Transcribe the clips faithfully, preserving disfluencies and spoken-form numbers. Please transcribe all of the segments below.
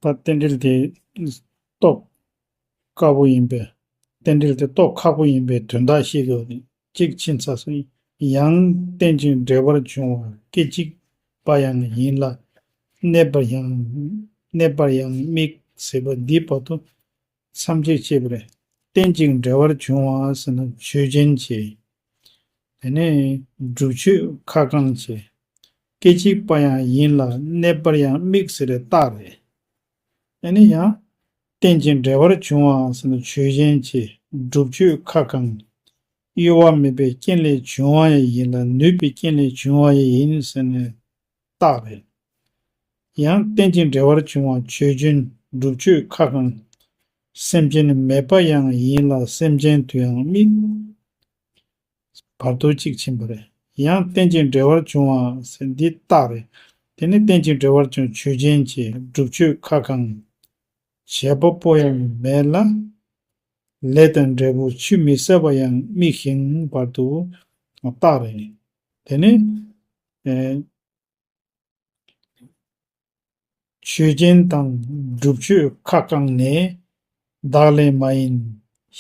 ད་རྟེན་འབྲེལ་དེ་རྟོགས་དཀའ་པོ་ཡིན་པས། རྟེན་འབྲེལ་དེ་རྟོགས་ཁག་པོ་ཡིན་པའི་དོན་དག་ཤེས་དགོས་ནི་གཅིག་ཕྱིན་ཚར་སོང་། ཡང་རྟེན་ཅིང་འབྲེལ་བར་འབྱུང་བ་སྐད་ཅིག་པ་ཡང་ཡིན་ལ། གནས་པར་ཡང་གནས་པར་ཡང་དམིགས་ཟེར་བ་འདི་བར་དུ་མཚམས་གཅོད་བྱེད་པ་རེད། རྟེན་ཅིང་འབྲེལ་བར་འབྱུང་བ་ཟེར་ན་ཆོས་ཅན་བྱས། དེ་ནས་སྒྲུབ་ཆོས་ཁ་བསྐང་བྱས། སྐད་ཅིག་པ་ཡང་ཡིན་ལ་གནས་པར་ཡང་དམིགས་ཟེར་རེད་རྟགས་རེད། དེ་ནས་ཡང་རྟེན་ཅིང་འབྲེལ་བར་འབྱུང་བ་ཟེར་ན་ཆོས་ཅན་བྱས། སྒྲུབ་ཆོས་ཁ་བསྐང་། གཡོ་བ་མེད་པའི་རྐྱེན་ལས་བྱུང་བ་ཡང་ཡིན་ལ་ནུས་པའི་རྐྱེན་ལས་བྱུང་བ་ཡང་ཡིན་ཟེར་ནས་རྟགས་རེད། ཡང་རྟེན་ཅིང་འབྲེལ་བར་འབྱུང་བ་ཆོས་ཅན། སྒྲུབ་ཆོས་ཁ་བསྐང་། སེམས་ཅན་མེད་པ་ཡང་ཡིན་ལ་སེམས་ཅན་དུ་ཡང་དམིགས། བར་དོ་གཅིག་ཕྱིན་པ་རེད། ཡང་རྟེན་ཅིང་འབྲེལ་བར་འབྱུང་བ་ཟེར་འདི་རྟགས་རེད། དེ་ནི་རྟེན་ཅིང་འབྲེལ་བར་འབྱུང་ཆོས་ཅན་བྱས། སྒྲུབ་ཆོས་ཁ་བསྐང་། བྱེད་པ་པོ་ཡང་མེད་ལ། ལས་དང་འབྲས་བུ་ཆུད་མི་ཟ་བ་ཡང་དམིགས་ཤིང་བར་དུ་རྟགས་རེད། དེ་ནི། ཨེ། ཆོས་ཅན་དང་སྒྲུབ་ཆོས་ཁ་བསྐངས་ནས། བདག་ལས་མ་ཡིན།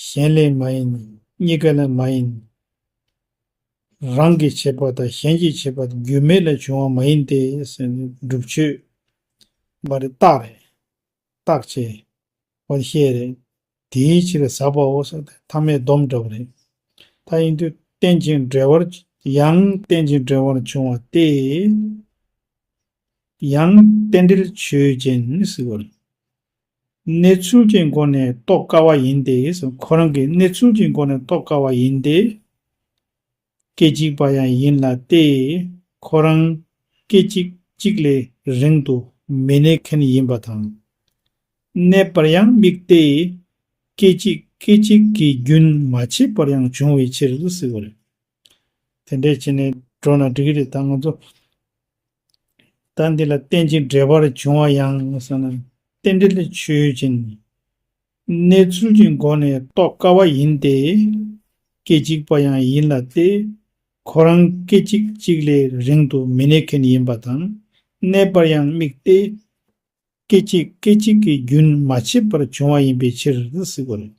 གཞན་ལས་མ་ཡིན། གཉིས་ཀ་ལས་མ་ཡིན། རང་གི་བྱེད་པ་དང་གཞན་གྱི་བྱེད་པ་དང་རྒྱུ་མེད་ལས་བྱུང་བ་མ་ཡིན་ཏེ་ཟེར་ནས་སྒྲུབ་ཆོས་མ་རེད་རྟགས་རེད། རྟགས་ཆེ་བར་བཤད་རེད། དེའི་ཕྱིར་ཟབ་པའོ་ཟེར་ཏེ་ཐ་མའི་སྡོམ་འདྲ་བ་རེད། ད་ཡིན་དུས་རྟེན་ཅིང་འབྲེལ་བར་ཡང་རྟེན་ཅིང་འབྲེལ་བར་འབྱུང་བ་སྟེ། ཡང་རྟེན་འབྲེལ་ཆོས་ཅན་ཟེར་བ་རེད། གནས་ཚུལ་གྱི་སྒོ་ནས་རྟོགས་དཀའ་བ་ཡིན་ཏེ་ཟེར། ཁོ་རང་གི་གནས་ཚུལ་གྱི་སྒོ་ནས་རྟོགས་དཀའ་བ་ཡིན་ཏེ། སྐད་ཅིག་པ་ཡང་ཡིན་ལ་སྟེ། ཁོ་རང་སྐད་ཅིག་གཅིག་ལས་རིང་དུ་མི་གནས་མཁན་ཡིན་པ་དང་། གནས་པར་ཡང་དམིགས་ཏེ། སྐད་ཅིག་སྐད་ཅིག་གིས་རྒྱུན་མ་ཆད་པར་ཡང་འབྱུང་བའི་ཕྱིར་ཟེར་བ་རེད། དེ་འདྲས་བྱས་ནས་འགྲོ་ན་འགྲིག་གི་རེད་ད་ང་ཚོ། ད་འདི་ལ་རྟེན་ཅིང་འབྲེལ་བར་འབྱུང་བ་ཡང་ཟེར་ན། རྟེན་འབྲེལ་ཆོས་ཅན། གནས་ཚུལ་གྱི་སྒོ་ནས་རྟོགས་དཀའ་བ་ཡིན་ཏེ། སྐད་ཅིག་པ་ཡང་ཡིན་ལ་སྟེ། ཁོ་རང་སྐད་ཅིག་གཅིག་ལས་རིང་དུ་མི་གནས་མཁན་ཡིན་པ་དང་། གནས་པར་ཡང་དམིགས་ཏེ། སྐད་ཅིག་སྐད་ཅིག་གིས་རྒྱུན་མ་ཆད་པར་འབྱུང་བ་ཡིན་པའི་ཕྱིར་ཟེར་བ་རེད།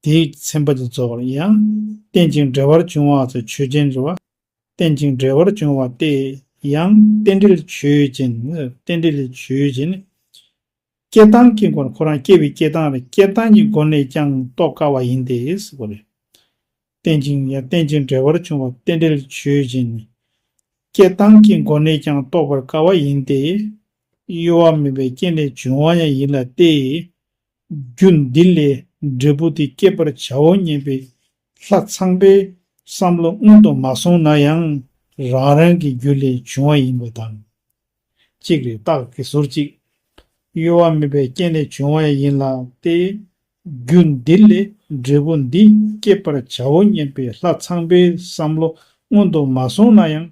དེའི་ཚན་པ་དེ་རྫོགས་པར་ཡང་རྟེན་ཅིང་འབྲེལ་བར་འབྱུང་བ་ཟེར་ཆོས་ཅན་རེད་བ། རྟེན་ཅིང་འབྲེལ་བར་འབྱུང་བ་སྟེ། ཡང་རྟེན་འབྲེལ་ཆོས་ཅན། རྟེན་འབྲེལ་ཆོས་ཅན། སྐྱེ་སྟངས་ཀྱི་སྒོ་ནས་ཁོ་རང་སྐྱེ་བའི་སྐྱེ་སྟངས་རེད། སྐྱེ་སྟངས་ཀྱི་སྒོ་ནས་ཀྱང་རྟོགས་དཀའ་བ་ཡིན་ཏེ་ཟེར་བ་རེད། རྟེན་ཅིང་ཡང་རྟེན་ཅིང་འབྲེལ་བར་འབྱུང་བ་རྟེན་འབྲེལ་ཆོས་ཅན། སྐྱེ་སྟངས་ཀྱི་སྒོ་ནས་ཀྱང་རྟོགས་པར་དཀའ་བ་ཡིན་ཏེ། གཡོ་བ་མེད་པའི་རྐྱེན་ལས་བྱུང་བ་ཡང་ཡིན་ལ་སྟེ། རྒྱུ་འདི་ལས་འབྲས་བུ་དེ་བསྐྱེད་པར་བྱའོ་སྙམ་པའི་ལྷ་ཚངས་པའི་བསམ་བློ་སྔོན་དུ་མ་སོང་ན་ཡང་རང་རང་གི་རྒྱུ་ལས་བྱུང་བ་ཡིན་པ་དང་། གཅིག་རེད་རྟགས་ཀྱི་ཟུར་གཅིག་གཡོ་བ་མེད་པའི་རྐྱེན་ལས་བྱུང་བ་ཡང་ཡིན་ལ་སྟེ། རྒྱུ་འདི་ལས་འབྲས་བུ་འདི་བསྐྱེད་པར་བྱའོ་སྙམ་པའི་ལྷ་ཚངས་པའི་བསམ་བློ་སྔོན་དུ་མ་སོང་ན་ཡང་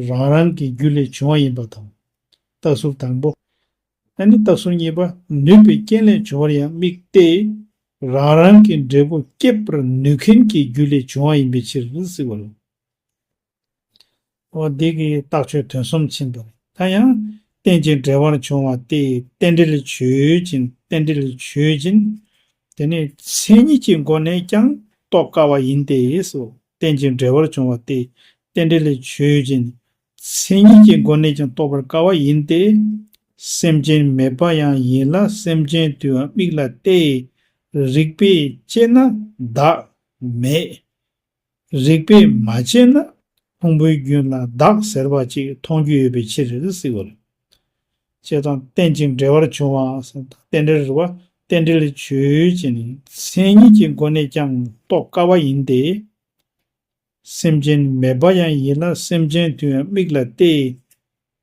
རང་རང་གི་རྒྱུ་ལས་བྱུང་བ་ཡིན་པ་དང་། རྟགས་ཟུར་དང་པོ། ཨ་ནི་རྟགས་ཟུར་གཉིས་པ། ནུས་པའི་རྐྱེན་ལས་བྱུང་བར་ཡང་དམིགས་ཏེ། རང་རང་གི་འབྲས་བུ་བསྐྱེད་པར་ནུས་མཁན་གྱི་རྒྱུ་ལས་བྱུང་བ་ཡིན་པའི་ཕྱིར་ཟེར་བ་རེད། འོ་འདི་གི་རྟགས་ཆོས་དོན་གསུམ་ཕྱིན་པ་རེད། ད་ཡང་རྟེན་ཅིང་འབྲེལ་བར་འབྱུང་བ་སྟེ། རྟེན་འབྲེལ་ཆོས་ཅན། རྟེན་འབྲེལ་ཆོས་ཅན། དེ་ནི་མཚན་ཉིད་ཀྱི་སྒོ་ནས་ཀྱང་རྟོགས་དཀའ་བ་ཡིན་ཏེ་སོ། རྟེན་ཅིང་འབྲེལ་བར་འབྱུང་བ་སྟེ། རྟེན་འབྲེལ་ཆོས་ཅན། མཚན་ཉིད་ཀྱི་སྒོ་ནས་ཀྱང་རྟོགས་པར་དཀའ་བ་ཡིན་ཏེ། སེམས་ཅན་མེད་པ་ཡང་ཡིན་ལ་སེམས་ཅན་དུའང་དམིགས་ལ་སྟེ། རིགས་པས་དཔྱད་ན་བདག་མེད། རིགས་པས་མ་དཔྱད་ན་ཕུང་པོའི་རྒྱུན་ལ་བདག་ཟེར་བ་ཅིག་མཐོང་རྒྱུ་ཡོད་པའི་ཕྱིར་ཟེར་བ་རེད། བྱས་ཙང་རྟེན་ཅིང་འབྲེལ་བར་འབྱུང་བ་ཟེར་རྟེན་འབྲེལ་རེད་བ། རྟེན་འབྲེལ་ཆོས་ཅན། མཚན་ཉིད་ཀྱི་སྒོ་ནས་ཀྱང་རྟོགས་དཀའ་བ་ཡིན་ཏེ། སེམས་ཅན་མེད་པ་ཡང་ཡིན་ལ་སེམས་ཅན་དུ་ཡང་དམིགས་ལ་སྟེ།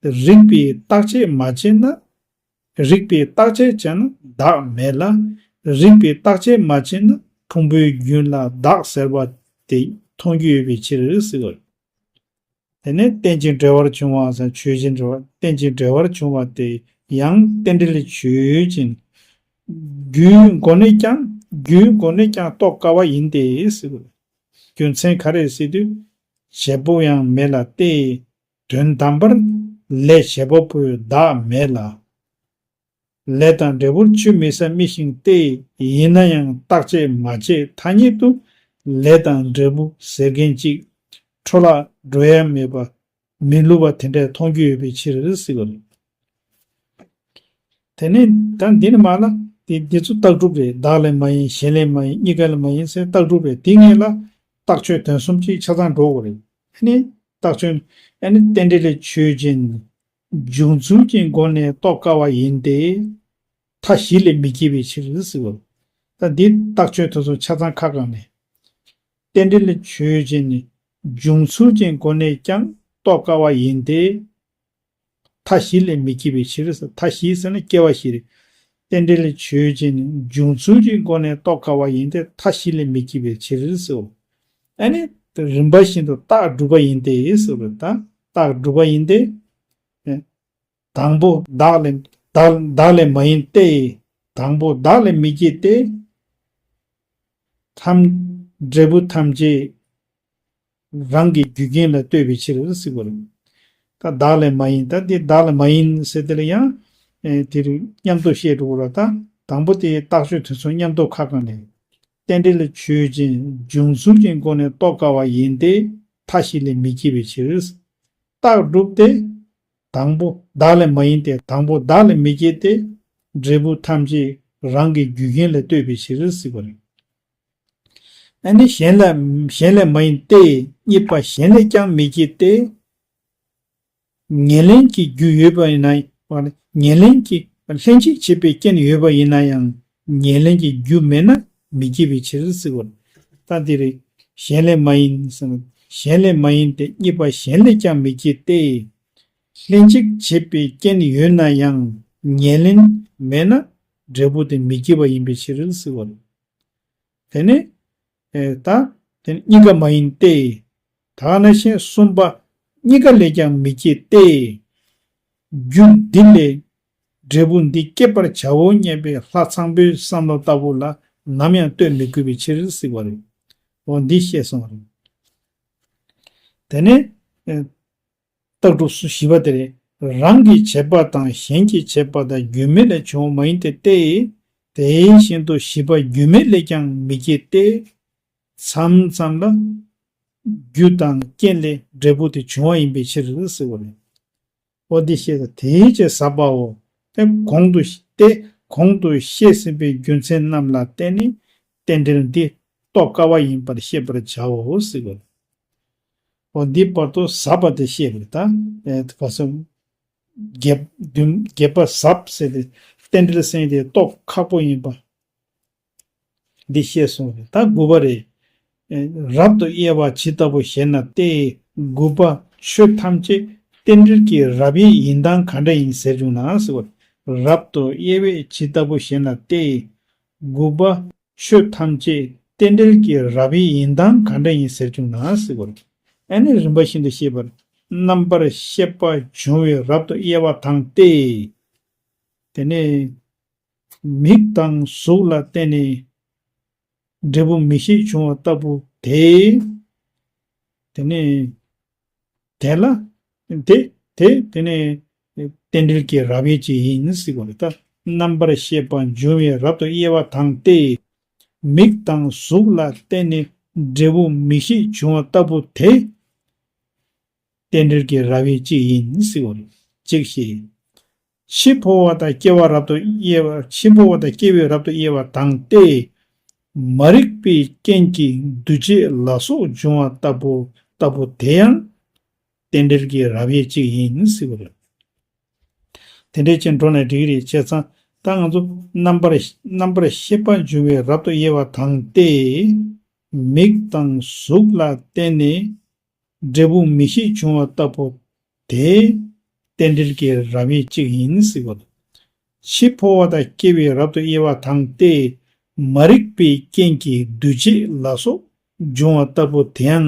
རིགས་པས་བརྟག་དཔྱད་མ་བྱས་ན། རིགས་པས་བརྟག་དཔྱད་བྱས་ན་བདག་མེད་ལ། རིགས་པས་བརྟག་དཔྱད་མ་བྱས་ན་ཕུང་པོའི་རྒྱུན་ལ་བདག་ཟེར་བ་དེ་མཐོང་རྒྱུ་ཡོད་པའི་ཕྱིར་ཟེར་བ་རེད། དེ་ནས་རྟེན་ཅིང་འབྲེལ་བར་འབྱུང་བ་ཟེར་ཆོས་ཅན་རེད་བ། རྟེན་ཅིང་འབྲེལ་བར་འབྱུང་བ་སྟེ། ཡང་རྟེན་འབྲེལ་ཆོས་ཅན། རྒྱུའི་སྒོ་ནས་ཀྱང་རྒྱུའི་སྒོ་ནས་ཀྱང་རྟོགས་དཀའ་བ་ཡིན་ཏེ་ཟེར་བ་རེད། རྒྱུ་མཚན་ག་རེ་ཟེར་དུས། བྱེད་པོ་ཡང་མེད་ལ་སྟེ། དོན་དམ་པར་ལས་བྱེད་པ་པོའི་བདག་མེད་ལ། ལས་དང་འབྲས་བུར་ཆུད་མི་ཟ་མི་ཤིང་སྟེ། ཡིན་ན་ཡང་བརྟག་དཔྱད་མ་བྱས་ཐ་སྙད་དུ། ལས་དང་འབྲས་བུ་ཟེར་མཁན་གཅིག་འཕྲོ་བརླག་འགྲོ་ཡ་མེད་པ་མི་བསླུ་བ་དེ་འདྲ་མཐོང་རྒྱུ་ཡོད་པའི་ཕྱིར་ཟེར་བ་རེད། དེ་ནས་ད་འདི་ནི་མ་ལ་དེ་འདི་ཚོ་རྟགས་གྲུབ་རེད། བདག་ལས་མ་ཡིན། གཞན་ལས་མ་ཡིན། གཉིས་ཀ་ལས་མ་ཡིན་ཟེར་རྟགས་གྲུབ་རེད། དེ་སྔོན་ལ་རྟགས་ཆོས་དོན་གསུམ་གཅིག་ཆ་ཚང་འགྲོ་དགོས་རེད། ཨ་ནི་རྟགས་ཆོས་ཨ་ནི་རྟེན་འབྲེལ་ལས་ཆོས་ཅན། འབྱུང་ཚུལ་གྱི་སྒོ་ནས་རྟོགས་དཀའ་བ་ཡིན་ཏེ། མཐའ་བཞི་ལས་མི་སྐྱེ་བའི་ཕྱིར་ཟེར་བ། ད་འདི་རྟགས་ཆོས་དེ་ཚོ་ཆ་ཚང་ཁ་བཀང་ནས། རྟེན་འབྲེལ་ལས་ཆོས་ཅན་ནི། འབྱུང་ཚུལ་གྱི་སྒོ་ནས་ཀྱང་རྟོགས་དཀའ་བ་ཡིན་ཏེ། མཐའ་བཞི་ལས་མི་སྐྱེ་བའི་ཕྱིར། མཐའ་བཞི་ཟེར་ན་སྐྱེ་བ་བཞི་རེད། རྟེན་འབྲེལ་ལས་ཆོས་ཅན་ནི། འབྱུང་ཚུལ་གྱི་སྒོ་ནས་རྟོགས་དཀའ་བ་ཡིན་ཏེ། མཐའ་བཞི་ལས་མི་སྐྱེ་བའི་ཕྱིར་ཟེར། ཨ་ནི་རིམ་པ་བཞིན་དུ་རྟགས་སྒྲུབ་པ་ཡིན་ཏེ་ཟེར་བ་ད། རྟགས་སྒྲུབ་པ་ཡིན་ཏེ། དང་པོ་བདག་ལས་བདག་བདག་ལས་མ་ཡིན་ཏེ། དང་པོ་བདག་ལས་མི་སྐྱེ་སྟེ། ཐམས་འབྲས་བུ་ཐམས་ཅད་རང་གི་རྒྱུ་རྐྱེན་ལ་ལྟོས་པའི་ཕྱིར་ཟེར་བ་རེད། ད་བདག་ལས་མ་ཡིན། ད་འདི་བདག་ལས་མ་ཡིན་ཟེར་དེ་ལ་ཡང་དེ་རིགས་མཉམ་དུ་བཤད་འགྲོ་དགོས་ར། ད་དང་པོ་དེ་རྟགས་ཆོས་དེ་ཚོ་མཉམ་དུ་ཁ་བཀང་ནས། རྟེན་འབྲེལ་ལས་ཆོས་ཅན། འབྱུང་ཚུལ་གྱི་སྒོ་ནས་རྟོགས་དཀའ་བ་ཡིན་ཏེ། མཐའ་བཞི་ལས་མི་སྐྱེ་བའི་ཕྱིར། རྟགས་གྲུབ་སྟེ། དང་པོ་བདག་ལས་མ་ཡིན་ཏེ། དང་པོ་བདག་ལས་མི་སྐྱེ་སྟེ། འབྲས་བུ་ཐམས་ཅད་རང་གི་རྒྱུ་རྐྱེན་ལ་ལྟོས་པའི་ཕྱིར་ཟེར་བ་རེད། ཨ་ནི་གཞན་ལ་གཞན་ལས་མ་ཡིན་ཏེ། གཉིས་པ་གཞན་ལས་ཀྱང་མི་སྐྱེ་སྟེ། ཉེར་ལེན་གྱི་རྒྱུ་ཡོད་པ་ཡིན་ན། ཉེར་ལེན་གྱི་ལྷན་ཅིག་བྱེད་པའི་རྐྱེན་ཡོད་པ་ཡིན་ན་ཡང་། ཉེར་ལེན་གྱི་རྒྱུ་མེད་ན་མི་སྐྱེ་བའི་ཕྱིར་ཟེར་བ། ད་འདི་རེད། གཞན་ལས་མ་ཡིན་ཟེར་ན། གཞན་ལས་མ་ཡིན་ཏེ། གཉིས་པ་གཞན་ལས་ཀྱང་མི་སྐྱེ་སྟེ། ལྷན་ཅིག་བྱེད་པའི་རྐྱེན་ཡོད་ན་ཡང་། ཉེར་ལེན་མེད་ན་འབྲས་བུ་དེ་མི་སྐྱེ་བ་ཡིན་པའི་ཕྱིར་ཟེར་བ། དེ་ནི། ཨེ། ད། དེ་ནི་གཉིས་ཀ་མ་ཡིན་ཏེ། ད་ནི་གཞན་གསུམ་པ། གཉིས་ཀ་ལས་ཀྱང་མི་སྐྱེ་སྟེ། རྒྱུ་འདི་ལས་འབྲས་བུ་འདི་སྐྱེད་པར་བྱའོ་སྙམ་པའི་ལྷ་ཚངས་པའི་བསམ་བློ་ལྟ་བུ་ལ་ནམ་ཡང་ལྟོས་མི་དགོས་པའི་ཕྱིར་ཟེར་བ་རེད། འོ་འདི་བཤད་སོང་བ་རེད། དེ་ནི། ཨེ། རྟགས་གྲུབ་སོ་བཞི་པ་དེ་རེད། རང་གི་བྱས་པ་དང་གཞན་གྱི་བྱས་པ་དང་རྒྱུ་མེད་ལས་བྱུང་བ་མ་ཡིན་ཏེ་སྟེ། དེ་བཞིན་དུ་བཞི་པ་རྒྱུ་མེད་ལས་ཀྱང་མི་སྐྱེ་སྟེ། མཚམས་མཚམས་ལ་རྒྱུ་དང་རྐྱེན་ལས་འབྲས་བུ་དེ་བྱུང་བ་ཡིན་པའི་ཕྱིར་ཟེར་བ་རེད། འོ་འདི་བཤད་ཚེ་དེའི་ཕྱིར་ཟབ་པའོ། དེ་གོང་དུ་སྟེ་གོང་དུ་བཤད་ཟིན་པའི་རྒྱུ་མཚན་རྣམས་ལ་བརྟེན་ནས་རྟེན་འབྲེལ་འདི་རྟོགས་དཀའ་བ་ཡིན་པར་ཤེས་པར་བྱའོ་ཟེར་བ་རེད། འོ་འདི་བར་དུ་ཟབ་པ་དེ་བཤད་པ་རེད་ད། ཨེ། ག་ས། རྒྱས་བསྡུས་རྒྱས་པ་ཟབ་ཟེར་ཏེ་རྟེན་འབྲེལ་ཟེར་དེ་རྟོགས་ཁག་པོ་ཡིན་པ། འདི་བཤད་སོང་རེད། ད་དགུ་པ་རེད། ཨེ། རབ་ཏུ་དབྱེ་བ་ཇི་ལྟ་བུ་ཞེ་ན་སྟེ། དགུ་པ། ཆོས་ཐམས་ཅད་རྟེན་འབྲེལ་གྱི་རབ་དབྱེ་ཡིན་སྟངས་ག་འདྲ་ཡིན་ཟེར་བྱུང་ན་ཟེར་བ། རབ་ཏུ་དབྱེ་བ་ཇི་ལྟ་བུ་ཞེ་ན་སྟེ། དགུ་པ། ཆོས་ཐམས་ཅད་རྟེན་འབྲེལ་གྱི་རབ་དབྱེ་ཡིན་སྟངས་ག་འདྲ་ཡིན་ཟེར་བྱུང་ན་ཟེར་བ། ཨ་ནི་རིམ་པ་བཞིན་དུ་བཤད་པར། རྣམ་པར་ཤེས་པ་འབྱུང་བའི་རབ་ཏུ་དབྱེ་བ་དང་སྟེ། དེ་ནས་མིག་དང་གཟུགས་ལ་བརྟེན་ནས་འབྲས་བུ་མིག་ཤེས་བྱུང་བ་ལྟ་བུ་དེ། དེ་ནས་དེ་ལ་དེ་དེ་དེ་ནས་རྟེན་འབྲེལ་གྱི་རབ་དབྱེ་གཅིག་ཡིན་ཟེར་བ་རེད་ད། རྣམ་པར་ཤེས་པ་འབྱུང་བའི་རབ་ཏུ་དབྱེ་བ་དང་སྟེ། མིག་དང་གཟུགས་ལ་བརྟེན་ནས་འབྲས་བུ་མིག་ཤེས་བྱུང་བ་ལྟ་བུ་དེ། རྟེན་འབྲེལ་གྱི་རབ་དབྱེ་གཅིག་ཡིན་ཟེར་བ་རེད། གཅིག་བཤད། འཆི་འཕོ་བ་དང་སྐྱེ་བ་རབ་ཏུ་དབྱེ་བ། འཆི་འཕོ་བ་དང་སྐྱེ་བའི་རབ་ཏུ་དབྱེ་བ་དང་སྟེ། མ་རིག་པའི་རྐྱེན་གྱིས་འདུ་བྱེད་ལ་སོགས་འབྱུང་བ་ལྟ་བུ་ལྟ་བུ་དེ་ཡང་རྟེན་འབྲེལ་གྱི་རབ་དབྱེ་གཅིག་ཡིན་ཟེར་བ་རེད། དེ་འདྲའི་ཅན་འགྲོ་ནས་འགྲིག་རེད། བྱས་ཙང་ད་ང་ཚོ་རྣམ་པར་རྣམ་པར་ཤེས་པ་འབྱུང་བའི་རབ་ཏུ་དབྱེ་བ་དང་སྟེ། མིག་དང་གཟུགས་ལ་བརྟེན་ནས་འབྲས་བུ་མིག་ཤེས་བྱུང་བ་ལྟ་བུ་དེ་རྟེན་འབྲེལ་གྱི་རབ་དབྱེ་གཅིག་ཡིན་ཟེར་བ་དང་། འཆི་འཕོ་བ་དང་སྐྱེ་བའི་རབ་ཏུ་དབྱེ་བ་དང་སྟེ། མ་རིག་པའི་རྐྱེན་གྱིས་འདུ་བྱེད་ལ་སོགས་འབྱུང་བ་ལྟ་བུ་དེའང་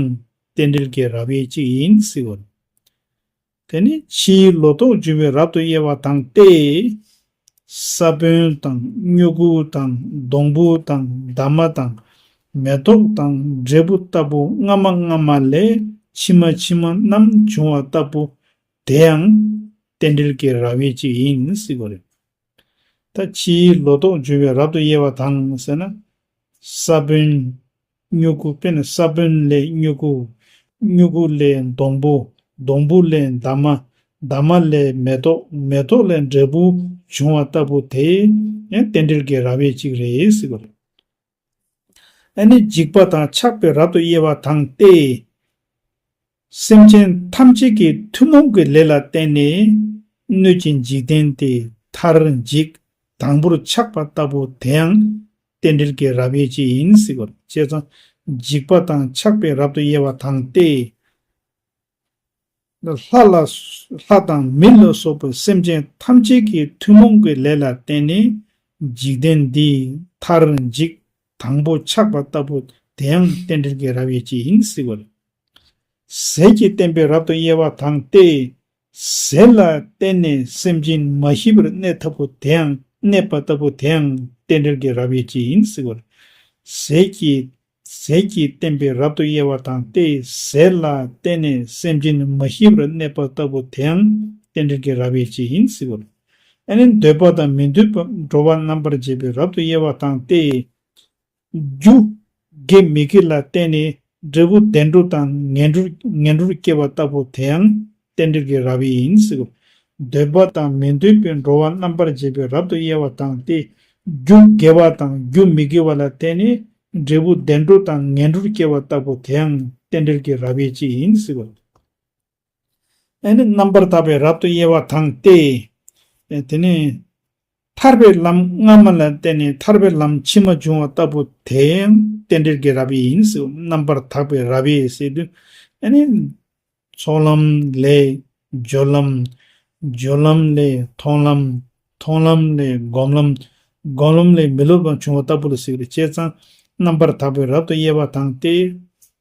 རྟེན་འབྲེལ་གྱི་རབ་དབྱེ་གཅིག་ཡིན་ཟེར་བ་དང་། དེ་ནས་ཕྱིའི་ལོ་ཏོག་འབྱུང་བའི་རབ་ཏུ་དབྱེ་བ་དང་སྟེ། ས་བོན་དང་སྨྱུ་གུ་དང་སྡོང་བུ་དང་འདབ་མ་དང་མེ་ཏོག་དང་འབྲས་བུ་ལྟ་བུ་སྔ་མ་སྔ་མ་ལས་ཕྱི་མ་ཕྱི་མ་རྣམས་འབྱུང་བ་ལྟ་བུ་དེའང་རྟེན་འབྲེལ་གྱི་རབ་དབྱེ་གཅིག་ཡིན་ཟེར་བ་རེད། ད་ཕྱིའི་ལོ་ཏོག་འབྱུང་བའི་རབ་ཏུ་དབྱེ་བ་དང་ཟེར་ན། ས་བོན། སྨྱུ་གུ། དཔེར་ན་ས་བོན་ལས་སྨྱུ་གུ། སྨྱུ་གུ་ལས་སྡོང་པོ། སྡོང་པོ་ལས་འདབ་མ། འདབ་མ་ལས་མེ་ཏོག་མེ་ཏོག་ལས་འབྲས་བུ་འབྱུང་བ་ལྟ་བུ་དེ་ཡང་རྟེན་འབྲེལ་གྱི་རབ་དབྱེ་གཅིག་རེད་ཟེར་བ་རེད། ཨ་ནི་འཇིགས་པ་དང་ཆགས་པའི་རབ་ཏུ་དབྱེ་བ་དང་སྟེ། སེམས་ཅན་ཐམས་ཅད་ཀྱི་ཐུན་མོང་གི་ལས་ལ་བརྟེན་ནས་གནོད་ཅིང་འཇིག་རྟེན་དེ་མཐར་འཇིག་དང་པོར་ཆགས་པ་ལྟ་བུ་དེའང་རྟེན་འབྲེལ་གྱི་རབ་དབྱེ་གཅིག་ཡིན་ཟེར་བ་རེད། བྱས་ཙང་འཇིགས་པ་དང་ཆགས་པའི་རབ་ཏུ་དབྱེ་བ་དང་སྟེ། ལྷ་ལ། ལྷ་དང་མི་ལ་སོགས་པའི་སེམས་ཅན་ཐམས་ཅད་ཀྱི་ཐུན་མོང་གི་ལས་ལ་བརྟེན་ནས་འཇིག་རྟེན་འདི་མཐར་འཇིག་དང་པོ་ཆགས་པ་ལྟ་བུ་དེའང་རྟེན་འབྲེལ་གྱི་རབ་དབྱེ་གཅིག་ཡིན་ཟེར་བ་རེད། ཟས་ཀྱིས་བརྟེན་པའི་རབ་ཏུ་དབྱེ་བ་དང་སྟེ། ཟས་ལ་བརྟེན་ནས་སེམས་ཅན་མ་ཤི་བར་གནས་ལྟ་བུ་དེའང་གནས་པ་ལྟ་བུ་དེའང་རྟེན་འབྲེལ་གྱི་རབ་དབྱེ་གཅིག་ཡིན་ཟེར་བ་རེད། ཟས་ཀྱིས། ཟས་ཀྱིས་བརྟེན་པའི་རབ་ཏུ་དབྱེ་བ་དང་སྟེ། ཟས་ལ་བརྟེན་ནས་སེམས་ཅན་མ་ཤི་བར་གནས་པ་ལྟ་བུ་དེའང་རྟེན་འབྲེལ་གྱི་རབ་དབྱེ་གཅིག་ཡིན་ཟེར་བ་རེད། ཨ་ནི་འདོད་པ་དང་མི་འདོད་པ་འགྲོ་བ་རྣམ་པར་འབྱེད་པའི་རབ་ཏུ་དབྱེ་བ་དང་སྟེ། རྒྱུ་དགེ་མི་དགེ་ལ་བརྟེན་ནས་འབྲས་བུ་བདེ་འགྲོ་དང་ངན་འགྲོ་ངན་འགྲོར་སྐྱེ་བ་ལྟ་བུ་དེའང་རྟེན་འབྲེལ་གྱི་རབ་དབྱེ་ཡིན་ཟེར། འདོད་པ་དང་མི་འདོད་པའི་འགྲོ་བ་རྣམ་པར་འབྱེད་པའི་རབ་ཏུ་དབྱེ་བ་དང་སྟེ། རྒྱུ་དགེ་བ་དང་རྒྱུ་མི་དགེ་བ་ལ་བརྟེན་ནས་འབྲས་བུ་བདེ་འགྲོ་དང་ངན་འགྲོར་སྐྱེ་བ་ལྟ་བུ་དེའང་རྟེན་འབྲེལ་གྱི་རབ་དབྱེ་གཅིག་ཡིན་ཟེར་བ། ཨ་ནི་རྣམ་པར་དག་པའི་རབ་ཏུ་དབྱེ་བ་དང་སྟེ། དེ་ནས་ཐར་པའི་ལམ་སྔ་མ་ལ་བརྟེན་ནས་ཐར་པའི་ལམ་ཕྱི་མ་འབྱུང་བ་ལྟ་བུ་དེའང་རྟེན་འབྲེལ་གྱི་རབ་དབྱེ་ཡིན་ཟེར། རྣམ་པར་དག་པའི་རབ་དབྱེ་ཟེར་དུས། ཨ་ནི་ཚོགས་ལམ་ལས་སྦྱོར་ལམ། སྦྱོར་ལམ་ལས་མཐོང་ལམ། མཐོང་ལམ་ལས་སྒོམ་ལམ། སྒོམ་ལམ་ལས་མི་སློབ་པ་འབྱུང་བ་ལྟ་བུ་ལ་ཟེར་གྱི་རེད། བྱས་ཙང་རྣམ་པར་དག་པའི་རབ་ཏུ་དབྱེ་བ་དང་སྟེ།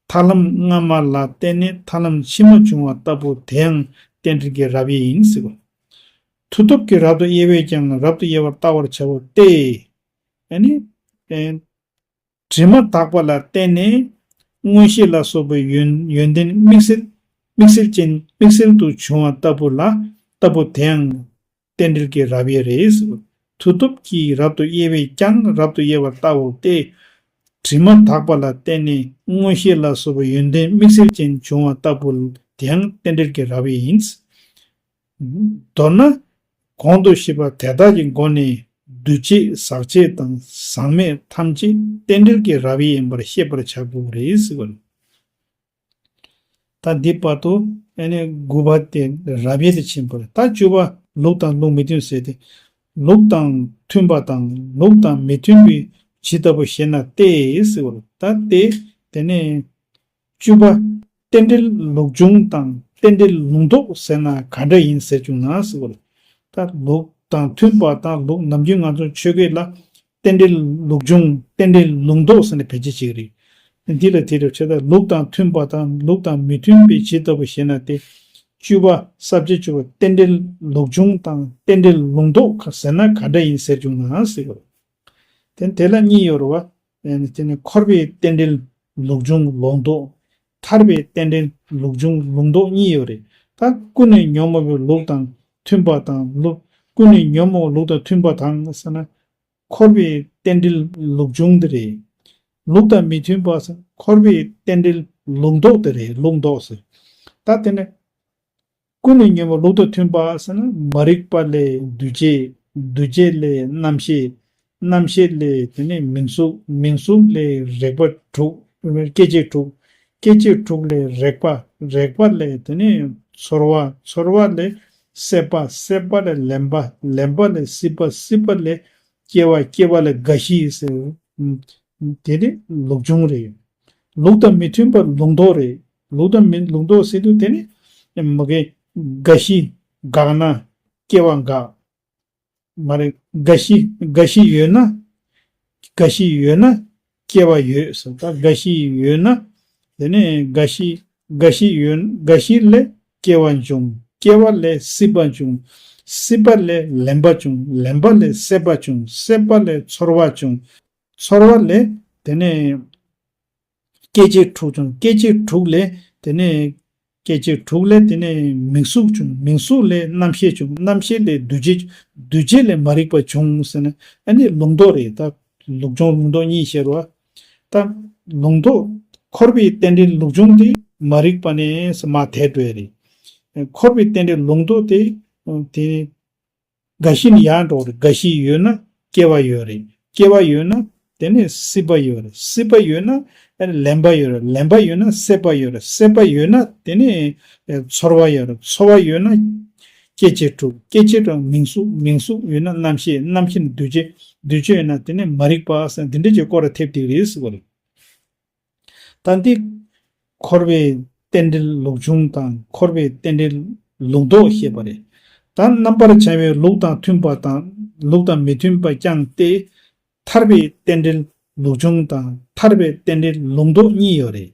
ཐར་ལམ་སྔ་མ་ལ་བརྟེན་ནས་ཐར་ལམ་ཕྱི་མ་འབྱུང་བ་ལྟ་བུ་དེའང་རྟེན་འབྲེལ་གྱི་རབ་དབྱེ་ཡིན་ཟེར་བ། མཐུ་སྟོབས་ཀྱི་རབ་ཏུ་དབྱེ་བས་ཀྱང་རབ་ཏུ་དབྱེ་བར་བལྟ་བར་བྱའོ་སྟེ། ཨ་ནི། ཨེ། དྲི་མ་དག་པ་ལ་བརྟེན་ནས་མངོན་ཤེས་ལ་སོགས་པའི་ཡོན་ཡོན་ཏན་དམིགས་བསལ་དམིགས་བསལ་ཅན་དམིགས་བསལ་དུ་བྱུང་བ་ལྟ་བུ་ལ་ལྟ་བུ་དེའང་རྟེན་འབྲེལ་གྱི་རབ་དབྱེ་རེད། མཐུ་སྟོབས་ཀྱི་རབ་ཏུ་དབྱེ་བས་ཀྱང་རབ་ཏུ་དབྱེ་བར་བལྟའོ་སྟེ། དྲི་མ་དག་པ་ལ་བརྟེན་ནས་མངོན་ཤེས་ལ་སོགས་པའི་ཡོན་ཏན་དམིགས་བསལ་ཅན་བྱུང་བ་ལྟ་བུ་དེའང་རྟེན་འབྲེལ་གྱི་རབ་དབྱེ་ཡིན། མདོར་ན། གོང་དུ་བཤད་པ་དེ་དག་གི་སྒོ་ནས་འདུ་བྱེད་ཟག་བཅས་དང་ཟག་མེད་ཐམས་ཅད་རྟེན་འབྲེལ་གྱི་རབ་དབྱེ་ཡིན་པར་ཤེས་པར་བྱ་དགོས་རེད་ཟེར་བ་རེད། ད་འདི་བར་དུ་ཨ་ནི་དགུ་པ་དེ་རབ་དབྱེ་དེ་ཕྱིན་པ་རེད། ད་བཅུ་པ་ལུགས་དང་ལུགས་མི་མཐུན་ཟེར་ཏེ། ལུགས་དང་མཐུན་པ་དང་ལུགས་དང་མི་མཐུན་པའི་ཇི་ལྟ་བུ་ཞེ་ན་སྟེ་ཟེར་བ་རེད། ད་སྟེ་དེ་ནས། བཅུ་པ། རྟེན་འབྲེལ་ལུགས་འབྱུང་དང་རྟེན་འབྲེལ་ལུགས་ལྡོག་ཟེར་ན་ག་འདྲ་ཡིན་ཟེར་བྱུང་ན་ཟེར་བ་རེད། ད་ལུགས་དང་མཐུན་པ་དང་ལུགས་ནམ་རྒྱུན་ང་ཚོ་ཆོས་སྐད་ལ་རྟེན་འབྲེལ་ལུགས་འབྱུང་རྟེན་འབྲེལ་ལུགས་ལྡོག་ཟེར་ནས་བེད་སྤྱོད་བྱེད་ཀྱི་རེད། འདི་ལ་དེ་རེད། བྱས་ཙང་ལུགས་དང་མཐུན་པ་དང་ལུགས་དང་མི་མཐུན་པའི་ཇི་ལྟ་བུ་ཞེ་ན་སྟེ། བཅུ་པ་ས་བཅད་བཅུ་པ་རྟེན་འབྲེལ་ལུགས་འབྱུང་དང་རྟེན་འབྲེལ་ལུགས་ལྡོག་ཟེར་ན་ག་འདྲ་ཡིན་ཟེར་བྱུང་ན་ཟེར་བ་རེད། དེ་དེ་ལ་གཉིས་ཡོད་རེད་བ། དེ་ནི་འཁོར་བའི་རྟེན་འབྲེལ་ལུགས་འབྱུང་ལུགས་ལྡོག་ཐར་པའི་རྟེན་འབྲེལ་ལུགས་འབྱུང་ལུགས་ལྡོག་གཉིས་ཡོད་རེད། ད་ཀུན་ནས་ཉོན་མོངས་པའི་ལུགས་དང་མཐུན་པ་དང་ལུགས་ཀུན་ནས་ཉོན་མོངས་པའི་ལུགས་དང་མཐུན་པ་དང་ཟེར་ན། འཁོར་བའི་རྟེན་འབྲེལ་ལུགས་འབྱུང་དེ་རེད། ལུགས་དང་མི་མཐུན་པ་ཟེར་འཁོར་བའི་རྟེན་འབྲེལ་ལུགས་ལྡོག་དེ་རེད། ལུགས་ལྡོག་ཟེར། ད་དེ་ནི། ཀུན་ནས་ཉོན་མོངས་ལུགས་དང་མཐུན་པ་ཟེར་ན་མ་རིག་པ་ལས་འདུ་བྱེད། འདུ་བྱེད་ལས་རྣམ་ཤེས། རྣམ་ཤེས་ལས་དེ་ནས་མིང་གཟུགས། མིང་གཟུགས་ལས་རེག་པ་དྲུག་སྐྱེ་མཆེད་དྲུག་སྐྱེ་མཆེད་དྲུག་ལས་རེག་པ། རེག་པ་ལས་དེ་ནས་ཚོར་བ། ཚོར་བ་ལས་སྲེད་པ། སྲེད་པ་ལས་ལེན་པ། ལེན་པ་ལས་སྲིད་པ། སྲིད་པ་ལས་སྐྱེ་བ། སྐྱེ་བ་ལས་རྒ་ཤི་ཟེར། དེ་ནི་ལུགས་འབྱུང་རེད། ལུགས་དང་མི་མཐུན་པ་ལུགས་ལྡོག་རེད། ལུགས་དང་མི་ལུགས་ལྡོག་ཟེར་དུས་དེ་ནི་མ་གི་རྒ་ཤི་འགག་ན་སྐྱེ་བ་འགག་མ་རེད། རྒ་ཤི་རྒ་ཤི་ཡོད་ན། རྒ་ཤི་ཡོད་ན་སྐྱེ་བ་ཡོད་ཟེར། ད་རྒ་ཤི་ཡོད་ན། དེ་ནས་རྒ་ཤི་རྒ་ཤི་ཡོད། རྒ་ཤི་ལས་སྐྱེ་བ་འབྱུང་། སྐྱེ་བ་ལས་སྲིད་པ་འབྱུང་། སྲིད་པ་ལས་ལེན་པ་འབྱུང་། ལེན་པ་ལས་སྲེད་པ་འབྱུང་། སྲེད་པ་ལས་ཚོར་བ་འབྱུང་། ཚོར་བ་ལས་དེ་ནས་སྐྱེ་མཆེད་དྲུག་བྱུང་། སྐྱེ་མཆེད་དྲུག་ལས་དེ་ནས་ སྐྱེ་མཆེད་དྲུག་ལས་དེ་ནས་མིང་གཟུགས་བྱུང་། མིང་གཟུགས་ལས་རྣམ་ཤེས་བྱུང་། རྣམ་ཤེས་ལས་འདུ་བྱེད། འདུ་བྱེད་ལས་མ་རིག་པ་བྱུང་ཟེར་ན། ཨ་ནི་ལུགས་ལྡོག་རེད། ད་ལུགས་འབྱུང་ལུགས་ལྡོག་གཉིས་བཤད་རོ། ད་ལུགས་ལྡོག་འཁོར་བའི་རྟེན་འབྲེལ་ལུགས་འབྱུང་དེ་མ་རིག་པ་ནས་མར་དེད་འགྲོ་ཡ་རེད། འཁོར་བའི་རྟེན་འབྲེལ་ལུགས་ལྡོག་དེ་དེ་རྒ་ཤི་ནས་ཡར་འགྲོ་རེད། རྒ་ཤི་ཡོད་ན་སྐྱེ་བ་ཡོད་རེད། སྐྱེ་བ་ཡོད་ན་དེ་ནས་སྲིད་པ་ཡོད་རེད། སྲིད་པ་ཡོད་ན་ཨ་ནི་ལེན་པ་ཡོད་རེད། ལེན་པ་ཡོད་ན་སྲེད་པ་ཡོད་རེད། སྲེད་པ་ཡོད་ན་དེ་ནས་ཚོར་བ་ཡོད་རེད། ཚོར་བ་ཡོད་ན་སྐྱེ་མཆེད་དྲུག་སྐྱེ་མཆེད་དྲུག་མིང་གཟུགས། མིང་གཟུགས་ཡོད་ན་རྣམ་ཤེས། རྣམ་ཤེས་ནས་འདུ་བྱེད། འདུ་བྱེད་ཡོད་ན་དེ་ནས་མ་རིག་པ་ཟེར་འདི་འདྲ་ཅིག་སྐོར་ར་ཐེབས་ཏིག་རེད་ཟེར་བ་རེད། ད་འདི་འཁོར་བའི་རྟེན་འབྲེལ་ལུགས་འབྱུང་དང་འཁོར་བའི་རྟེན་འབྲེལ་ལུགས་ལྡོག་བཤད་པ་རེད། ད་རྣམ་པར་བྱང་བའི་ལུགས་དང་མཐུན་པ་དང་ལུགས་དང་མི་མཐུན་པ་ཀྱང་སྟེ། ཐར་པའི་རྟེན་འབྲེལ་ལུགས་འབྱུང་དང་ཐར་པའི་རྟེན་འབྲེལ་ལུགས་ལྡོག་གཉིས་ཡོད་རེད།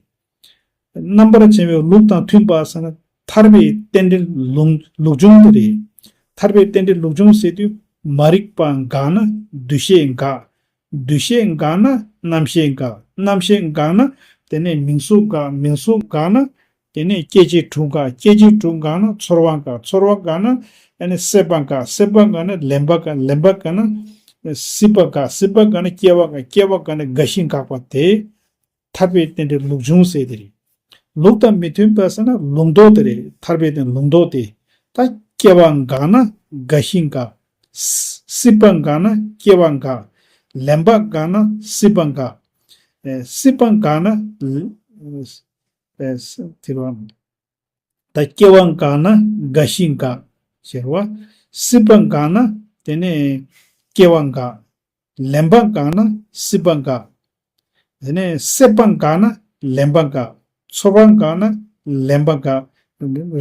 རྣམ་པར་བྱང་བའི་ལུགས་དང་མཐུན་པ་ཟེར་ན་ཐར་པའི་རྟེན་འབྲེལ་ལུགས་ལུགས་འབྱུང་དེ་རེད། ཐར་པའི་རྟེན་འབྲེལ་ལུགས་འབྱུང་ཟེར་དུས་མ་རིག་པ་འགགས་ན་འདུ་ཤེས་འགག་འདུ་ཤེས་འགགས་ན་རྣམ་ཤེས་འགག་རྣམ་ཤེས་འགགས་ན་དེ་ནས་མིང་གཟུགས་འགག་མིང་གཟུགས་འགགས་ན་དེ་ནས་སྐྱེ་མཆེད་དྲུག་འགག་སྐྱེ་མཆེད་དྲུག་འགགས་ན་ཚོར་བ་འགག་ཚོར་བ་འགགས་ན་ཨ་ནི་སྲེད་པ་འགག་སྲེད་པ་འགགས་ན་ལེན་པ་འགག་ལེན་པ་འགགས་ན་སྲིད་པ་འགག་སྲིད་པ་འགགས་ན་སྐྱེ་བ་འགག་སྐྱེ་བ་འགགས་ན་རྒ་ཤི་འགག་པ་དེ་ཐར་པའི་རྟེན་འབྲེལ་ལུགས་འབྱུང་ཟེར་དེ་རེད། ལུགས་དང་མི་མཐུན་པ་ཟེར་ན་ལུགས་ལྡོག་དེ་རེད། ཐར་པའི་རྟེན་ལུགས་ལྡོག་དེ། ད་སྐྱེ་བ་འགགས་ན་རྒ་ཤི་འགག་སྲིད་པ་འགགས་ན་སྐྱེ་བ་འགག་ལེན་པ་འགགས་ན་སྲིད་པ་འགག་སྲིད་པ་འགགས་ན་དེ་རུ་ད་སྐྱེ་བ་འགགས་ན་རྒ་ཤི་འགག་ཟེར་བ། སྲིད་པ་འགགས་ན་དེ་ནས་སྐྱེ་བ་འགག་ལེན་པ་འགགས་ན་སྲིད་པ་འགག་དེ་ནས་སྲེད་པ་འགགས་ན་ལེན་པ་འགག་ཚོར་བ་འགགས་ན་ལེན་པ་འགག་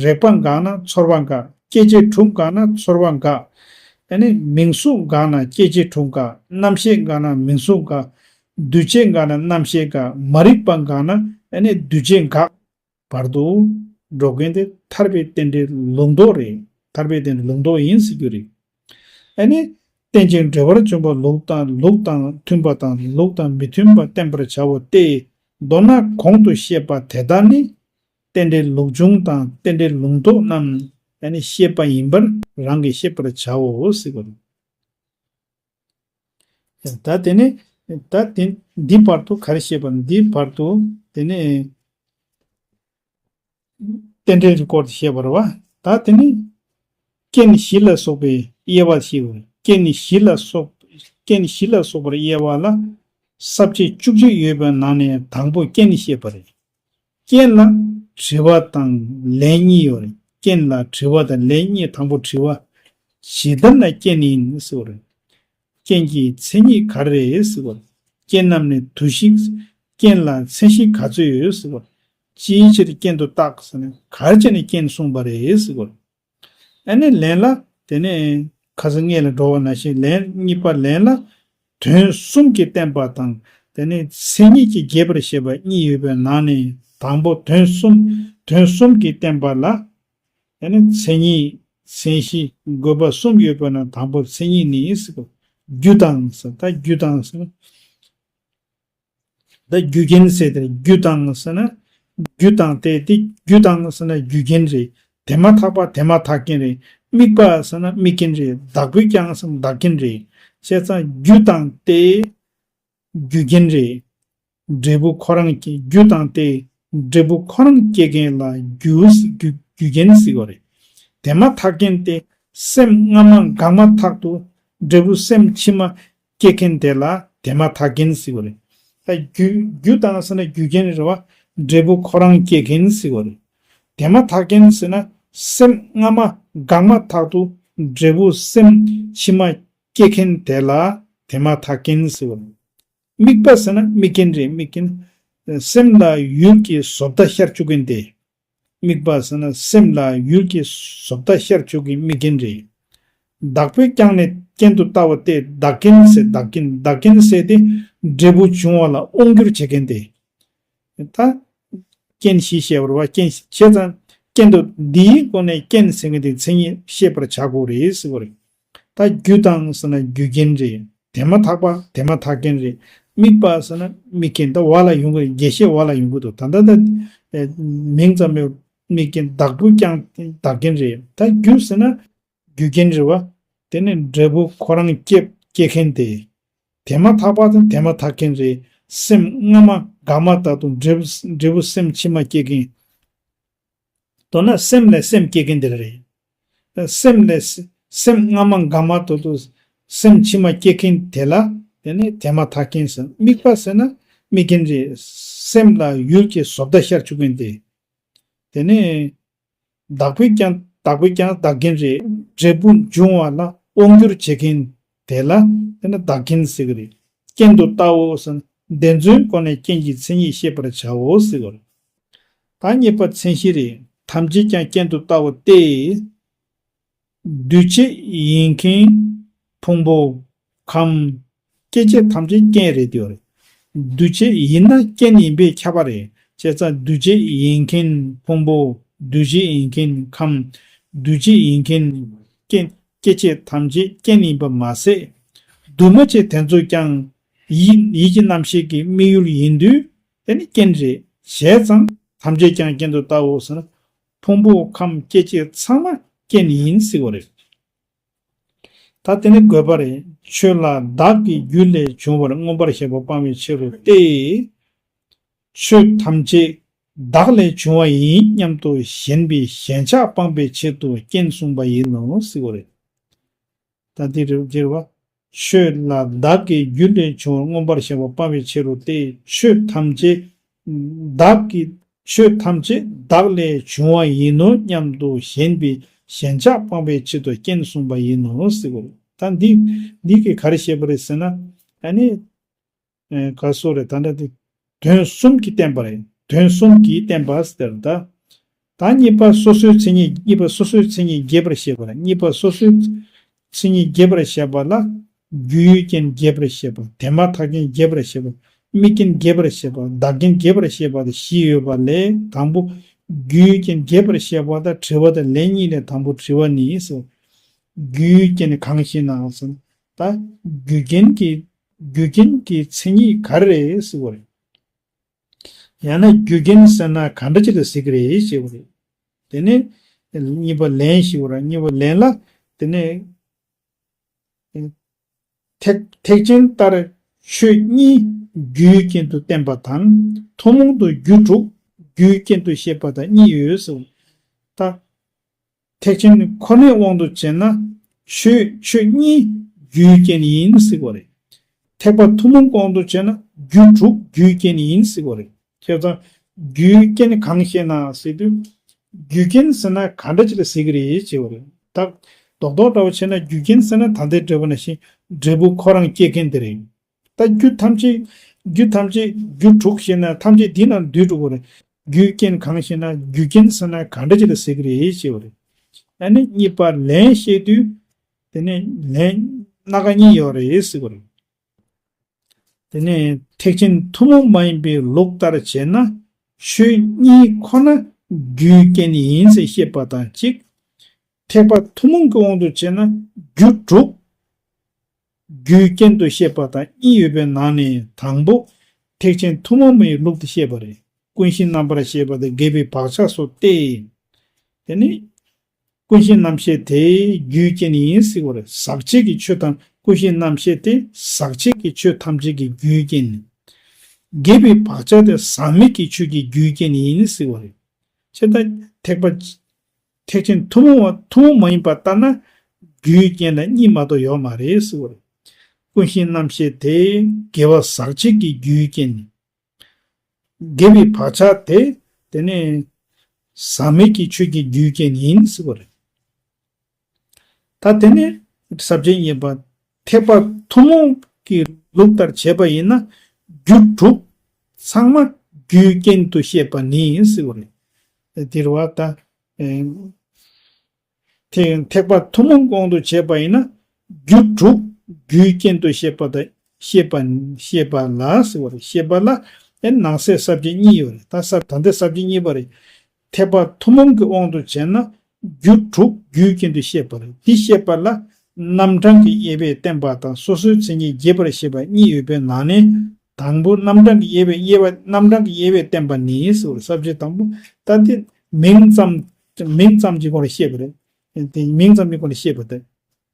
རེག་པ་འགགས་ན་ཚོར་བ་འགག་སྐྱེ་མཆེད་དྲུག་འགགས་ན་ཚོར་བ་འགག་ཨ་ནི་མིང་གཟུགས་འགགས་ན་སྐྱེ་མཆེད་དྲུག་འགག་རྣམ་ཤེས་འགགས་ན་མིང་གཟུགས་འགག་འདུ་བྱེད་འགགས་ན་རྣམ་ཤེས་འགག་མ་རིག་པ་འགགས་ན་ཨ་ནི་འདུ་བྱེད་འགག་བར་དུ་འགྲོ་མཁན་དེ་ཐར་པའི་རྟེན་འབྲེལ་ལུགས་ལྡོག་རེད། ཐར་པའི་རྟེན་འབྲེལ་ལུགས་ལྡོག་ཡིན་ཟེར་རྒྱུ་རེད། ཨ་ནི་རྟེན་ཅིང་འབྲེལ་བར་འབྱུང་བ་ལུགས་དང་ལུགས་དང་མཐུན་པ་དང་ལུགས་དང་མི་མཐུན་པ་བསྟན་པར་བྱའོ་སྟེ། མདོར་ན་གོང་དུ་བཤད་པ་དེ་དག་ནི་རྟེན་འབྲེལ་ལུགས་འབྱུང་དང་རྟེན་འབྲེལ་ལུགས་ལྡོག་རྣམས་ཨ་ནི་བཤད་པ་ཡིན་པར་རང་གིས་ཤེས་པར་བྱའོ་ཟེར་བ་རེད། ད་དེ་ནས་ད་དེ་འདི་བར་དུ་ག་རེ་བཤད་པ་འདི་བར་དུ་དེ་ནས་རྟེན་འབྲེལ་གྱི་སྐོར་དེ་བཤད་པ་རེད་བ། ད་དེ་ནས་རྐྱེན་བཞི་ལ་སོགས་པའི་དབྱེ་བ་ཞེས་པ་རེད། རྐྱེན་བཞི་ལ་སོགས་རྐྱེན་བཞི་ལ་སོགས་པར་དབྱེ་བ་ལ་ས་བཅད་བཅུ་གཅིག་ཡོད་པའི་ནང་ནས་དང་པོ་རྐྱེན་བཤད་པ་རེད། རྐྱེན་ལ་དྲི་བ་དང་ལན་གཉིས་ཡོད་རེད། རྐྱེན་ལ་དྲི་བ་དང་ལན་གཉིས། དང་པོ་དྲི་བ། ཇི་ལྟར་ན་རྐྱེན་ཡིན་ཟེར་བ་རེད། རྐྱེན་གྱི་མཚན་ཉིད་ག་རེ་རེད་ཟེར་བ་རེད། རྐྱེན་རྣམས་ནི་དུ་ཞིག་རྐྱེན་ལ་མཚན་གཞི་ག་ཚོད་ཡོད་ཟེར་བ་རེད། ཅིའི་ཕྱིར་རྐྱེན་དུ་བཏགས་ཟེར་ན་ག་རེ་བྱས་ནས་རྐྱེན་གསུངས་པ་རེད་ཟེར་བ་རེད། ཨ་ནི་ལན་ལ་དེ་ནས་ཁ་སང་སྔོན་ལ་འགྲོ་བ་ནང་བཞིན་ལན་གཉིས་པ་ལན་ལ་དོན་གསུམ་གྱིས་བསྟན་པ་དང་དེ་ནས་མཚན་ཉིད་ཀྱིས་རྒྱས་པར་བཤད་པ་གཉིས་ཡོད་པའི་ནང་ནས་དང་པོ་དོན་གསུམ་དོན་གསུམ་གྱིས་བསྟན་པ་ལ་དེ་ནས་མཚན་ཉིད་མཚན་གཞི་དགོས་པ་གསུམ་ཡོད་པའི་ནང་དང་པོ་མཚན་ཉིད་ནི་ཟེར་རྒྱུ་དང་ཟེར། ད་རྒྱུ་དང་ཟེར། ད་རྒྱུ་རྐྱེན་ཟེར་དེ་རྒྱུ་དང་ཟེར་ན་རྒྱུ་དང་སྟེ་དེ་རྒྱུ་དང་ཟེར་ན་རྒྱུ་རྐྱེན་རེད། དེ་མ་ཐག་པ་དེ་མ་ཐག་རྐྱེན་རེད། དམིགས་པ་ཟེར་ན་དམིགས་རྐྱེན་རེད། བདག་པོས་ཀྱང་ཟེར་ན་བདག་རྐྱེན་རེད། བྱས་ཙང་རྒྱུ་དང་སྟེ་རྒྱུ་རྐྱེན་རེད། འབྲས་བུ་ཁོ་རང་སྐྱེ་རྒྱུ་དང་སྟེ་འབྲས་བུ་ཁོ་རང་སྐྱེ་མཁན་ལ་རྒྱུ་རྒྱུ་རྒྱུ་རྐྱེན་ཟེར་བ་རེད། དེ་མ་ཐག་རྐྱེན་ཏེ་སེམས་སྔ་མ་འགག་མ་ཐག་ཏུ་འབྲས་བུ་སེམས་ཕྱི་མ་སྐྱེ་མཁན་དེ་ལ་དེ་མ་ཐག་རྐྱེན་ཟེར་བ་རེད། ད་རྒྱུ་རྒྱུ་དང་ཟེར་ན་རྒྱུ་རྐྱེན་རེད་བ། འབྲས་བུ་ཁོ་རང་སྐྱེ་མཁན་ཟེར་བ་རེད། དེ་མ་ཐག་རྐྱེན་ཟེར་ན་སེམས་སྔ་མ་འགག་མ་ཐག་ཏུ་འབྲས་བུ་སེམས་ཕྱི་མ་སྐྱེ་མཁན་དེ་ལ་དེ་མ་ཐག་རྐྱེན་ཟེར་བ་རེད། དམིགས་པ་ཟེར་ན་དམིགས་རྐྱེན་རེད། དམིགས་རྐྱེན། སེམས་ལ་ཡུལ་གྱི་བཟོ་ལྟ་ཤར་བཅུག་མཁན་དེ། དམིགས་པ་ཟེར་ན་སེམས་ལ་ཡུལ་གྱི་བཟོ་ལྟ་ཤར་བཅུག་གི་དམིགས་རྐྱེན་རེད། བདག་པོས་ཀྱང་ནི་རྐྱེན་དུ་བལྟ་བ་སྟེ་བདག་རྐྱེན་ཟེར། བདག་རྐྱེན་བདག་རྐྱེན་ཟེར་ཏེ་འབྲས་བུ་འབྱུང་བ་ལ་དབང་བསྒྱུར་བྱེད་མཁན་དེ། ད་རྐྱེན་བཞི་བཤད་པ་རེད་བ། རྐྱེན་བྱས་ཙང་རྐྱེན་དུ་འདིའི་སྒོ་ནས་རྐྱེན་ཟེར་མཁན་དེ་མཚན་ཉིད་ཤེས་པར་བྱ་དགོས་རེད་ཟེར་བ་རེད། ད་རྒྱུ་དང་ཟེར་ན་རྒྱུ་རྐྱེན་རེད། དེ་མ་ཐག་པ་དེ་མ་ཐག་རྐྱེན་རེད། དམིགས་པ་ཟེར་ན་དམིགས་རྐྱེན། ད་བ་ལ་ཡོང་གི་རེད། རྒྱས་བཤད་བ་ལ་ཡོང་གི་འདུག་ད་ལྟ་ད་མིང་ཙམ་མེད་ དམིགས་རྐྱེན། བདག་པོས་ཀྱང་བདག་རྐྱེན་རེད། ད་རྒྱུ་ཟེར་ན་རྒྱུ་རྐྱེན་རེད་བ། དེ་ནས་འབྲས་བུ་ཁོ་རང་སྐྱེ་སྐྱེ་མཁན་དེ། དེ་མ་ཐག་པ་དང་དེ་མ་ཐག་མཁན་རེད། སེམས་སྔ་མ་འགག་མ་ཐག་ཏུ་འབྲས་བུ་འབྲས་བུ་སེམས་ཕྱི་མ་སྐྱེ་མཁན། མདོར་ན་སེམས་ལས་སེམས་སྐྱེ་མཁན་དེ་རེད། སེམས་ལས་སེམས་སྔ་མ་འགག་མ་ཐག་ཏུ་སེམས་ཕྱི་མ་སྐྱེ་མཁན་དེ་ལ་དེ་ནས་དེ་མ་ཐག་རྐྱེན་ཟེར། དམིགས་པ་ཟེར་ན་དམིགས་རྐྱེན་རེད། སེམས་ལ་ཡུལ་གྱི་བཟོ་ལྟ་ཤར་བཅུག་མཁན་དེ། དེ་ནས་བདག་པོས་ཀྱང་བདག་པོས་ཀྱང་བདག་རྐྱེན་རེད། འབྲས་བུ་འབྱུང་བ་ལ་དབང་སྒྱུར་བྱེད་མཁན་དེ་ལ་དེ་ནི་བདག་རྐྱེན་ཟེར་གི་རེད། རྐྱེན་དུ་བལྟའོ་ཟེར་ན་བདེན་རྫུན་སྒོ་ནས་རྐྱེན་གྱི་མཚན་ཉིད་ཤེས་པར་བྱའོ་ཟེར་གི་རེད། ད་གཉིས་པ་མཚན་གཞི་རེད། ཐམས་ཅད་ཀྱང་རྐྱེན་དུ་བལྟའོ་སྟེ། འདུས་བྱས་ཡིན་མཁན་ཕུང་པོ་ཁམས་སྐྱེ་མཆེད་ཐམས་ཅད་རྐྱེན་རེད་དེ་རེད། འདུས་བྱས་ཡིན་ན་རྐྱེན་ཡིན་པས་ཁྱབ་པ་རེད། བྱས་ཙང་འདུས་བྱས་ཡིན་མཁན་ཕུང་པོ། འདུས་བྱས་ཡིན་མཁན་ཁམས། འདུས་བྱས་ཡིན་མཁན་རྐྱེན་སྐྱེ་མཆེད་ཐམས་ཅད་རྐྱེན་ཡིན་པ་མ་ཟད། འདུས་མ་བྱས་དེ་ཚོ་ཀྱང་ཡིད་ཡིད་ཀྱི་རྣམ་ཤེས་ཀྱི་དམིགས་ཡུལ་ཡིན་དུས་དེ་ནི་རྐྱེན་རེད། བྱས་ཙང་ཐམས་ཅད་ཀྱང་རྐྱེན་དུ་བལྟའོ་ཟེར་ན། ཕུང་པོ་ཁམས་སྐྱེ་མཆེད་ཚང་མ་རྐྱེན་ཡིན་ཟེར་བ་རེད། ད་དེ་ནི་དགོས་པ་རེད། ཆོས་ལ་བདག་གི་རྒྱུ་ལས་བྱུང་བར་མངོན་པར་ཞེན་པ་སྤང་བའི་ཕྱིར་རོ་སྟེ། ཆོས་ཐམས་ཅད་བདག་ལས་བྱུང་བ་ཡིན་སྙམ་དུ་ཞེན་པའི་ཞེན་ཆགས་སྤངས་པའི་ཆེད་དུ་རྐྱེན་གསུངས་པ་ཡིན་ནོ་ཟེར་བ་རེད། ད་འདི་རེད་ཟེར་བ། ཆོས་ལ་བདག་གི་རྒྱུ་ལས་བྱུང་བར་མངོན་པར་ཞེན་པ་སྤང་བའི་ཕྱིར་རོ་སྟེ། ཆོས་ཐམས་ཅད་བདག་གི་ཆོས་ཐམས་ཅད་བདག་ལས་བྱུང་བ་ཡིན་ནོ་སྙམ་དུ་ཞེན་པའི་ཞེན་ཆགས་སྤངས་པའི་ཆེད་དུ་རྐྱེན་གསུངས་པ་ཡིན་ནོ་ཟེར་བ་རེད། ད་འདི་འདི་གིས་ག་རེ་བཤད་པ་རེད་ཟེར་ན། ཨ་ནི། ཨེ། ག་སོ་རེད། ད་འདྲ་དེ། དོན་གསུམ་གྱིས་བསྟན་པ་རེད། དོན་གསུམ་གྱིས་བསྟན་པ་ཟེར་ད། ད་གཉིས་པ་སོ་སོའི་མཚན་ཉིད། གཉིས་པ་སོ་སོའི་མཚན་ཉིད་རྒྱས་པར་བཤད་པ་རེད། གཉིས་པ་སོ་སོའི་མཚན་ཉིད་རྒྱས་པར་བཤད་པ་ལ། རྒྱུའི་རྐྱེན་རྒྱས་པར་བཤད་པ། དེ་མ་ཐག་རྐྱེན་རྒྱས་པར་བཤད་པ། དམིགས་རྐྱེན་རྒྱས་པར་བཤད་པ། བདག་རྐྱེན་རྒྱས་པར་བཤད་པ་དང་བཞི་ཡོད་པ་ལས། དང་པོ། རྒྱུའི་རྐྱེན་རྒྱས་པར་བཤད་པ་དང་དྲི་བ་དང་ལན་གཉིས་ལས། དང་པོ་དྲི་བ་ནི་ཟེར། རྒྱུའི་རྐྱེན་གང་ཞེ་ན་ཟེར། ད་རྒྱུ་རྐྱེན་གྱི་རྒྱུ་རྐྱེན་གྱི་མཚན་ཉིད་ག་རེ་རེད་ཟེར་བ་རེད། ཡང་ན་རྒྱུ་རྐྱེན་ཟེར་ན་ག་འདྲ་ཅིག་ལ་ཟེར་གི་རེད་ཞེས་པ་རེད། དེ་ནས་གཉིས་པ་ལན་ཞེས་པ་རེད། གཉིས་པ་ལན་ལ་དེ་ནས་ཐེག་ཐེག་ཆེན་ལྟར་ཆོས་གཉིས་རྒྱུའི་རྐྱེན་དུ་བསྟན་པ་དང་། ཐུན་མོང་དུ་རྒྱུ་དྲུག་རྒྱུའི་རྐྱེན་དུ་བཤད་པ་དང་གཉིས་ཡོད་ཟེར། ད། ཐེག་ཆེན་ཁོ་ནའི་དབང་དུ་བྱས་ན། ཆོས་ཆོས་གཉིས་རྒྱུའི་རྐྱེན་ཡིན་ཟེར་བ་རེད། ཐེག་པ་ཐུན་མོང་དབང་དུ་བྱས་ན་རྒྱུ་དྲུག་རྒྱུའི་རྐྱེན་ཡིན་ཟེར་བ་རེད། བྱས་ཙང་རྒྱུའི་རྐྱེན་གང་ཞེ་ན་ཟེར་དུས། རྒྱུ་རྐྱེན་ཟེར་ན་ག་འདྲ་ཅིག་ལ་ཟེར་གི་རེད་ཅེས་པ་རེད། ད་རྡོག་རྡོག་འདྲ་བོ་བྱས་ན་རྒྱུ་རྐྱེན་ཟེར་ན་ད་ལྟའི་འབྲས་བུ་ནང་བཞིན་འབྲས་བུ་ཁོ་རང་སྐྱེད་མཁན་དེ་རེད། ད་རྒྱུ་ཐམས་ཅད། རྒྱུ་ཐམས་ཅད་རྒྱུ་དྲུག་ཞེ་ན་ཐམས་ཅད་འདི་ན་འདུས་འགྲོ་གི་རེད། རྒྱུའི་རྐྱེན་གང་ཞེ་ན། རྒྱུ་རྐྱེན་ཟེར་ན་ག་འདྲ་ཅིག་ལ་ཟེར་གི་རེད་ཅེས་པ་རེད། ཨ་ནི་གཉིས་པ་ལན་བཤད་དུས། དེ་ནས་ལན་སྣ་ཁ་གཉིས་ཡོད་རེད་ཟེར་གི་རེད། དེ་ནས་ཐེག་ཆེན་ཐུན་མོང་མ་ཡིན་པའི་ལུགས་ལྟར་བྱས་ན། ཆོས་གཉིས་ཁོ་ན་རྒྱུའི་རྐྱེན་ཡིན་ཟེར་བཤད་པ་དང་གཅིག། ཐེག་པ་ཐུན་མོང་གི་དབང་དུ་བྱས་ན་རྒྱུ་དྲུག་རྒྱུའི་རྐྱེན་དུ་བཤད་པ་དང་གཉིས་ཡོད་པའི་ནང་ནས་དང་པོ། ཐེག་ཆེན་ཐུན་མོང་མའི་ལུགས་དེ་བཤད་པ་རེད། ཀུན་གཞི་རྣམ་པར་ཤེས་པ་དང་རྒས་པའི་བག་ཆགས་སོགས་ཏེ། དེ་ནི་ཀུན་གཞི་རྣམ་ཤེས་དེ་རྒྱུའི་རྐྱེན་ཡིན་ཟེར་བ་རེད། ཟག་བཅས་ཀྱི་ཆོས་ཐམས། ཀུན་གཞི་རྣམ་ཤེས་དེ་ཟག་བཅས་ཀྱི་ཆོས་ཐམས་ཅད་ཀྱི་རྒྱུའི་རྐྱེན་ཡིན། རྒས་པའི་བག་ཆགས་དེ་ཟག་མེད་ཀྱི་ཆོས་ཀྱི་རྒྱུའི་རྐྱེན་ཡིན་ཟེར་བ་རེད། བྱས་ཙང་ཐེག་པ། ཐེག་ཆེན་ཐུན་མོང་བ་ཐུན་མོང་མ་ཡིན་པ་ལྟར་ན་རྒྱུའི་རྐྱེན་ལ་གཉིས་མ་གཏོགས་ཡོད་མ་རེད་ཟེར་བ་རེད། ཀུན་གཞི་རྣམ་ཤེས་དེ་དགེ་བ་ཟག་བཅས་ཀྱི་རྒྱུའི་རྐྱེན་ཡིན། རྒས་པའི་བག་ཆགས་དེ་དེ་ནི་ཟག་མེད་ཀྱི་ཆོས་ཀྱི་རྒྱུའི་རྐྱེན་ཡིན་ཟེར་བ་རེད། ད་དེ་ནས་ས་བཅད་གཉིས་པ། ཐེག་པ་ཐུན་མོང་གི་ལུགས་ལྟར་བྱས་པ་ཡིན་ན་རྒྱུ་དྲུག་ཚང་མ་རྒྱུའི་རྐྱེན་དུ་བཤད་པ་ནི་ཟེར་བ་རེད། དེ་རེད་བ་ད། ཨེ། ཐེག་ཐེག་པ་ཐུན་མོང་དབང་དུ་བྱས་པ་ཡིན་ན་རྒྱུ་དྲུག་རྒྱུའི་རྐྱེན་དུ་བཤད་པ་དང་བཤད་པ་བཤད་པ་ལ་ཟེར་བ་རེད། བཤད་པ་ལ་ཨེ་ནང་གསེས་ས་བཅད་གཉིས་ཡོད་རེད། ད་ས་ད་ལྟའི་ས་བཅད་གཉིས་པ་རེད། ཐེག་པ་ཐུན་མོང་གི་དབང་དུ་བྱས་ན་རྒྱུ་དྲུག་རྒྱུའི་རྐྱེན་དུ་བཤད་པ་རེད། འདི་བཤད་པ་ལ་རྣམ་གྲངས་ཀྱི་དབྱེ་བས་བསྟན་པ་དང་སོ་སོའི་མཚན་ཉིད་རྒྱས་པར་བཤད་པ་གཉིས་ཡོད་པའི་ནང་ནས་དང་པོ་རྣམ་གྲངས་ཀྱི་དབྱེ་བས་དབྱེ་བ་རྣམ་གྲངས་ཀྱི་དབྱེ་བས་བསྟན་པ་ནི་ཟེར་བ་རེད། ས་བཅད་དང་པོ་ད་འདི་ མིང་ཙམ་མིང་ཙམ་གྱི་སྒོ་ནས་བཤད་པ་རེད། དེ་མིང་ཙམ་གྱི་སྒོ་ནས་བཤད་པ་དེ།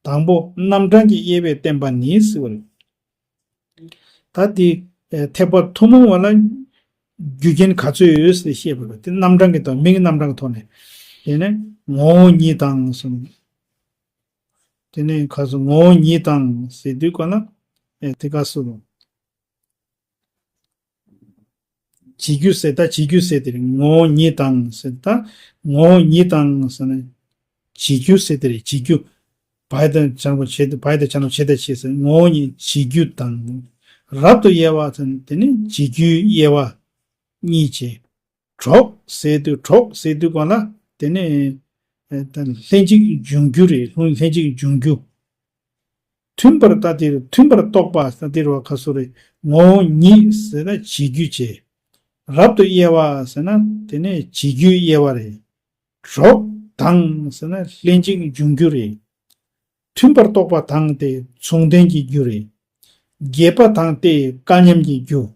དང་པོ་རྣམ་གྲངས་ཀྱི་དབྱེ་བས་བསྟན་པ་ནི་ཟེར་བ་རེད། ད་དེ་ཐེག་པ་ཐུན་མོང་བ་ལ་རྒྱུ་རྐྱེན་ག་ཚོད་ཡོད་ཟེར་བཤད་པ་རེད། དེ་རྣམ་གྲངས་ཀྱི་ཐོག་མིང་གི་རྣམ་གྲངས་ཀྱི་ཐོག་ནས། དེ་ནས་ངོ་བོ་ཉིད་དང་གསུངས། དེ་ནས་ག་ཚོད་ངོ་བོ་ཉིད་དང་ཟེར་དུས་ག་ལ། དེ་ག་ཚོད། བྱེད་རྒྱུ་ཟེར་ད་བྱེད་རྒྱུ་ཟེར་དེ་རེད། ངོ་བོ་ཉིད་དང་ཟེར་ད། ངོ་བོ་ཉིད་དང་ཟེར་ན། བྱེད་རྒྱུ་ཟེར་དེ་རེད། བྱེད་རྒྱུ། བའི་དང་བྱ་ན་བྱེད་བའི་དང་བྱ་ན་བྱེད་དང་བྱེད་ཟེར། ངོ་བོ་ཉིད་བྱེད་རྒྱུ་དང་། རབ་ཏུ་དབྱེ་བ་ཟེར་ན་དེ་ནི་བྱེད་རྒྱུའི་དབྱེ་བ་གཉིས་བྱས། གྲོགས་ཟེར་དུས་གྲོགས་ཟེར་དུས་གང་ལ་དེ་ནི་ལྷན་ཅིག་འབྱུང་རྒྱུ་རེད། ལྷན་ཅིག་འབྱུང་རྒྱུ། མཐུན་པར་ལྟ་སྟེ་མཐུན་པར་རྟོག་པ་ལྟ་སྟེ་བ་ཁ་སོ་རེ། ངོ་བོ་ཉིད་ཟེར་ན་བྱེད་རྒྱུ་བྱེད། རབ་ཏུ་དབྱེ་བ་ཟེར་ན་དེ་ནས་བྱེད་རྒྱུའི་དབྱེ་བ་རེད། གྲོགས་དང་ཟེར་ན་ལྷན་ཅིག་འབྱུང་རྒྱུ་རེད། མཐུན་པར་རྟོག་པ་དང་དེ་མཚུངས་ལྡན་གྱི་རྒྱུ་རེད། དགྱེས་པ་དང་དེ་སྐལ་མཉམ་གྱི་རྒྱུ།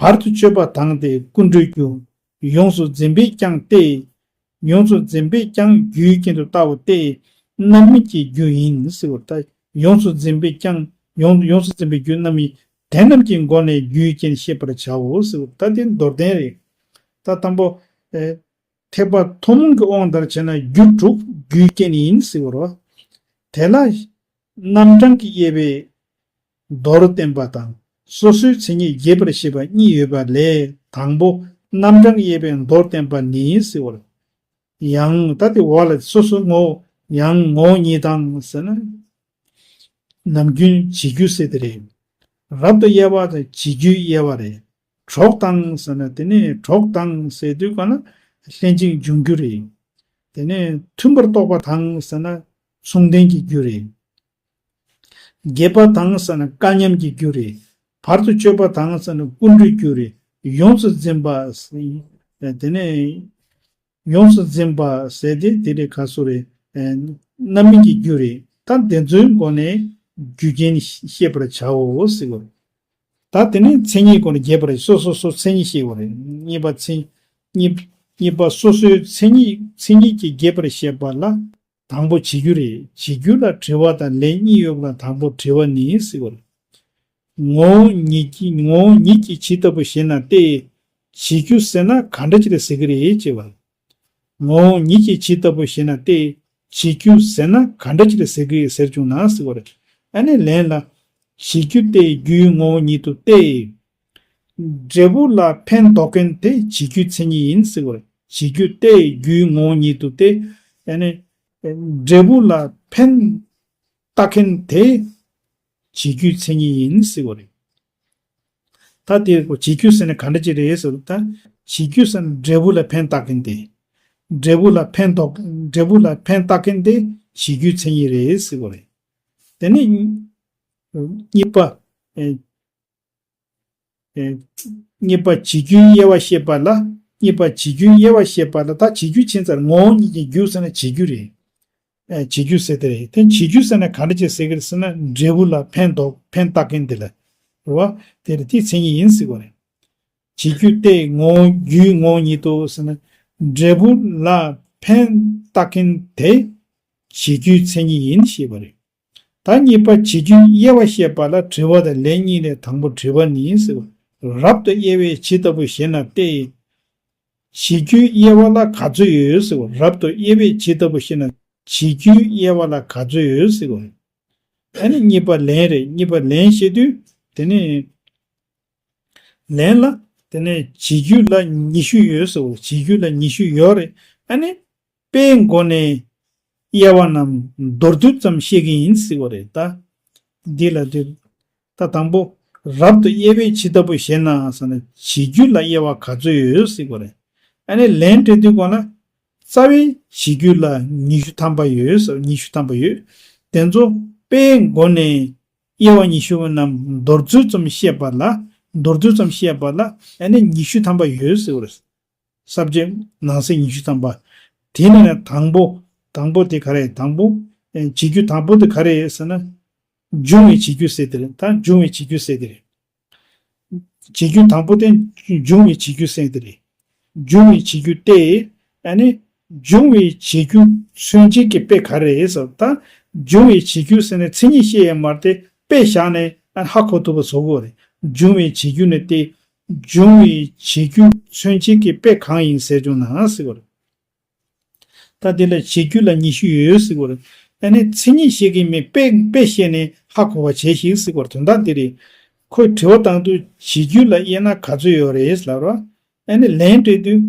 བར་དུ་གཅོད་པ་དང་སྟེ་ཀུན་འགྲོའི་རྒྱུ། ཡོངས་སུ་འཛིན་པས་ཀྱང་སྟེ། ཡོངས་སུ་འཛིན་པས་ཀྱང་རྒྱུའི་རྐྱེན་དུ་ལྟ་བུ་སྟེ། རྣམ་སྨིན་གྱི་རྒྱུ་ཡིན་ཟེར་བ་ལྟར། ཡོངས་སུ་འཛིན་པས་ཀྱང་ཡོངས་ཡོངས་སུ་འཛིན་པའི་རྒྱུ་རྣམ་སྨིན་དེ་རྣམས་ཀྱི་སྒོ་ནས་རྒྱུའི་རྐྱེན་ཤེས་པར་བྱའོ་ཟེར་བ་ལྟར། དེ་མདོར་བསྟན་རེད། ད་དང་པོ། ཨེ། ཐེག་པ་ཐུན་མོང་གི་དབང་ལྟར་བྱས་ན་རྒྱུ་དྲུག་རྒྱུའི་རྐྱེན་ཡིན་ཟེར་བ་རེད། དེ་ལ། རྣམ་གྲངས་ཀྱི་དབྱེ་བས་མདོར་བསྟན་པ་དང་། སོ་སོའི་མཚན་ཉིད་རྒྱས་པར་བཤད་པ་གཉིས་ཡོད་པ་ལས། དང་པོ་རྣམ་གྲངས་ཀྱི་དབྱེ་བས་མདོར་བསྟན་པ་ནི་ཟེར་བ་རེད། ཡང་ད་དེ་འོག་ལ་སོ་སོ་ངོ་བོ་ཡང་ངོ་བོ་ཉིད་དང་ཟེར་ན། ནམ་རྒྱུན་བྱེད་རྒྱུ་ཟེར་དེ་རེད། རབ་ཏུ་དབྱེ་བ་དང་བྱེད་རྒྱུའི་དབྱེ་བ་རེད། གྲོགས་དང་ཟེར་ན་དེ་ནི་གྲོགས་དང་ཟེར་དུས་ག་ན་ལྷན་ཅིག་འབྱུང་རྒྱུ་རེད། དེ་ནས་མཐུན་པར་རྟོག་པ་དང་ཟེར་ན་མཚུངས་ལྡན་གྱི་རྒྱུ་རེད། དགྱེས་པ་དང་ཟེར་ན་སྐལ་མཉམ་གྱི་རྒྱུ་རེད། བར་དུ་གཅོད་པ་དང་ཟེར་ན་ཀུན་འགྲོའི་རྒྱུ་རེད། ཡོངས་སུ་འཛིན་པ། དེ་ནས་ཡོངས་སུ་འཛིན་པ་ཟེར་དེ་དེ་རེད་ཁ་སོ་རེད། རྣམ་སྨིན་གྱི་རྒྱུ་རེད། ད་དེ་ཚོའི་སྒོ་ནས་རྒྱུ་རྐྱེན་ཤེས་པར་བྱའོ་ཟེར་བ་རེད། ད་དེ་ནས་མཚན་ཉིད་སྒོ་ནས་རྒྱས་པ་རེད། སོ་སོ་སོ་མཚན་ཉིད་ཤེས་པ་རེད། གཉིས་པ་མཚན་གཉིས་གཉིས་པ་སོ་སོའི་མཚན་ཉིད་མཚན་ཉིད་ཀྱིས་རྒྱས་པར་བཤད་པ་ལ། དང་པོ་བྱེད་རྒྱུ་རེད། བྱེད་རྒྱུ་ལ་དྲི་བ་དང་ལན་གཉིས་ཡོད་པ་ལ་དང་པོ་དྲི་བ་ནི་ཟེར་བ་རེད། ངོ་བོ་ཉིད་ཀྱི་ངོ་བོ་ཉིད་ཀྱི་ཇི་ལྟ་བུ་ཞེ་ན་སྟེ། བྱེད་རྒྱུ་ཟེར་ན་ག་འདྲ་ཅིག་ལ་ཟེར་གི་རེད་ཅེས་པ། ངོ་བོ་ཉིད་ཀྱི་ཇི་ལྟ་བུ་ཞེ་ན་སྟེ། བྱེད་རྒྱུ་ཟེར་ན་ག་འདྲ་ཅིག་ལ་ཟེར་གི་ཟེར་བྱུང་ན་ཟེར་བ་རེད། ཨ་ནི་ལན་ལ། བྱེད་རྒྱུ་སྟེ་རྒྱུའི་ངོ་བོ་ཉིད་དུ་སྟེ། འབྲས་བུ་ལ་ཕན་འདོགས་མཁན་དེ་བྱེད་རྒྱུའི་མཚན་ཉིད་ཡིན་ཟེར་བ་རེད། བྱེད་རྒྱུ་སྟེ་རྒྱུའི་ངོ་བོ་ཉིད་དུ་སྟེ། ཨ་ནི། འབྲས་བུ་ལ་ཕན་བཏགས་མཁན་དེ་བྱེད་རྒྱུའི་མཚན་ཉིད་ཡིན་ཟེར་བ་རེད། ད་དེ་བྱེད་རྒྱུ་ཟེར་ན་ག་འདྲ་ཅིག་རེད་ཟེར་ན། ད་བྱེད་རྒྱུ་ཟེར་ན་འབྲས་བུ་ལ་ཕན་བཏགས་མཁན་དེ། འབྲས་བུ་ལ་ཕན་འདོགས་འབྲས་བུ་ལ་ཕན་བཏགས་མཁན་དེ་བྱེད་རྒྱུའི་མཚན་ཉིད་རེད་ཟེར་བ་རེད། དེ་ནས་གཉིས་པ། ཨེ། ཨེ། གཉིས་པ་བྱེད་རྒྱུའི་དབྱེ་བ་བཤད་པ་ལ། གཉིས་པ་བྱེད་རྒྱུའི་དབྱེ་བ་བཤད་པ་ལ། ད་བྱེད་རྒྱུ་ཕྱིན་ཚར། ངོ་བོ་ཉིད་ཀྱི་རྒྱུ་ཟེར་ན་བྱེད་རྒྱུ་རེད། ཨེ། བྱེད་རྒྱུ་ཟེར་དེ་རེད། དེ་བྱེད་རྒྱུ་ཟེར་ན་ག་འདྲ་ཅིག་ཟེར་གི་རེད་ཟེར་ན། འབྲས་བུ་ལ་ཕན་འདོགས་ཕན་བཏགས་མཁན་དེ་ལ། རེད་བ། དེ་རེད། དེའི་མཚན་ཉིད་ཡིན་ཟེར་བ་རེད། བྱེད་རྒྱུ་སྟེ་ངོ་བོ་རྒྱུའི་ངོ་བོ་ཉིད་དུ་ཟེར་ན། འབྲས་བུ་ལ་ཕན་བཏགས་མཁན་དེ་བྱེད་རྒྱུའི་མཚན་ཉིད་ཡིན་ཞེས་པ་རེད། ད་གཉིས་པ་བྱེད་རྒྱུའི་དབྱེ་བ་བཤད་པ་ལ་དྲི་བ་དང་ལན་གཉིས་ལས་དང་པོ་དྲི་བ་ནི་ཟེར་བ། རབ་ཏུ་དབྱེ་བས་ཇི་ལྟ་བུ་ཞེ་ན་སྟེ། བྱེད་རྒྱུའི་དབྱེ་བ་ལ་ག་ཚོད་ཡོད་ཟེར་བ། རབ་ཏུ་དབྱེ་བས་ཇི་ལྟ་བུ་ཞེ་ན། བྱེད་རྒྱུའི་དབྱེ་བ་ལ་ག་ཚོད་ཡོད་ཟེར་བ། ཨ་ནི་གཉིས་པ་ལན་རེད། གཉིས་པ་ལན་བཤད་དུས་དེ་ནི། ལན་ལ། དེ་ནས་བྱེད་རྒྱུ་ལ་ཉི་ཤུ་ཡོད་ཟེར་བ། བྱེད་རྒྱུ་ལ་ཉི་ཤུ་ཡོད་རེད། ཨ་ནི། དཔེའི་སྒོ་ནས་དབྱེ་བ་རྣམས་མདོར་བསྡུས་ཙམ་བཤད་ཀྱི་ཡིན་ཟེར་བ་རེད་ད། འདི་ལ་འདི། ད་དང་པོ། རབ་ཏུ་དབྱེ་བས་ཇི་ལྟ་བུ་ཞེ་ན་ཟེར་ན། བྱེད་རྒྱུ་ལ་དབྱེ་བ་ག་ཚོད་ཡོད་ཟེར་བ་རེད། ཨ་ནི་ལན་སྤྲད་དུས་གོང་ལ། རྩ་བའི་བྱེད་རྒྱུ་ལ་ཉི་ཤུ་ཐམ་པ་ཡོད་ཟེར། ཉི་ཤུ་ཐམ་པ་ཡོད། དེ་ཚོ་དཔེའི་སྒོ་ནས་དབྱེ་བ་ཉི་ཤུ་པ་རྣམས་མདོར་བསྡུས་ཙམ་བཤད་པ་ལ། མདོར་བསྡུས་ཙམ་བཤད་པ་ལ་ཨ་ནི་ཉི་ཤུ་ཐམ་པ་ཡོད་ཟེར་བ་རེད། ས་བཅད་ནང་གསེས་ཉི་ཤུ་ཐམ་པ། དེ་ནས་ནི་དང་པོ། དང་པོ་དེ་ག་རེ། དང་པོ། ཨེ། བྱེད་རྒྱུ་དང་པོ་དེ་ག་རེ་ཟེར་ན། འབྱུང་བའི་བྱེད་རྒྱུ་ཟེར་དེ་རེད། ད་འབྱུང་བའི་བྱེད་རྒྱུ་ཟེར་དེ་རེད། བྱེད་རྒྱུ་དང་པོ་དེ་འབྱུང་བའི་བྱེད་རྒྱུ་ཟེར་དེ་རེད། འབྱུང་བའི་བྱེད་རྒྱུ་སྟེ། ཨ་ནི་འབྱུང་བའི་བྱེད་རྒྱུ་མཚོན་བྱེད་ཀྱི་དཔེ་ག་རེ་རེད་ཟེར་ད། འབྱུང་བའི་བྱེད་རྒྱུ་ཟེར་ནས་མཚན་ཉིད་བཤད་ཡས་མ་རེད་དེ་དཔེ་བཞག་ནས་ཨ་ཧ་གོ་ཐུབ་པ་བཟོ་དགོས་རེད། འབྱུང་བའི་བྱེད་རྒྱུ་ནི་སྟེ། འབྱུང་བའི་བྱེད་རྒྱུ་མཚོན་བྱེད་ཀྱི་དཔེ་གང་ཡིན་ཟེར་བྱུང་ན་ཟེར་བ་རེད། ད་དེ་ལ་བྱེད་རྒྱུ་ལ་ཉི་ཤུ་ཡོད་ཟེར་བ་རེད། ཨ་ནི་མཚན་ཉིད་བཤད་ཀྱི་མེད་དཔེ་དཔེ་བཤད་ནས་ཧ་གོ་བ་བྱས་ཤིག་ཟེར་བ་རེད། དོན་དག་འདི་རེད། ཁོས་དྲི་བ་བཏང་དུས་བྱེད་རྒྱུ་ལ་དབྱེ་ན་ག་ཚོད་ཡོད་རེད་ལབ་རོགས། ཨ་ནི་ལན་སྤྲད་དུས་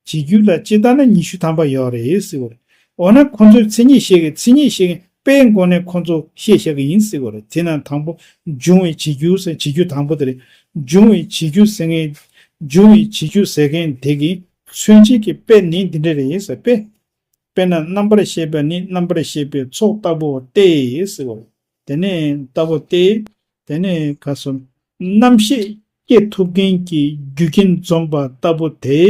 བྱེད་རྒྱུ་ལ་སྤྱིར་བཏང་ན་ཉི་ཤུ་ཐམ་པ་ཡོད་རེད་ཟེར་བ་རེད། འོ་ན་ཁོ་ཚོས་མཚན་ཉིད་བཤད་ཀྱི་མཚན་ཉིད་བཤད་ཀྱི་དཔེའི་སྒོ་ནས་ཁོ་ཚོ་བཤད་བཞག་གི་ཡིན་ཟེར་བ་རེད། དེ་ན་དང་པོ་འབྱུང་བའི་བྱེད་རྒྱུ་ཟེར་བྱེད་རྒྱུ་དང་པོ་དེ་རེད། འབྱུང་བའི་བྱེད་རྒྱུ་ཟེར་མཁན་འབྱུང་བའི་བྱེད་རྒྱུ་ཟེར་མཁན་དེ་གི་མཚོན་བྱེད་ཀྱི་དཔེ་ནི་འདི་འདྲ་རེད་ཟེར་དཔེ། དཔེར་ན་རྣམ་པར་ཤེས་པ་ནི་རྣམ་པར་ཤེས་པའི་ཚོགས་ལྟ་བུ་སྟེ་ཟེར་བ། དེ་ནས་ལྟ་བུ་སྟེ། དེ་ནས་ག་སོ། རྣམ་ཤེས་སྐྱེ་ཐུབ་མཁན་གྱི་རྒྱུ་རྐྱེན་འཛོམས་པ་ལྟ་བུ་དེ།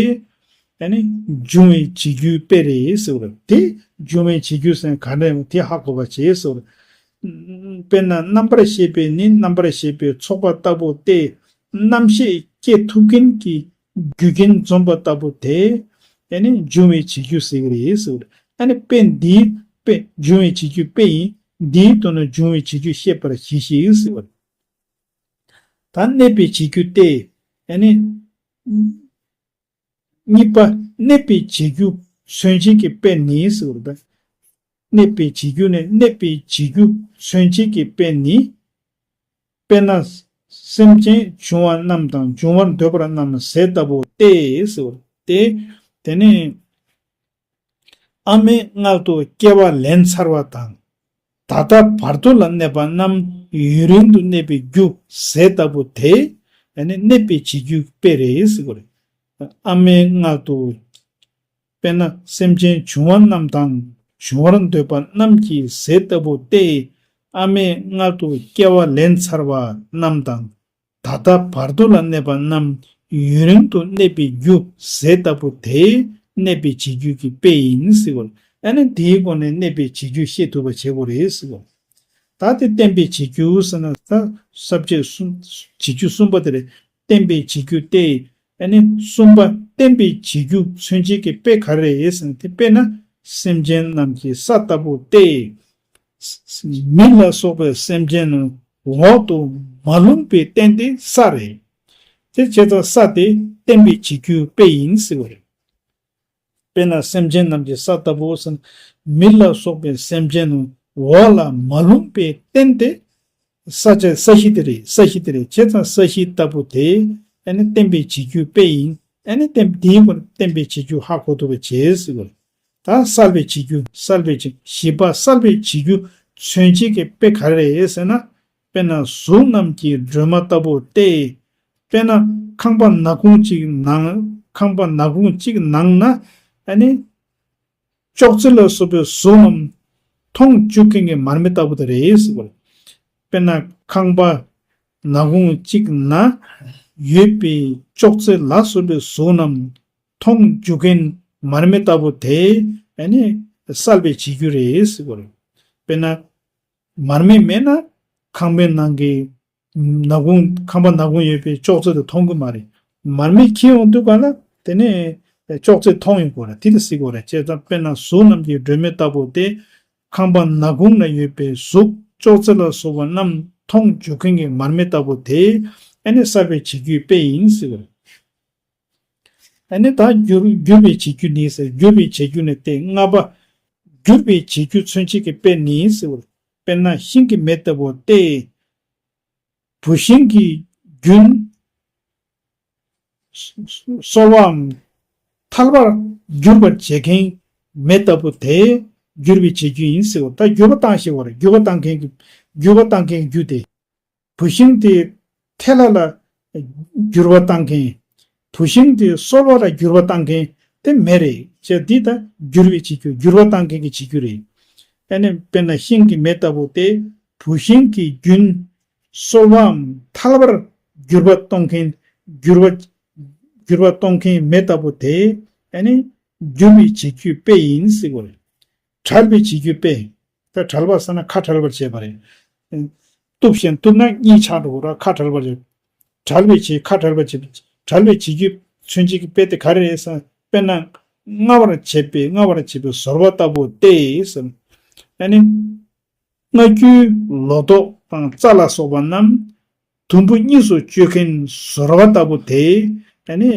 ཨ་ནི་འབྱུང་བའི་བྱེད་རྒྱུའི་དཔེ་རེད་ཟེར་བ། དེ་འབྱུང་བའི་བྱེད་རྒྱུ་ཟེར་ག་འདྲ་ཡང་དེ་ཧ་གོ་བ་བྱེད་ཟེར་བ། དཔེར་ན་རྣམ་པར་ཤེས་པས་ནི་རྣམ་པར་ཤེས་པའི་ཚོགས་པ་ལྟ་བུ་སྟེ། རྣམ་ཤེས་སྐྱེ་ཐུབ་མཁན་གྱི་རྒྱུ་རྐྱེན་འཛོམས་པ་ལྟ་བུ་དེ། ཨ་ནི་འབྱུང་བའི་བྱེད་རྒྱུ་ཟེར་གྱི་རེད་ཟེར་བ། ཨ་ནི་དཔེ་འདིའི་དཔེ་འབྱུང་བའི་བྱེད་རྒྱུ་དཔེ་ཡིན། འདིའི་དོན་ན་འབྱུང་བའི་བྱེད་རྒྱུ་ཤེས་པར་གྱིས་ཤིག་ཟེར་བ། ད་གནས་པའི་བྱེད་རྒྱུ་སྟེ། ཨ་ནི། གཉིས་པ་གནས་པའི་བྱེད་རྒྱུ་མཚོན་བྱེད་ཀྱི་དཔེ་ནི་ཟེར་བ་རེད། གནས་པའི་བྱེད་རྒྱུ་ནི་གནས་པའི་བྱེད་རྒྱུ་མཚོན་བྱེད་ཀྱི་དཔེ་ནི། དཔེར་ན་སེམས་ཅན་བྱུང་བ་རྣམས་དང་འབྱུང་བར་འདོད་པ་རྣམས་ཟས་ལྟ་བུ་སྟེ་ཟེར་བ་སྟེ། དེ་ནི་ཨ་མའི་མངལ་དུ་སྐྱེ་བ་ལེན་ཚར་བ་དང་། ད་ལྟ་བར་དོ་ལ་གནས་པ་རྣམས་ཡུན་རིང་དུ་གནས་པའི་རྒྱུ་ཟས་ལྟ་བུ་དེ་ནི་གནས་པའི་བྱེད་རྒྱུའི་དཔེ་རེད་ཟེར་བ་རེད། ཨ་མའི་མངལ་དུ། དཔེར་ན་སེམས་ཅན་བྱུང་བ་རྣམས་དང་འབྱུང་བར་འདོད་པ་རྣམས་ཀྱི་ཟས་ལྟ་བུ་སྟེ། ཨ་མའི་མངལ་དུ་སྐྱེ་བ་ལེན་ཚར་བ་རྣམས་དང་། ད་ལྟ་བར་དོ་ལ་གནས་པ་རྣམས་ཡུན་རིང་དུ་གནས་པའི་རྒྱུ་ཟས་ལྟ་བུ་དེ་གནས་པའི་བྱེད་རྒྱུ་གི་དཔེ་ཡིན་ཟེར་བ། ཨ་ནི་དེའི་སྒོ་ནས་གནས་པའི་བྱེད་རྒྱུ་ཤེས་ཐུབ་པ་བྱེད་དགོས་རེད་ཟེར་བ། ད་དེ་བསྟན་པའི་བྱེད་རྒྱུ་ཟེར་ན་ད་ས་བཅད་གསུམ་བྱེད་རྒྱུ་གསུམ་པ་དེ་རེད། བསྟན་པའི་བྱེད་རྒྱུ་སྟེ། ཨ་ནི་གསུམ་པ་བསྟན་པའི་བྱེད་རྒྱུ་མཚོན་བྱེད་ཀྱི་དཔེ་ག་རེ་རེད་ཟེར་ན་དེ་དཔེར་ན་སེམས་ཅན་རྣམས་ཀྱི་ས་ལྟ་བུ་སྟེ། མི་ལ་སོགས་པའི་སེམས་ཅན་ནི་འོག་ཏུ་མ་ལྷུང་བའི་རྟེན་དེ་ས་རེད། དེ་བྱས་ཙང་ས་དེ་བསྟན་པའི་བྱེད་རྒྱུའི་དཔེ་ཡིན་ཟེར་བ་རེད། དཔེར་ན་སེམས་ཅན་རྣམས་ཀྱི་ས་ལྟ་བུ་ཟེར་ན། མི་ལ་སོགས་པའི་སེམས་ཅན་ནི་འོག་ལ་མ་ལྷུང་བའི་རྟེན་དེ། ས་ཆ་ས་གཞི་དེ་རེད། ས་གཞི་དེ་རེད། བྱས་ཙང་ས་གཞི་ལྟ་བུ་དེ་ཨ་ནི་བསྟན་པའི་བྱེད་རྒྱུའི་དཔེ་ཡིན། ཨ་ནི་བསྟན་དེའི་སྐོར་བསྟན་པའི་བྱེད་རྒྱུ་ཧ་གོ་ཐུབ་པ་བྱས་ཟེར་བ་རེད། ད་བསལ་བའི་བྱེད་རྒྱུ་བསལ་བའི་བྱེད་བཞི་པ་བསལ་བའི་བྱེད་རྒྱུ་མཚོན་བྱེད་ཀྱི་དཔེ་ག་རེ་རེད་ཟེར་ན། དཔེར་ན་གཟུགས་རྣམས་ཀྱི་སྒྲོན་མ་ལྟ་བུ་སྟེ། དཔེར་ན་ཁང་པ་ནག་ཁུང་གཅིག་ནང་ཁང་པ་ནག་ཁུང་གཅིག་ནང་ན་ཨ་ནི་ཅོག་ཙེ་ལ་སོགས་པའི་གཟུགས་རྣམས་མཐོང་བཅུག་མཁན་གྱི་མར་མེ་ལྟ་བུ་དེ་རེད་ཟེར་བ་རེད། དཔེར་ན་ཁང་པ་ནག་ཁུང་གཅིག་ན་ཡོད་པའི་ཅོག་ཙེ་ལ་སོགས་པའི་གཟུགས་རྣམས་མཐོང་བཅུག་མཁན་མར་མེ་ལྟ་བུ་དེ་ཨ་ནི་བསལ་བའི་བྱེད་རྒྱུ་རེད་ཟེར་བ་རེད། དཔེར་ན་མར་མེ་མེད་ན་ཁང་པའི་ནང་གི་ནག་ཁུང་ཁང་པ་ནག་ཁུང་ཡོད་པའི་ཅོག་ཙེ་དེ་མཐོང་གི་མ་རེད། མར་མེ་འཁྱེར་ཡོང་དུས་ག་ལ་དེ་ནས་ཅོག་ཙེ་མཐོང་ཡོང་གི་རེད། དེ་དེ་སྲིད་གོ་རེད། བྱས་ཙང་དཔེར་ན་གཟུགས་རྣམས་ཀྱི་སྒྲོན་མེ་ལྟ་བུ་སྟེ། ཁང་པ་ནག་ཁུང་ན་ཡོད་པའི་གཟུགས་ཅོག་ཙེ་ལ་སོགས་པ་རྣམས་མཐོང་བཅུག་མཁན་གྱི་མར་མེ་ལྟ་བུ་དེ་ཨ་ནི་བསལ་བའི་བྱེད་རྒྱུའི་དཔེ་ཡིན་ཟེར་བ་རེད། ཨ་ནི་ད་འགྱུར་འགྱུར་བའི་བྱེད་རྒྱུ་ནི་ཟེར། འགྱུར་བའི་བྱེད་རྒྱུ་ནི་སྟེ། ལྔ་པ། འགྱུར་བའི་བྱེད་རྒྱུ་མཚོན་བྱེད་ཀྱི་དཔེ་ནི་ཟེར་བ་རེད། དཔེར་ན་ཤིང་གི་མེ་ལྟ་བུ་སྟེ། བུད་ཤིང་གི་རྒྱུན་གསོ་བའམ་ཐལ་བར་འགྱུར་བར་བྱེད་མཁན་མེ་ལྟ་བུ་དེ་འགྱུར་བའི་བྱེད་རྒྱུ་ཡིན་ཟེར་བ། ད་འགྱུར་བ་བཏང་ཞེས་པ་རེད། འགྱུར་བ་བཏང་མཁན་གྱི་འགྱུར་བ་བཏང་མཁན་གྱི་རྒྱུ་དེ། བུད་ཤིང་དེ་ཐལ་བ་ལ་འགྱུར་བ་བཏང་མཁན། བུད་ཤིང་དེ་སོལ་བ་ལ་འགྱུར་བ་བཏང་མཁན་དེ་མེ་རེད། ཅེས་འདི་ད་འགྱུར་བའི་བྱེད་རྒྱུ་འགྱུར་བ་བཏང་མཁན་གྱི་བྱེད་རྒྱུ་རེད། ཨ་ནི་དཔེར་ན་ཤིང་གི་མེ་ལྟ་བུ་སྟེ། བུད་ཤིང་གི་རྒྱུན་སོལ་བའམ་ཐལ་བར་འགྱུར་བ་གཏོང་མཁན་འགྱུར་བ་འགྱུར་བ་གཏོང་མཁན་མེ་ལྟ་བུ་དེ་ཨ་ནི་འགྱུར་བའི་བྱེད་རྒྱུའི་དཔེ་ཡིན་ཟེར་བ་རེད། བྲལ་བའི་བྱེད་རྒྱུའི་དཔེ། ད་བྲལ་བ་ཟེར་ན་ཁ་བྲལ་བར་བྱེད་པ་རེད། གཏུབ་ཞིང་གཏུབ་ན་གཉིས་ཆགས་འགྲོ་གི་རེད། ཁ་བྲལ་བར་བྱེད། བྲལ་བའི་བྱེད་ཁ་བྲལ་བར་བྱེད། བྲལ་བའི་བྱེད་རྒྱུ་མཚོན་བྱེད་ཀྱི་དཔེ་དེ་ག་རེ་རེད་ཟེར་ན། དཔེར་ན་ མངའ་བར་བྱེད་པའི་མངའ་བར་བྱེད་པའི་ཟོར་པ་ལྟ་བུ་སྟེ་ཟེར། ཨ་ནི། མངའ་རྒྱུའི་ལོ་ཏོག་དང་རྩྭ་ལ་སོགས་པ་རྣམས་དུམ་བུ་གཉིས་སུ་གཅོད་མཁན་ཟོར་པ་ལྟ་བུ་དེ་ཨ་ནི་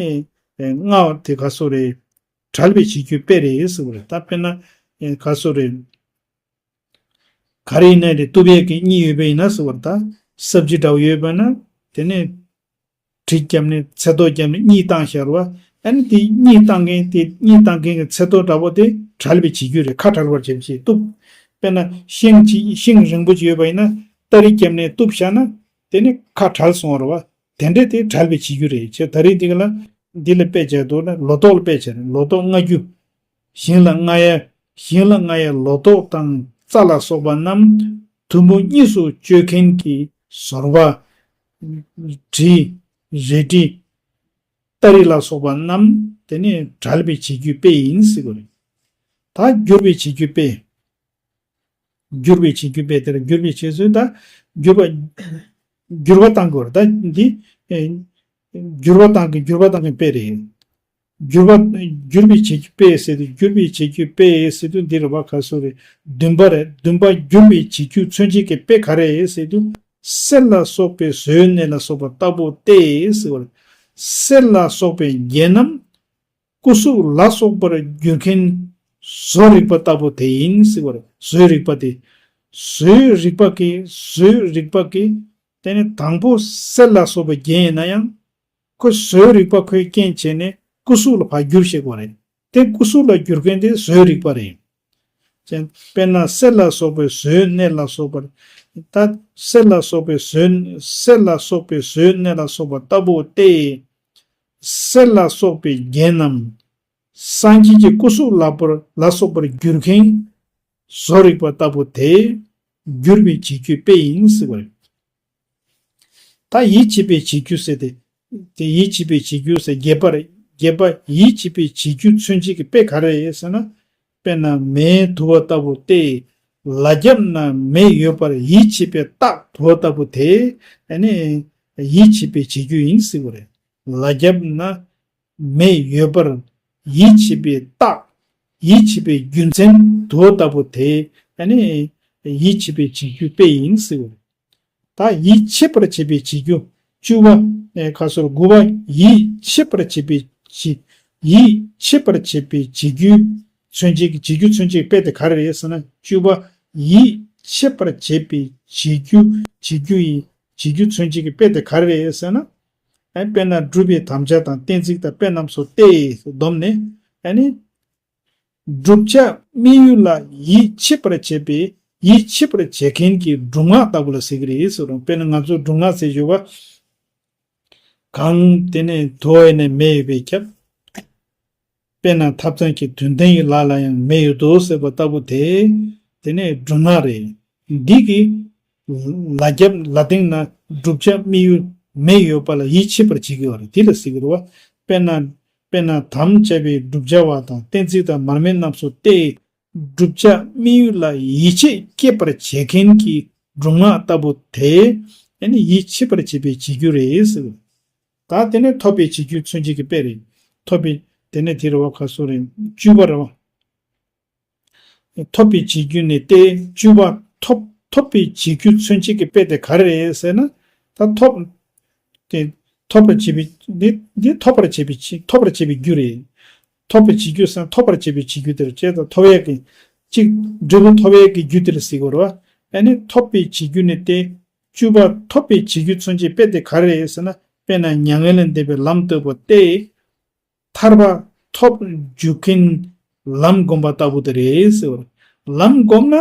མངའ་དེ་ག་སོ་རེད། གྲལ་པའི་བྱེད་རྒྱུ་དཔེ་རེད་ཟེར་བ་རེད། ད་དཔེར་ན་ག་སོ་རེད། ག་རེ་ཡིན་ན་རེད། གཏུབ་ཡས་ཀྱི་གཉིས་ཡོད་པ་ཡིན་ན་ཟེར་བ་རེད། ད་སབ་ཇི་འདྲ་བོ་ཡོད་པ་ན་དེ་ནས་གྲི་བརྒྱབ་ནས་ཚེ་ཏོག་བརྒྱབ་ནས་གཉིས་བཏང་ཤར་བ། ཨ་ནི་དེ་གཉིས་བཏང་མཁན་དེ་གཉིས་བཏང་མཁན་གྱི་ཚེ་ཏོག་འདྲ་པོ་དེ་གྲལ་པའི་བྱེད་རྒྱུ་རེད། ཁ་གྲལ་བར་བྱེད་བྱེད་གཏུབ། དཔེར་ན་ཤིང་གཅིག་ཤིང་རིང་པོ་ཅིག་ཡོད་པ་ཡིན་ན་སྟ་རེ་བརྒྱབ་ནས་གཏུབ་བཞག་ན་དེ་ནི་ཁ་གྲལ་སོང་བ་རེད་བ། དེ་འདྲ་དེ་གྲལ་པའི་བྱེད་རྒྱུ་རེད། ཅེས་ད་རེས་འདི་ག་ལ་འདི་ལ་དཔེ་བྱས་འདུག་ན་ལོ་ཏོག་ལ་དཔེ་བྱས་རེད། ལོ་ཏོག་མངའ་རྒྱུ། ཞིང་ལ་མངའ་ཡ། ཞིང་ལ་མངའ་ཡ་ལོ་ཏོག་དང་རྩྭ་ལ་སོགས་པ་རྣམས་དུམ་བུ་གཉིས་སུ་གཅོད་མཁན་གྱི་ཟོར་པ། གྲི། རལ་གྲི། སྟ་རེ་ལ་སོགས་པ་རྣམས་དེ་ནི་གྲལ་པའི་བྱེད་རྒྱུ་དཔེ་ཡིན་ཟེར་བ་རེད། ད་བསྒྱུར་བའི་བྱེད་རྒྱུ་དཔེ། བསྒྱུར་བའི་བྱེད་རྒྱུ་དཔེ་དེར་བསྒྱུར་བའི་བྱེད་ཚུལ་ད་བསྒྱུར་བ། བསྒྱུར་བ་བཏང་དགོས་རེད། ད་འདི་ཨེ་བསྒྱུར་བ་བཏང་གི་བསྒྱུར་བ་བཏང་གི་དཔེ་རེད། བསྒྱུར་བ། བསྒྱུར་བའི་བྱེད་རྒྱུ་དཔེ་ཟེར་དུས་བསྒྱུར་བའི་བྱེད་རྒྱུ་དཔེ་ཟེར་དུས་འདི་རེད་བ། ག་སོ་རེད། བདུན་པ་རེད། བདུན་པ། བསྒྱུར་བའི་བྱེད་རྒྱུ་མཚོན་བྱེད་ཀྱི་དཔེ་ག་རེ་ཟེར་དུས་གསེར་ལ་སོགས་པའི་ཟོའི་གནས་ལ་སོགས་པ་ལྟ་བུ་སྟེ་ཟེར་བ་རེད། གསེར་ལ་སོགས་པའི་རྒྱན་རྣམས་སྐུ་གཟུགས་ལ་སོགས་པར་གྱུར་མཁན་བཟོ་རིག་པ་ལྟ་བུ་དེ་ཡིན་ཟེར་བ་རེད། བཟོའི་རིག་པ་དེ། བཟོའི་རིག་པ་གི་བཟོའི་རིག་པ་གི་དེ་ནི་དང་པོ་གསེར་ལ་སོགས་པའི་རྒྱན་ཡིན་ན་ཡང་། ཁོ་བཟོའི་རིག་པ་ཁོས་རྐྱེན་བྱས་ནས་སྐུ་གཟུགས་ལ་ཕར་བསྒྱུར་ཤེས་དགོས་རེད། དེ་སྐུ་གཟུགས་ལ་བསྒྱུར་མཁན་དེ་བཟོའི་རིག་པ་རེད། ཅེས། དཔེར་ན་གསེར་ལ་སོགས་པའི་བཟོའི་གནས་ལ་སོགས་པར། ད་གསེར་ལ་སོགས་པའི་བཟོའི་གསེར་ལ་སོགས་པའི་བཟོའི་གནས་ལ་སོགས་པ་ལྟ་བུ་སྟེ། གསེར་ལ་སོགས་པའི་རྒྱན་རྣམས་སངས་རྒྱས་ཀྱི་སྐུ་གཟུགས་ལ་པར་ལ་སོགས་པར་བསྒྱུར་མཁན་བཟོ་རིག་པ་ལྟ་བུ་དེ་བསྒྱུར་བའི་བྱེད་རྒྱུའི་དཔེ་ཡིན་ཟེར་བ་རེད། ད་ཡིད་ཆེས་པའི་བྱེད་རྒྱུ་ཟེར་ཏེ། དེ་ཡིད་ཆེས་པའི་བྱེད་རྒྱུ་ཟེར་བརྒྱད་པ་རེད། བརྒྱད་པ་ཡིད་ཆེས་པའི་བྱེད་རྒྱུ་མཚོན་བྱེད་ཀྱི་དཔེ་ག་རེ་རེད་ཟེར་ན། དཔེར་ན་མེའི་དུ་བ་ལྟ་བུ་སྟེ། ལ་རྒྱབ་ན་མེ་ཡོད་པར་ཡིད་ཆེས་པའི་རྟགས་དུ་བ་ལྟ་བུ་དེ་ཨ་ནི་ཡིད་ཆེས་པའི་བྱེད་རྒྱུ་ཡིན་ཟེར་བ་རེད། ལ་རྒྱབ་ན་མེ་ཡོད་པར་ཡིད་ཆེས་པའི་རྟགས། ཡིད་ཆེས་པའི་རྒྱུ་མཚན་དུ་བ་ལྟ་བུ་དེ་ཨ་ནི་ཡིད་ཆེས་པའི་བྱེད་རྒྱུ་དཔེ་ཡིན་ཟེར་བ་རེད། ད་ཡིད་ཆེས་པར་བྱེད་པའི་བྱེད་རྒྱུ། བཅུ་པ། ཨེ་ཁ་སོར་དགུ་པ། ཡིད་ཆེས་པར་བྱེད་པའི་བྱེད། ཡིད་ཆེས་པར་བྱེད་པའི་བྱེད་རྒྱུའི་མཚོན་བྱེད་ཀྱི་བྱེད་རྒྱུ་མཚོན་བྱེད་དཔེ་དེ་ག་རེ་རེད་ཟེར་ན། བཅུ་པ། ཡིད་ཆེས་པར་བྱེད་པའི་བྱེད་རྒྱུ། བྱེད་རྒྱུ་ཡི་བྱེད་རྒྱུ་མཚོན་བྱེད་ཀྱི་དཔེ་དེ་ག་རེ་རེད་ཟེར་ན། ཨེ་དཔེར་ན་སྒྲུབ་པའི་དམ་བཅའ་དང་གཏན་ཚིགས་དང་དཔེ་རྣམས་སོ་སྟེ་བསྡོམས་ནས་ཨ་ནི། བསྒྲུབ་བྱ་དམིགས་ཡུལ་ལ་ཡིད་ཆེས་པར་བྱེད་པའི་ཡིད་ཆེས་པར་བྱེད་མཁན་གྱི་སྒྲུབ་ངག་ལྟ་བུ་ལ་ཟེར་གྱི་རེད་ཟེར་རུང་། དཔེར་ན་ང་ཚོ་སྒྲུབ་ངག་ཟེར་ཞུ་བ། གང་དེ་ནས་དུ་བ་ཡིན་ན་མེ་ཡོད་པས་ཁྱབ། དཔེར་ན་ཐབ་ཚང་གི་དོན་ལྡན་གྱི་ལ་ལ་ཡང་མེ་ཡོད་དོ་ཟེར་བ་ལྟ་བུ་དེ། དེ་ནས་སྒྲུབ་ངག་རེད། འདི་གི་ལ་རྒྱབ་ལ་སྟེང་ན་བསྒྲུབ་བྱ་དམིགས་ཡུལ་མེ་ཡོད་པ་ལ་ཡིད་ཆེས་པར་བྱེད་ཀྱི་ཡོད་རེད། དེ་ལ་ཟེར་གྱི་རེད་བ། དཔེར་ན། དཔེར་ན་དམ་བཅའ་བའི་བསྒྲུབ་བྱ་བ་དང་གཏན་ཚིགས་དང་མར་མེ་རྣམས་སོ་སྟེ། བསྒྲུབ་བྱ་དམིགས་ཡུལ་ལ་ཡིད་ཆེས་སྐྱེད་པར་བྱེད་མཁན་གྱི་སྒྲུབ་ངག་ལྟ་བུ་དེ་ཨ་ནི་ཡིད་ཆེས་པར་བྱེད་པའི་བྱེད་རྒྱུ་རེད་ཟེར། ད་དེ་ནས་ཐོབ་པའི་བྱེད་རྒྱུ་མཚོན་བྱེད་ཀྱི་དཔེ་རེད། ཐོབ་པའི་དེ་ནས་དེ་རེད་བ། ཁ་སོ་རེད། བཅུ་པ་རེད་བ། ཐོབ་པའི་བྱེད་རྒྱུ་ནི་སྟེ། བཅུ་པ། ཐོབ་ཐོབ་པའི་བྱེད་རྒྱུ་མཚོན་བྱེད་ཀྱི་དཔེ་དེ་ག་རེ་རེད་ཟེར་ན། ད་ཐོབ། དེ་ཐོབ་པར་བྱེད་པའི་འདི་འདི་ཐོབ་པར་བྱེད་པའི་ཆེད་ཐོབ་པར་བྱེད་པའི་རྒྱུ་རེད། ཐོབ་པའི་བྱེད་རྒྱུ་ཟེར་ན་ཐོབ་པར་བྱེད་པའི་བྱེད་རྒྱུ་དེར་བྱེད་དང་ཐོབ་ཡས་ཀྱི་གཅིག་འབྲས་བུ་ཐོབ་ཡས་ཀྱི་རྒྱུ་དེར་ཟེར་དགོས་རེད་བ། ཨ་ནི་ཐོབ་པའི་བྱེད་རྒྱུ་ནི་སྟེ། བཅུ་པ། ཐོབ་པའི་བྱེད་རྒྱུ་མཚོན་བྱེད་དཔེ་དེ་ག་རེ་རེད་ཟེར་ན། དཔེར་ན་མྱ་ངན་ལས་འདས་པའི་ལམ་ལྟ་བུ་སྟེ། ཐར་པ་ཐོབ་འཇུག་མཁན་ལམ་བསྒོམ་པ་ལྟ་བུ་དེ་རེད་ཟེར་བ། ལམ་བསྒོམ་ན་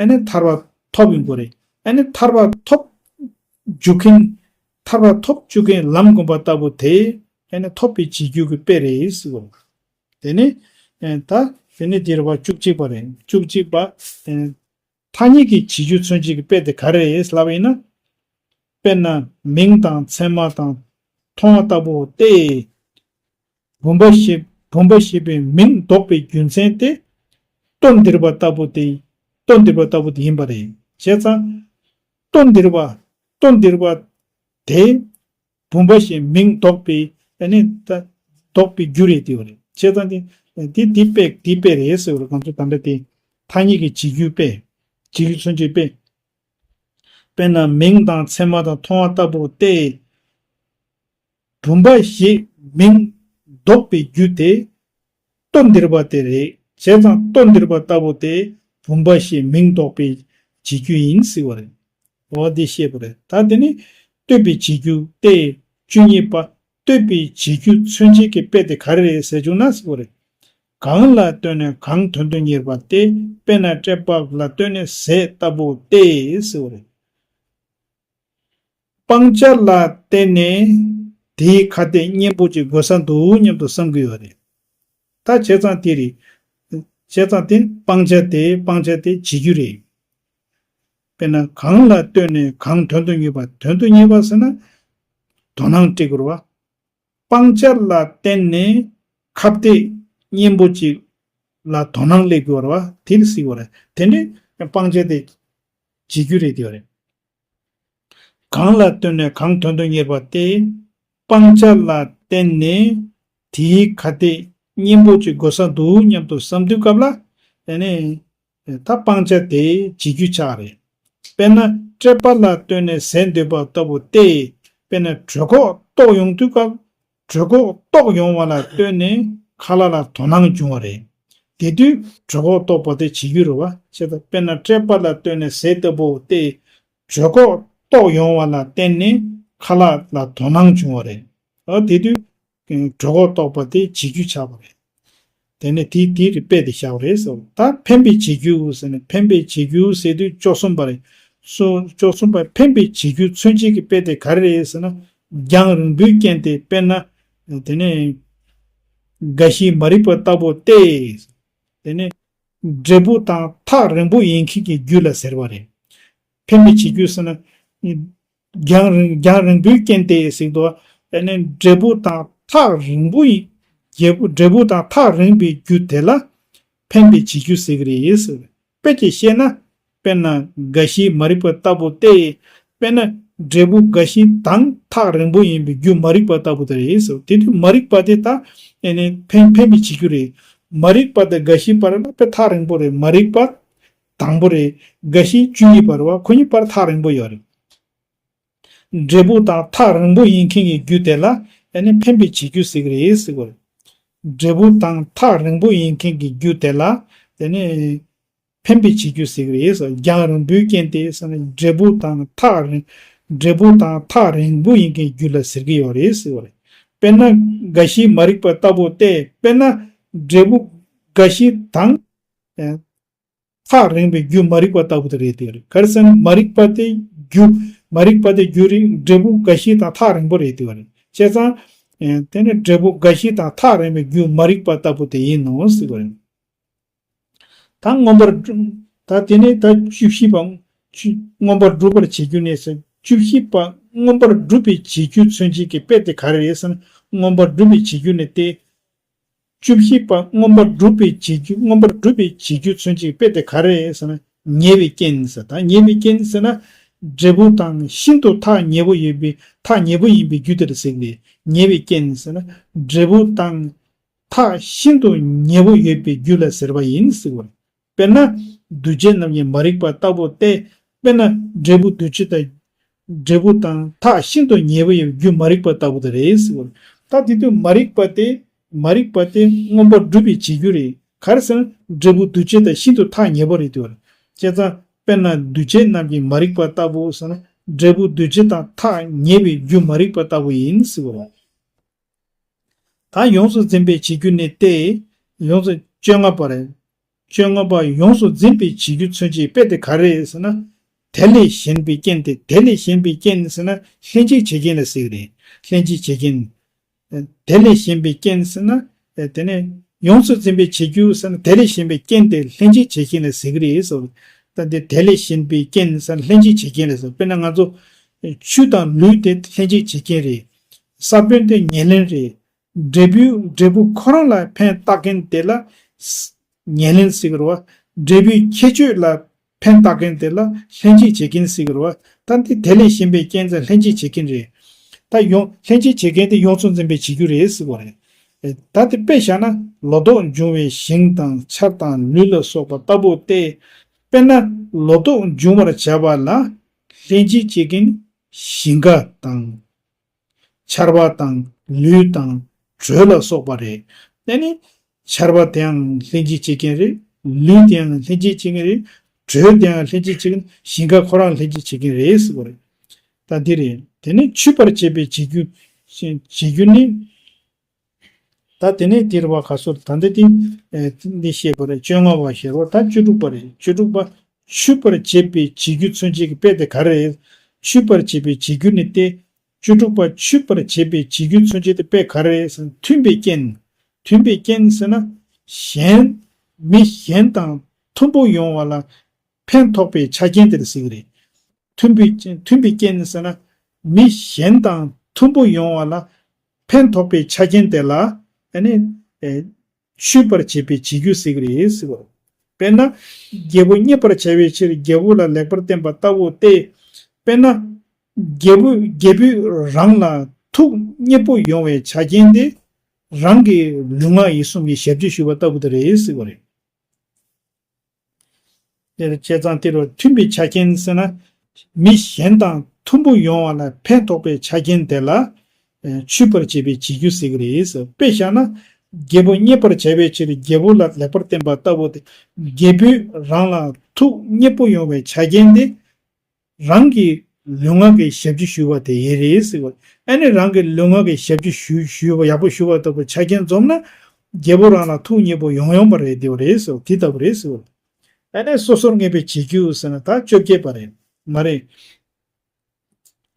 ཨ་ནི་ཐར་པ་ཐོབ་ཡོང་གི་རེད། ཨ་ནི་ཐར་པ་ཐོབ་འཇུག་མཁན་ཐར་པ་ཐོབ་འཇུག་མཁན་ལམ་བསྒོམ་པ་ལྟ་བུ་དེ་ཨ་ནི་ཐོབ་པའི་བྱེད་རྒྱུ་གི་དཔེ་རེད་ཟེར་བ། དེ་ནི་ཨེ་ད་དེ་ནི་འདིར་བ་བཅུ་གཅིག་པ་རེད། བཅུ་གཅིག་པ། ཨེ་ཐ་སྙད་ཀྱི་བྱེད་རྒྱུ་མཚོན་བྱེད་ཀྱི་དཔེ་དེ་ག་རེ་རེད་ལབ་པ་ཡིན་ན། དཔེར་ན་མིང་དང་མཚན་མ་དང་མཐོང་བ་ལྟ་བུ་སྟེ། བུམ་པ་ཞེས་བུམ་པ་ཞེས་པའི་མིང་འདོགས་པའི་རྒྱུ་མཚན་དེ། ལྟོ་ལྡིར་བ་ལྟ་བུ་དེ། ལྟོ་ལྡིར་བ་ལྟ་བུ་དེ་ཡིན་པ་རེད། བྱས་ཙང་། ལྟོ་ལྡིར་བ། ལྟོ་ལྡིར་བ་དེ། བུམ་པ་ཞེས་མིང་འདོགས་པའི་ཨ་ནི་ད་འདོགས་པའི་རྒྱུ་རེད་དེ་བ་རེད། བྱས་ཙང་དེ་ དེ་དེ་དཔེ་དེ་དཔེ་རེད་ཟེར་བ་རེད། ང་ཚོ་ད་ལྟ་དེ་ཐ་སྙད་ཀྱི་བྱེད་རྒྱུ་དཔེ། བྱེད་རྒྱུ་མཚོན་བྱེད་དཔེ། དཔེར་ན་མིང་དང་མཚན་མ་དང་མཐོང་བ་ལྟ་བུ་སྟེ། བུམ་པ་ཞེས་མིང་འདོགས་པའི་རྒྱུ་དེ་ལྟོ་ལྡིར་བ་དེ་རེད། བྱས་ཙང་ལྟོ་ལྡིར་བ་ལྟ་བུ་དེ་བུམ་པ་ཞེས་མིང་འདོགས་པའི་བྱེད་རྒྱུ་ཡིན་ཟེར་བ་རེད། འོ་དེ་བཤད་པ་རེད། ད་དེ་ནི་ལྟོས་པའི་བྱེད་རྒྱུ་སྟེ། བཅུ་གཉིས་པ། ལྟོས་པའི་བྱེད་རྒྱུ་མཚོན་བྱེད་ཀྱི་དཔེ་དེ་ག་རེ་རེད་ཟེར་བྱུང་ན་ཟེར་བ་རེད། གང་ལ་ལྟོས་ནས་གང་དོན་དུ་གཉེར་བ་སྟེ། དཔེར་ན་སྤྲད་པ་ལ་ལྟོས་ནས་ཟས་ལྟ་བུ་སྟེ་ཟེར་བ་རེད། སྤང་བྱ་ལ་བརྟེན་ནས་དེའི་ཁ་གཏད་གཉེན་པོ་ཅིག་དགོས་ས་འདུག་སྙམ་དུ་བསམ་གྱི་ཡོད་རེད། ད་བྱས་ཙང་དེ་རེད། བྱས་ཙང་དེ་སྤང་བྱ་དེ་སྤང་བྱ་དེ་བྱེད་རྒྱུ་རེད། དཔེར་ན་གང་ལ་ལྟོས་ནས་གང་དོན་དུ་གཉེར་བ། དོན་དུ་གཉེར་བ་ཟེར་ན་དོ་སྣང་སྤྲད་དགོས་རེད་བ། སྤང་བྱ་ལ་བརྟེན་ནས་ཁ་གཏད་གཉེན་པོ་ཅིག་ལ་དོ་སྣང་སླེབས་དགོས་རེད་བ། དེ་ལ་ཟེར་དགོས་རེད། དེ་འདྲའི་སྤང་བྱ་དེ་བྱེད་རྒྱུ་རེད་དེ་རེད། གང་ལ་ལྟོས་ནས་གང་དོན་དུ་གཉེར་བ་སྟེ། སྤང་བྱ་ལ་བརྟེན་ནས་དེའི་ཁ་གཏད་གཉེན་པོ་ཅིག་དགོས་ས་འདུག་སྙམ་དུ་བསམ་དུས་སྐབས་ལ། དེ་ནས་ད་སྤང་བྱ་དེ་བྱེད་རྒྱུ་ཆགས་རེད། དཔེར་ན་སྤྲད་པ་ལ་ལྟོས་ནས་ཟས་འདོད་པ་ལྟ་བུ་སྟེ། དཔེར་ན་གྲོད་ཁོག་ལྟོགས་ཡོང་དུས་སྐབས། གྲོད་ཁོག་ལྟོགས་ཡོང་བ་ལ་ལྟོས་ནས་ཁ་ལག་ལ་དོ་སྣང་བྱུང་བ་རེད། དེ་དུས་གྲོད་ཁོག་ལྟོགས་པ་དེ་བྱེད་རྒྱུ་རེད་བ། བྱས་ཙང་དཔེར་ན་སྤྲད་པ་ལ་ལྟོས་ནས་ཟས་ལྟ་བུ་སྟེ། གྲོད་ཁོག་ལྟོགས་ཡོང་བ་ལ་བརྟེན་ནས་ཁ་ལག་ལ་དོ་སྣང་བྱུང་བ་རེད། ཨ་དེ་དུས་གྲོད་ཁོག་ལྟོགས་པ་དེ་བྱེད་རྒྱུ་ཆགས་པ་རེད། དེ་ནས་དེ་དེ་རེད་དཔེ་དེ་བཞག་པ་རེད་ཟེར། ད་འཕེན་པའི་བྱེད་རྒྱུ་ཟེར་ནས། འཕེན་པའི་བྱེད་རྒྱུ་ཟེར་དུས་བཅུ་གསུམ་པ་རེད། སོ་བཅུ་གསུམ་པ། འཕེན་པའི་བྱེད་རྒྱུ་མཚོན་བྱེད་ཀྱི་དཔེ་དེ་ག་རེ་རེད་ཟེར་ན། རྒྱང་རིང་པོའི་རྐྱེན་ཏེ། དཔེར་ན་དེ་ནས་རྒ་ཤིའི་མ་རིག་པ་ལྟ་བུ་སྟེ། དེ་ནས་འབྲས་བུ་དང་ཐག་རིང་པོ་ཡིན་མཁན་གྱི་རྒྱུ་ལ་ཟེར་བ་རེད། འཕེན་པའི་བྱེད་རྒྱུ་ཟེར་ན། རྒྱང་རིང་རྒྱང་རིང་པོའི་རྐྱེན་ཏེ་ཟེར་དུས། ཨ་ནི་འབྲས་བུ་དང་ཐག་རིང་པོ་ཡིན། འབྲས་བུ་འབྲས་བུ་དང་ཐག་རིང་བའི་རྒྱུ་དེ་ལ་འཕེན་པའི་བྱེད་རྒྱུ་ཟེར་གྱི་རེད་ཟེར། དཔེ་ཅིག་བཤད་ན། དཔེར་ན་རྒ་ཤིའི་མ་རིག་པ་ལྟ་བུ་སྟེ། དཔེར་ན་འབྲས་བུ་རྒ་ཤི་དང་ཐག་རིང་པོ་ཡིན་པའི་རྒྱུ་མ་རིག་པ་ལྟ་བུ་དེ་རེད་ཟེར། དེ་དུས་མ་རིག་པ་དེ་ད་ཨ་ནི་འཕེན་འཕེན་པའི་བྱེད་རྒྱུ་རེད། མ་རིག་པ་དང་རྒ་ཤི་བར་ལ་དཔེ་ཐག་རིང་པོ་རེད། མ་རིག་པ་དང་པོ་རེད། རྒ་ཤི་བཅུ་གཉིས་པ་རེད་བ། ཁོ་གཉིས་བར་ཐག་རིང་པོ་ཡོད་རེད། འབྲས་བུ་དང་ཐག་རིང་པོ་ཡིན་མཁན་གྱི་རྒྱུ་དེ་ལ་ཨ་ནི་འཕེན་པའི་བྱེད་རྒྱུ་ཟེར་གྱི་རེད་ཟེར་གྱི་རེད། འབྲས་བུ་དང་ཐག་རིང་པོ་ཡིན་མཁན་གྱི་རྒྱུ་དེ་ལ་དེ་ནི་འཕེན་པའི་བྱེད་རྒྱུ་ཟེར་གྱི་རེད་ཟེར། རྒྱང་རིང་པོའི་རྐྱེན་ཏེ་ཟེར་ན། འབྲས་བུ་དང་ཐག་རིང་། འབྲས་བུ་དང་ཐག་རིང་པོ་ཡིན་མཁན་རྒྱུ་ལ་ཟེར་གྱི་ཡོད་རེད་ཟེར་བ་རེད། དཔེར་ན་རྒ་ཤིའི་མ་རིག་པ་ལྟ་བུ་སྟེ། དཔེར་ན་འབྲས་བུ་རྒ་ཤི་དང་། ཐག་རིང་བའི་རྒྱུ་མ་རིག་པ་ལྟ་བུ་དེ་རེད་དེ་རེད། ག་རེ་ཟེར་ན་མ་རིག་པ་དེ་རྒྱུ། མ་རིག་པ་དེ་རྒྱུ་རེད། འབྲས་བུ་རྒ་ཤི་དང་ཐག་རིང་པོ་རེད་དེ་བ་རེད། བྱས་ཙང་། དེ་ནི་འབྲས་བུ་རྒ་ཤི་དང་ཐག་རིང་བའི་རྒྱུ་མ་རིག་པ་ལྟ་བུ་དེ་ཡིན་ནོ་ཟེར་བ་རེད། ད་མངོན་པར་སྒྲུབ། ད་དེ་ནས་ད་བཅུ་བཞི་པ། བཅུ། མངོན་པར་སྒྲུབ་པར་བྱེད་རྒྱུ་ནས་ཟེར། བཅུ་བཞི་པ། མངོན་པར་སྒྲུབ་པའི་བྱེད་རྒྱུ་མཚོན་བྱེད་ཀྱི་དཔེ་དེ་ག་རེ་རེད་ཟེར་ན། མངོན་པར་སྒྲུབ་པའི་བྱེད་རྒྱུ་ནས་ཏེ། བཅུ་བཞི་པ། མངོན་པར་སྒྲུབ་པའི་བྱེད་རྒྱུ། མངོན་པར་སྒྲུབ་པའི་བྱེད་རྒྱུ་མཚོན་བྱེད་ཀྱི་དཔེ་དེ་ག་རེ་རེད་ཟེར་ན། ཉེ་བའི་རྐྱེན་ཟེར། ད་ཉེ་བའི་རྐྱེན་ཟེར་ན། འབྲས་བུ་དང་ཤིན་ཏུ་ཐག་ཉེ་པོ་ཡོད་པའི། ཐག་ཉེ་པོ་ཡིན་པའི་རྒྱུ་དེ་ལ་ཟེར་གྱི་རེད། ཉེ་བའི་རྐྱེན་ཟེར་ན། འབྲས་བུ་དང་ཐག་ཤིན་ཏུ་ཉེ་པོ་ཡོད་པའི་རྒྱུ་ལ་ཟེར་བ་ཡིན་ཟེར་བ་རེད། དཔེར་ན། འདུ་བྱེད་རྣམས་ཀྱི་མ་རིག་པ་ལྟ་བུ་སྟེ། དཔེར་ན་འབྲས་བུ་འདུ་བྱེད་དང་། འབྲས་བུ་དང་ཐག་ཤིན་ཏུ་ཉེ་པོ་ཡོད་རྒྱུ་མ་རིག་པ་ལྟ་བུ་དེ་རེད་ཟེར་བ་རེད། ད་དེ་དུས་མ་རིག་པ་དེ། མ་རིག་པ་དེ་མངོན་པར་སྒྲུབ་པའི་བྱེད་རྒྱུ་རེད། ག་རེ་ཟེར་ན་འབྲས་བུ་འདུ་བྱེད་དང་ཤིན་ཏུ་ཐག་ཉེ་པོ་རེད་དེ་བ་རེད། བྱས་ཙང་དཔེར་ན་འདུ་བྱེད་རྣམས་ཀྱི་མ་རིག་པ་ལྟ་བུ་ཟེར་ན། འབྲས་བུ་འདུ་བྱེད་དང་ཐག་ཉེ་བའི་རྒྱུ་མ་རིག་པ་ལྟ་བུ་ཡིན་ཟེར་བ་རེད། ད་ཡོངས་སུ་འཛིན་པའི་བྱེད་རྒྱུ་ནི་སྟེ། ཡོངས་སུ། བཅོ་ལྔ་པ་རེད། བཅོ་ལྔ་པ། ཡོངས་སུ་འཛིན་པའི་བྱེད་རྒྱུ་མཚོན་བྱེད་དཔེ་དེ་ག་རེ་རེད་ཟེར་ན། དེ་ལས་གཞན་པའི་རྐྱེན་ཏེ། དེ་ལས་གཞན་པའི་རྐྱེན་ཟེར་ན་ལྷན་ཅིག་བྱེད་རྐྱེན་ལ་ཟེར་གྱི་རེད། ལྷན་ཅིག་བྱེད་རྐྱེན། དེ་ལས་གཞན་པའི་རྐྱེན་ཟེར་ན། དེ་ནས་ཡོངས་སུ་འཛིན་པའི་བྱེད་རྒྱུ་ཟེར་ན་དེ་ལས་གཞན་པའི་རྐྱེན་དེ་ལྷན་ཅིག་བྱེད་རྐྱེན་ལ་ཟེར་གྱི་རེད་ཟེར། ད་འདི་དེ་ལས་གཞན་པའི་རྐྱེན་ཟེར་ན་ལྷན་ཅིག་བྱེད་རྐྱེན་ལ་ཟེར། དཔེར་ན་ང་ཚོ་ཆུ་དང་ལུད་དེ་ལྷན་ཅིག་བྱེད་རྐྱེན་རེད། ས་བོན་དེ་ཉེར་ལེན་རེད། འབྲས་བུ། འབྲས་བུ་ཁོ་རང་ལ་ཕན་བཏགས་མཁན་དེ་ལ་ཉེར་ལེན་ཟེར་གྱི་རེད་བ། འབྲས་བུའི་ཁྱད་ཆོས་ལ་ཕན་བཏགས་མཁན་དེ་ལ་ལྷན་ཅིག་བྱེད་རྐྱེན་ཟེར་གྱི་རེད་བ། ད་འདི་དེ་ལས་གཞན་པའི་རྐྱེན་ཟེར་ལྷན་ཅིག་བྱེད་རྐྱེན་རེད། ད་ཡོང་། ལྷན་ཅིག་བྱེད་རྐྱེན་དེ་ཡོངས་སུ་འཛིན་པའི་བྱེད་རྒྱུ་རེད་ཟེར་གྱི་རེད། ད་དེ་དཔེ་བཞག་ན་ལོ་ཏོག་འབྱུང་བའི་ཞིང་དང་ཆར་དང་ལུད་ལ་སོགས་པ་ལྟ་བུ་སྟེ། དཔེར་ན་ལོ་ཏོག་འབྱུང་བར་བྱ་བ་ལ་ལྷན་ཅིག་བྱེད་མཁན་ཞིང་ཁ་དང་། ཆར་པ་དང་ལུད་དང་དྲོད་ལ་སོགས་པ་རེད། དེ་ནི་ཆར་པ་དེའང་ལྷན་ཅིག་བྱེད་མཁན་རེད། ལུད་དེའང་ལྷན་ཅིག་བྱེད་མཁན་རེད། དྲོད་དེའང་ལྷན་ཅིག་བྱེད་མཁན། ཞིང་ཁ་ཁོ་རང་ལྷན་ཅིག་བྱེད་མཁན་རེད་ཟེར་བ་རེད། ད་འདི་རེད། དེ་ནི་འཆུས་པར་བྱེད་པའི་བྱེད་རྒྱུ། བྱེད་རྒྱུ་ནི། ད་དེ་ནས་དེ་རུ་བ་ག་སོར་ད་འདི་དེ། འདི་བཤད་པ་རེད། བཅོ་ལྔ་བ་བཤད་རོགས། ད་བཅུ་དྲུག་པ་རེད། བཅུ་དྲུག་པ། འཆུས་པར་བྱེད་པའི་བྱེད་རྒྱུ་མཚོན་བྱེད་ཀྱི་དཔེ་དེ་ག་རེ་རེད། འཆུས་པར་བྱེད་པའི་བྱེད་རྒྱུ་ནི་སྟེ། བཅུ་དྲུག་པ། འཆུས་པར་བྱེད་པའི་བྱེད་རྒྱུ་མཚོན་བྱེད་དེ་དཔེ་ག་རེ་རེད་ཟེར་ན། མཐུན་པའི་རྐྱེན། མཐུན་པའི་རྐྱེན་ཟེར་ན། གཞན། མི་གཞན་དང་མཐུན་པོ་ཡོང་བ་ལ་ཕན་ཐོགས་པའི་ཆ་རྐྱེན་དེར་ཟེར་གྱི་རེད། མཐུན་པའི་མཐུན་པའི་རྐྱེན་ཟེར་ན། མི་གཞན་དང་མཐུན་པོ་ཡོང་བ་ལ་ཕན་ཐོགས་པའི་ཆ་རྐྱེན་དེ་ལ་ཨ་ནི་ཨེ་འཆུས་པར་བྱེད་པའི་བྱེད་རྒྱུ་ཟེར་གྱི་རེད་ཟེར་བ། དཔེར་ན། རྒྱལ་པོ་མཉེས་པར་བྱ་བའི་ཕྱིར་རྒྱལ་པོ་ལ་ལེགས་པར་བསྟན་པ་ལྟ་བུ་སྟེ། དཔེར་ན། རྒྱལ་པོ་རྒྱལ་པོས་རང་ལ་ཐུགས་མཉེས་པོ་ཡོང་བའི་ཆ་རྐྱེན་དེ། རང་གི་ལུས་ངག་ཡིད་གསུམ་གྱི་ཞབས་ཕྱི་ཞུས་པ་ལྟ་བུ་དེ་རེད་ཟེར་བ་རེད། དེར་བྱས་ཙང་དེ་རུ་མཐུན་པའི་ཆ་རྐྱེན་ཟེར་ན། མི་གཞན་དང་མཐུན་པོ་ཡོང་བ་ལ་ཕན་ཐོགས་པའི་ཆ་རྐྱེན་དེ་ལ། ཨེ་འཆུས་པར་བྱེད་པའི་བྱེད་རྒྱུ་ཟེར་གྱི་རེད་ཟེར། དཔེ་བཞག་ན། རྒྱལ་པོ་མཉེས་པར་བྱ་བའི་ཕྱིར་རྒྱལ་པོ་ལ་ལེགས་པར་བསྟན་པ་ལྟ་བུ་སྟེ། རྒྱལ་པོས་རང་ལ་ཐུགས་མཉེས་པོ་ཡོང་བའི་ཆ་རྐྱེན་དེ། རང་གི་ལུས་ངག་གི་ཞབས་ཕྱི་ཞུས་པ་དེ་ཡིན་རེད་ཟེར་བ། ཨ་ནི་རང་གི་ལུས་ངག་གི་ཞབས་ཕྱི་ཞུ་ཞུས་པ་ཡག་པོ་ཞུས་པ་ལྟ་བུ་ཆ་རྐྱེན་འཛོམས་ན། རྒྱལ་པོ་རང་ལ་ཐུགས་མཉེས་པོ་ཡོང་ཡོང་པ་རེད། དེ་བ་རེད་ཟེར་བ། དེ་ལྟ་བུ་རེད་ཟེར་བ། ཨ་ནི་སོ་སོར་ངེས་པའི་བྱེད་རྒྱུ་ཟེར་ན་ད་བཅོ་བརྒྱད་པ་རེད། མ་རེད།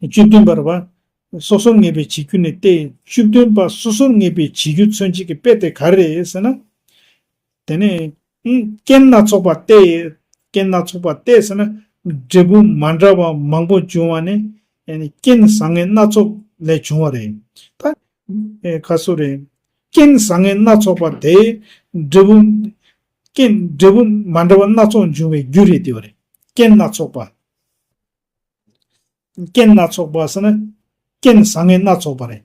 བཅུ་བདུན་པར་བ། སོ་སོར་ངེས་པའི་བྱེད་རྒྱུ་ནི་སྟེ། བཅུ་བདུན་པ། སོ་སོར་ངེས་པའི་བྱེད་རྒྱུ་མཚོན་བྱེད་ཀྱི་དཔེ་དེ་ག་རེ་རེད་ཟེར་ན། དེ་ནས། རྐྱེན་སྣ་ཚོགས་པ་སྟེ། རྐྱེན་སྣ་ཚོགས་པ་སྟེ་ཟེར་ན། འབྲས་བུ་མ་འདྲ་བ་མང་པོ་འབྱུང་བ་ནི། རྐྱེན་བཟང་ངན་སྣ་ཚོགས་ལས་བྱུང་བ་རེད། ད། ཁ་སོ་རེད། རྐྱེན་བཟང་ངན་སྣ་ཚོགས་པ་དེ། འབྲས་བུ། རྐྱེན་འབྲས་བུ་མ་འདྲ་བ་སྣ་ཚོགས་འབྱུང་བའི་རྒྱུ་རེད། དེ་བ་རེད། རྐྱེན་སྣ་ཚོགས་པ། རྐྱེན་སྣ་ཚོགས་པ་ཟེར་ན། རྐྱེན་བཟང་ངན་སྣ་ཚོགས་པ་རེད།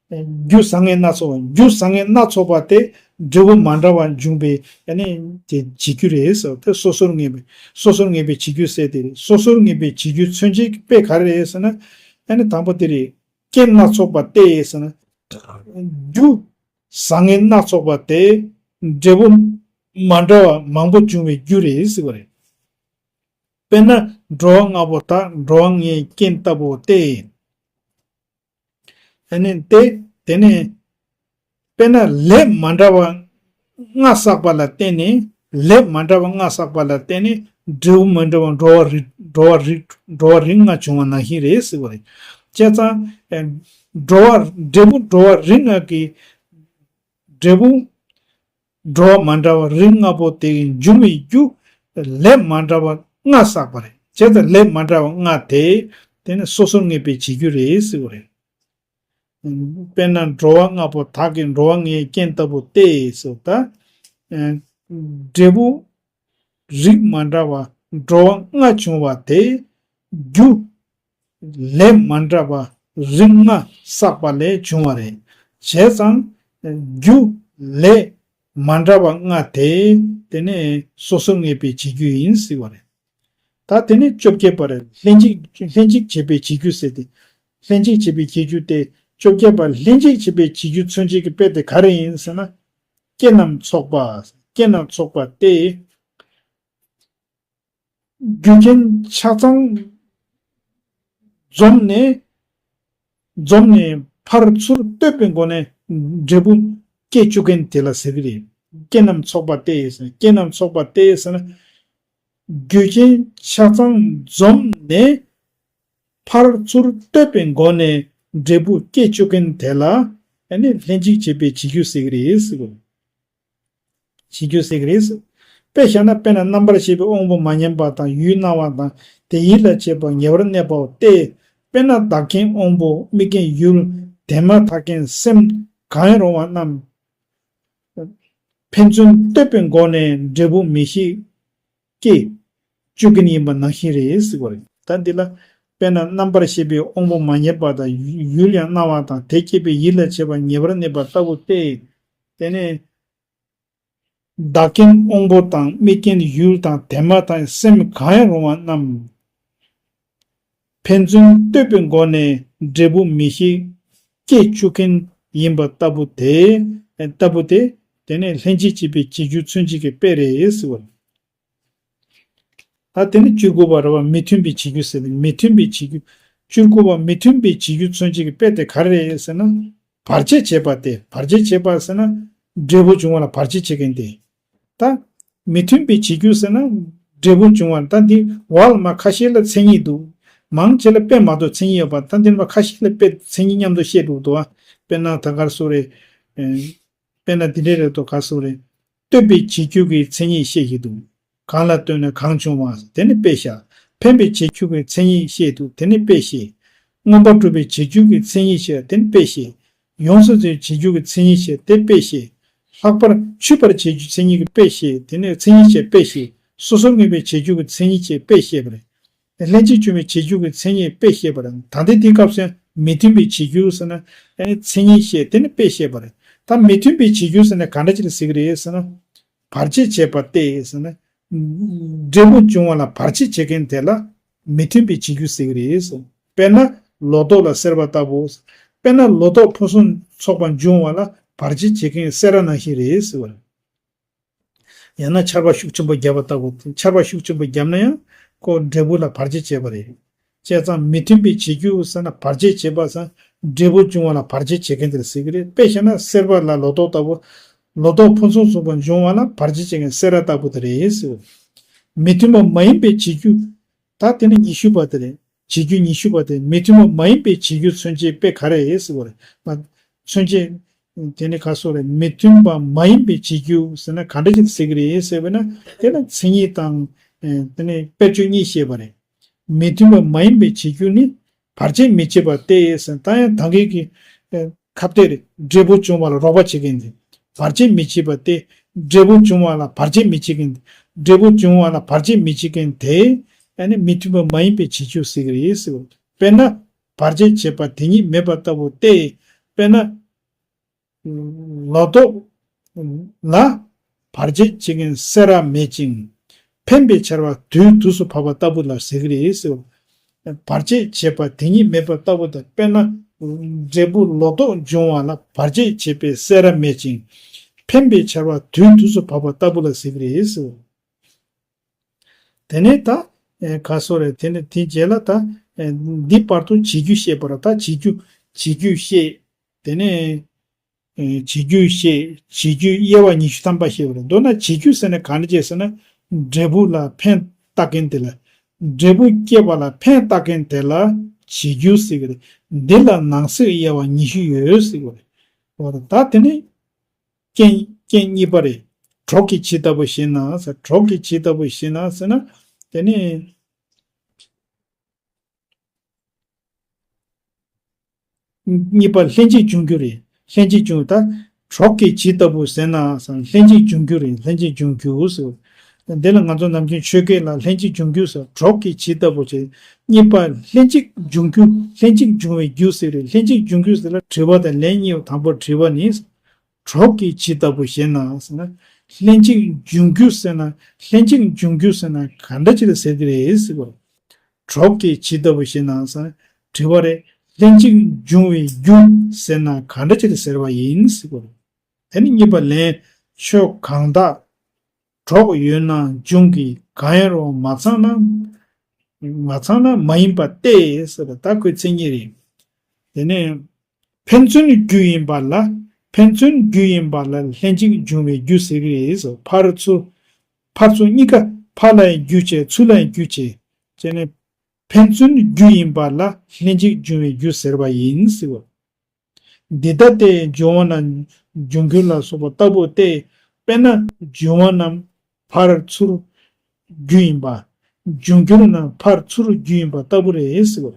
རྒྱུ་བཟང་ངན་སྣ་ཚོགས་པ། རྒྱུ་བཟང་ངན་སྣ་ཚོགས་པ་དེ་འབྲས་བུ་མ་འདྲ་བ་འབྱུང་བའི་ཨ་ནི་དེ་བྱེད་རྒྱུ་རེད་ཟེར། དེ་སོ་སོར་ངེས་པའི་སོ་སོར་ངེས་པའི་བྱེད་རྒྱུ་ཟེར་དེ་རེད། སོ་སོར་ངེས་པའི་བྱེད་རྒྱུ་མཚོན་བྱེད་ཀྱི་དཔེ་ག་རེ་རེད་ཟེར་ན། ཨ་ནི་དང་པོ་དེ་རེད། རྐྱེན་སྣ་ཚོགས་པ་སྟེ་ཟེར་ན། རྒྱུ་བཟང་ངན་སྣ་ཚོགས་པ་དེ་འབྲས་བུ་མ་འདྲ་བ་མང་པོ་འབྱུང་བའི་རྒྱུ་རེད་ཟེར་བ་རེད། དཔེར་ན་འགྲོ་བ་ལྔ་པོ་དག་འགྲོ་བ་ལྔའི་རྐྱེན་ལྟ་བུ་སྟེ། ཨ་ནི་སྟེ། དེ་ནས། དཔེར་ན་ལས་མ་འདྲ་བ་ལྔ་བསགས་པ་ལ་བརྟེན་ནས། ལས་མ་འདྲ་བ་ལྔ་བསགས་པ་ལ་བརྟེན་ནས་འབྲས་བུ་མ་འདྲ་བ་འགྲོ་བ་རིགས་འགྲོ་བ་རིགས་འགྲོ་བ་རིགས་ལྔ་བྱུང་བ་ནང་བཞིན་རེད་ཟེར་བ་རེད། བྱས་ཙང་། ཨེ། འགྲོ་བ་འབྲས་བུ་འགྲོ་བ་རིགས་ལྔ་གི། འབྲས་བུ། འགྲོ་བ་མ་འདྲ་བ་རིགས་ལྔ་པོ་དེ་འབྱུང་བའི་རྒྱུ། ལས་མ་འདྲ་བ་ལྔ་བསགས་པ་རེད། བྱས་ཙང་ལས་མ་འདྲ་བ་ལྔ་དེ། དེ་ནི་སོ་སོར་ངེས་པའི་བྱེད་རྒྱུ་རེད་ཟེར་བ་རེད། དཔེར་ན་འགྲོ་བ་ལྔ་པོ་དག་གི་འགྲོ་བ་ལྔའི་རྐྱེན་ལྟ་བུ་སྟེ་ཟེར་ད། འབྲས་བུ། རིགས་མ་འདྲ་བ་འགྲོ་བ་ལྔ་བྱུང་བ་དེ། རྒྱུ། ལས་མ་འདྲ་བ་རིགས་ལྔ་བསགས་པ་ལས་བྱུང་བ་རེད། བྱས་ཙང་། རྒྱུ། ལས། མ་འདྲ་བ་ལྔ་དེ། དེ་ནི་སོ་སོར་ངེས་པའི་བྱེད་རྒྱུ་ཡིན་ཟེར་བ་རེད། ད་དེ་ནི་བཅོ་བརྒྱད་པ་རེད། ལྷན་ཅིག་ལྷན་ཅིག་བྱེད་པའི་བྱེད་རྒྱུ་ཟེར་ཏེ། ལྷན་ཅིག་བྱེད་པའི་བྱེད་རྒྱུ་སྟེ། བཅོ་བརྒྱད་པ། ལྷན་ཅིག་བྱེད་པའི་བྱེད་རྒྱུ་མཚོན་བྱེད་ཀྱི་དཔེ་དེ་ག་རེ་ཡིན་ཟེར་ན། རྐྱེན་རྣམས་ཚོགས་པ། རྐྱེན་རྣམས་ཚོགས་པ་སྟེ། རྒྱུ་རྐྱེན་ཆ་ཚང་འཛོམས་ནས། འཛོམས་ནས་ཕར་ཚུར་བསྟོད་པའི་སྒོ་ནས་འབྲས་བུ་སྐྱེ་བཅུག་མཁན་དེ་ལ་ཟེར་གྱི་རེད། རྐྱེན་རྣམས་ཚོགས་པ་སྟེ་ཟེར། རྐྱེན་རྣམས་ཚོགས་པ་སྟེ་ཟེར་ན། རྒྱུ་རྐྱེན་ཆ་ཚང་འཛོམས་ནས་ཕར་ཚུར་བསྟོད་པའི་སྒོ་ནས་འབྲས་བུ་སྐྱེ་བཅུག་མཁན་དེ་ལ་ཨ་ནི་ལྷན་ཅིག་བྱེད་པའི་བྱེད་རྒྱུ་ཟེར་གྱི་རེད་ཟེར་གྱི་རེད། བྱེད་རྒྱུ་ཟེར་གྱི་རེད། དཔེ་བཞག་ན། དཔེར་ན་རྣམ་པར་ཤེས་པའི་དབང་པོ་མ་ཉམས་པ་དང་། ཡུལ་སྣང་བ་དང་། དེ་ཡིད་ལ་བྱེད་པ་ཉེ་བར་གནས་པའོ་སྟེ། དཔེར་ན་བདག་རྐྱེན་དབང་པོ། དམིགས་རྐྱེན་ཡུལ། དེ་མ་ཐག་རྐྱེན་སེམས་གང་རུང་བ་རྣམས་ཕན་ཚུན་བསྟོད་པའི་སྒོ་ནས་འབྲས་བུ་མི་ཤིགས་སྐྱེ་བཅུག་མཁན་ཡིན་པ་ནང་བཞིན་རེད་ཟེར་བ་རེད། ད་འདི་ལ། དཔེར་ན་རྣམ་པར་ཤེས་པའི་དབང་པོ་མ་ཉམས་པ་དང་། ཡུལ་ཡང་སྣང་བ་དང་། དེ་སྐྱེད་པའི་ཡིད་ལ་བྱེད་པ་ཉེ་བར་གནས་པ་ལྟ་བུ་སྟེ། དེ་ནས་བདག་རྐྱེན་དབང་པོ་དང་། དམིགས་རྐྱེན་ཡུལ་དང་དེ་མ་དང་། སེམས་གང་ཡང་རུང་བ་རྣམས། ཕན་ཚུན་ལྟོས་པའི་སྒོ་ནས་འབྲས་བུ་མི་ཤིགས་སྐྱེ་བཅུག་མཁན་ཡིན་པ་ལྟ་བུ་དེ། ལྟ་བུ་དེ། དེ་ནས་ལྷན་ཅིག་བྱེད་པའི་བྱེད་རྒྱུ་མཚོན་བྱེད་ཀྱི་དཔེ་རེད་ཟེར་བ། ད་དེ་ནི་བཅུ་དགུ་པ་རེད་བ། མི་མཐུན་པའི་བྱེད་རྒྱུ་ཟེར་ནས། མི་མཐུན་པའི་བྱེད་རྒྱུ། བཅུ་དགུ་པ་མི་མཐུན་པའི་བྱེད་རྒྱུ་མཚོན་བྱེད་ཀྱི་དཔེ་དེ་ག་རེ་རེད་ཟེར་ན། བར་ཆད་བྱེད་པ་སྟེ། བར་ཆད་བྱེད་པ་ཟེར་ན་འབྲས་བུ་འབྱུང་བ་ལ་བར་ཆད་བྱེད་མཁན་དེ། ད་མི་མཐུན་པའི་བྱེད་རྒྱུ་ཟེར་ན་འབྲས་བུ་འབྱུང་བ། ད་འདི་བར་མ་ཁ་ཤས་ལ་མཚན་ཉིད་འདུག་མང་ཆེ་ལ་དཔེ་མ་གཏོགས་མཚན་ཉིད་ཡོད་པ། ད་འདི་མ་ཁ་ཤས་ལ་དཔེ་མཚན་ཉིད་མཉམ་དུ་བཤད་འདུག་དོ། དཔེར་ན་ད་གར་སོ་རེ། དཔེར་ན་འདི་འདྲས་རེད་དོ། ག་སོ་རེ། ལྟོས་པའི་བྱེད་རྒྱུ་གི་མཚན་ཉིད་བཤད་ཀྱི་འདུག་གང་ལ་ལྟོས་ནས་གང་བྱུང་བ། དེ་ནི་དཔེ་བཞག་ཕན་པའི་བྱེད་རྒྱུ་གི་མཚན་ཉིད་བཤད་འདུག་དེ་ནི་དཔེ་བཤད། མངོན་པར་གྲུབ་པའི་བྱེད་རྒྱུ་གི་མཚན་ཉིད་བཤད། དེ་ནི་དཔེ་བཤད། ཡོངས་སུ་རྫོགས་བྱེད་རྒྱུ་གི་མཚན་ཉིད་བཤད། དེ་དཔེ་བཤད། ལྷག་པར་ཆུད་པར་བྱེད་རྒྱུ་མཚན་ཉིད་ཀྱི་དཔེ་བཤད། དེ་ནི་མཚན་ཉིད་བཤད། དཔེ་བཤད། སོ་སོར་ངེས་པའི་བྱེད་རྒྱུ་གི་མཚན་ཉིད་བཤད། དཔེ་བཤད་པ་རེད། ལྷན་ཅིག་བྱུང་བའི་བྱེད་རྒྱུ་གི་མཚན་ཉིད་དཔེ་བཤད་པ་རེད། ད་ལྟའི་དེའི་སྐབས་སུ་ཡང་མི་མཐུན་པའི་བྱེད་རྒྱུ་ཟེར་ན། ཨེ་མཚན་ཉིད་བཤད། དེ་ནི་དཔེ་བཤད་པ་རེད། ད་མི་མཐུན་པའི་བྱེད་རྒྱུ་ཟེར་ན་ག་འདྲ་ཅིག་ལ་ཟེར་གི་རེད་ཟེར་ན། བར་ཆད་བྱེད་པ་སྟེ་ཟེར་ན། འབྲས་བུ་འབྱུང་བ་ལ་བར་ཆད་བྱེད་མཁན་དེ་ལ་མི་མཐུན་པའི་བྱེད་རྒྱུ་ཟེར་གི་རེད་ཟེར། དཔེར་ན་ལོ་ཏོག་ལ་སེར་བ་ལྟ་བུ། དཔེར་ན་ལོ་ཏོག་ཕུན་སུམ་ཚོགས་པ་འབྱུང་བ་ལ་བར་ཆད་བྱེད་མཁན་སེར་བ་ནང་བཞིན་རེད་ཟེར་བ་རེད། ཡང་ན་ཆར་པ་ཤུགས་ཆེན་པོ་བརྒྱབ་པ་ལྟ་བུ། ཆར་པ་ཤུགས་ཆེན་པོ་བརྒྱབ་ན་ཡང་ཁོ་འབྲས་བུ་ལ་བར་ཆད་བྱེད་པ་རེད། བྱས་ཙང་མི་མཐུན་པའི་བྱེད་རྒྱུ་ཟེར་ན་བར་ཆད་བྱེད་པ་ཟེར། འབྲས་བུ་འབྱུང་བ་ལ་བར་ཆད་བྱེད་མཁན་དེ་ལ་ཟེར་གི་རེད། དཔེ་བཞག་ན་སེར་བ་ལ་ལོ་ཏོག་ལྟ་བུ། ལོ་ཏོག་ཕུན་སུམ་ཚོགས་པ་འབྱུང་བ་ལ་བར་ཆད་བྱེད་མཁན་སེར་བ་ལྟ་བུ་དེ་རེད་ཟེར། མི་མཐུན་པ་མ་ཡིན་པའི་བྱེད་རྒྱུ། ད་དེ་ནི་ཉི་ཤུ་པ་དེ་རེད། བྱེད་རྒྱུ་ཉི་ཤུ་པ་དེ། མི་མཐུན་པ་མ་ཡིན་པའི་བྱེད་རྒྱུ་མཚོན་བྱེད་དཔེ་ག་རེ་ཟེར་བ་རེད། མ། མཚོན་བྱེད། དེ་ནི་ག་སོགས་རེད། མི་མཐུན་པ་མ་ཡིན་པའི་བྱེད་རྒྱུ་ཟེར་ན་ག་འདྲ་ཞིག་ཟེར་གི་རེད་ཟེར་བས་ན། དེ་ལ་མཚན་ཉིད་དང་། ཨེ། དེ་ནི་དཔེར་བརྗོད་གཉིས་བཤད་པ་རེད། མི་མཐུན་པ་མ་ཡིན་པའི་བྱེད་རྒྱུ་ནི། བར་ཆད་མི་བྱེད་པ་སྟེ་ཟེར། ད་ཡང་ད་གིན་གྱི། ཨེ། ཁ་གཏད་རེད། འབྲས་བུ་འབྱུང་བ་ལ་རོགས་པ་བྱེད་མཁན་དེ། བར་ཆད་མི་བྱེད་པ་སྟེ། འབྲས་བུ་འབྱུང་བ་ལ་བར་ཆད་མི་བྱེད་མཁན་དེ། འབྲས་བུ་འབྱུང་བ་ལ་བར་ཆད་མི་བྱེད་མཁན་དེ། ཨ་ནི་མི་མཐུན་པ་མ་ཡིན་པའི་བྱེད་རྒྱུ་ཟེར་གི་རེད་ཟེར། དཔེར་ན། བར་ཆད་བྱེད་པ་དེ་ཉིད་མེད་པ་ལྟ་བུ་སྟེ། དཔེར་ན། ལོ་ཏོག་ལ་བར་ཆད་བྱེད་མཁན་སེར་བ་མེད་ཅིང་། འཕེན་པའི་ཆར་པ་དུས་དུས་སུ་བབས་པ་ལྟ་བུ་ལ་ཟེར་གི་རེད་ཟེར། བར་ཆད་བྱེད་པ་དེ་ཉིད་མེད་པ་ལྟ་བུ་དང་། དཔེར་ན། འབྲས་བུ་ལོ་ཏོག་འབྱུང་བ་ལ་བར་ཆད་བྱེད་པའི་སེར་བ་མེད་ཅིང་། འཕེན་པའི་ཆར་པ་དུས་དུས་སུ་བབས་པ་ལྟ་བུ་ལ་ཟེར་གི་རེད་ཟེར། དེ་ནས་ད། ཨེ། ག་སོགས་རེད། དེ་ནས་དེའི་རྗེས་ལ་ད། ཨེ། འདི་བར་དུ་བྱེད་རྒྱུ་བཤད་པ་རེད། ད་བྱེད་རྒྱུ། བྱེད་རྒྱུ་བཤད། དེ་ནས། ཨེ། བྱེད་རྒྱུ་བཤད། བྱེད་རྒྱུའི་དབྱེ་བ་ཉི་ཤུ་ཐམ་པ་བཤད་པ་རེད། མདོར་ན་བྱེད་རྒྱུ་ཟེར་ན་ག་འདྲ་བྱེད་ཟེར་ན། འབྲས་བུ་ལ་ཕན་བཏགས་མཁན་དེ་ལ། འབྲས་བུ་སྐྱེ་བ་ལ་ཕན་བཏགས་མཁན་དེ་ལ་བྱེད་རྒྱུ་ཟེར་གི་རེད། འདི་ལ་ནང་གསེས་དབྱེ་བ་ཉི་ཤུ་ཡོད་ཟེར་གི་རེད། འོ་ད་དེ་ནི། རྐྱེན། རྐྱེན་གཉིས་པ་རེད། གྲོགས་ཀྱི་བྱེད་ལྟ་བུ་ཞེ་ན་ཟེར། གྲོགས་ཀྱི་བྱེད་ལྟ་བུ་ཞེ་ན་ཟེར་ན། དེ་ནི། གཉིས་པ་ལྷན་ཅིག་འབྱུང་རྒྱུ་རེད། ལྷན་ཅིག་འབྱུང་། ད་གྲོགས་ཀྱི་བྱེད་ལྟ་བུ་ཟེར་ན་ཟེར། ལྷན་ཅིག་འབྱུང་རྒྱུ་རེད། ལྷན་ཅིག་འབྱུང་རྒྱུ་ཟེར། འདི་ལ་ང་ཚོ་ནམ་རྒྱུན་ཆོས་སྐད་ལ་ལྷན་ཅིག་འབྱུང་རྒྱུ་ཟེར། གྲོགས་ཀྱི་བྱེད་ལྟ་བུ་བྱེད། གཉིས་པ་ལྷན་ཅིག་འབྱུང་རྒྱུ། ལྷན་ཅིག་འབྱུང་བའི་རྒྱུ་ཟེར་རེད། ལྷན་ཅིག་འབྱུང་རྒྱུ་ཟེར་ལ་དྲི་བ་དང་ལན་གཉིས་པ། དང་པོ་དྲི་བ་ནི། གྲོགས་ཀྱི་བྱེད་ལྟ་བུ་ཞེ་ན་ཟེར་ན། ལྷན་ཅིག་འབྱུང་རྒྱུ་ཟེར་ན། ལྷན་ཅིག་འབྱུང་རྒྱུ་ཟེར་ན་ག་འདྲ་ཅིག་ལ་ཟེར་གི་རེད་ཟེར་བ། གྲོགས་ཀྱི་བྱེད་ལྟ་བུ་ཞེ་ན་ཟེར་ན་དྲི་བ་རེད། ལྷན་ཅིག་འབྱུང་བའི་རྒྱུ་ཟེར་ན་ག་འདྲ་ཅིག་ལ་ཟེར་བ་ཡིན་ཟེར་བ། དེ་ནི་གཉིས་པ་ལན། ཆོས་གང་དག་གྲོགས་ཡོད་ན་འབྱུང་གི། གང་ཡང་རུང་མ་ཚང་ན། མ་ཚང་ན་མ་ཡིན་པ་སྟེ་ཟེར་བ། ད་ཁོའི་མཚན་ཉིད་རེད། དེ་ནས། ཕན་ཚུན་རྒྱུ་ཡིན་པ་ལ། ཕན་ཚུན་རྒྱུ་ཡིན་པ་ལ་ལྷན་ཅིག་འབྱུང་བའི་རྒྱུ་ཟེར་གི་རེད་ཟེར། ཕར་ཚུར། ཕར་ཚུར་གཉིས་ཀ་ཕར་ལ་ཡང་རྒྱུ་བྱེད། ཚུར་ལ་ཡང་རྒྱུ་བྱེད། བྱས་ནས། ཕན་ཚུན་རྒྱུ་ཡིན་པ་ལ་ལྷན་ཅིག་འབྱུང་བའི་རྒྱུ་ཟེར་བ་ཡིན་ཟེར་བ། འདི་ལྟ་སྟེ་འབྱུང་བ་རྣམས་འབྱུང་འགྱུར་ལ་སོགས་པ་ལྟ་བུ་སྟེ། དཔེར་ན་འབྱུང་བ་རྣམས་ཕར་ཚུར་རྒྱུ་ཡིན་པ། འབྱུང་འགྱུར་རྣམས་ཕར་ཚུར་རྒྱུ་ཡིན་པ་ལྟ་བུ་རེད་ཟེར་བ།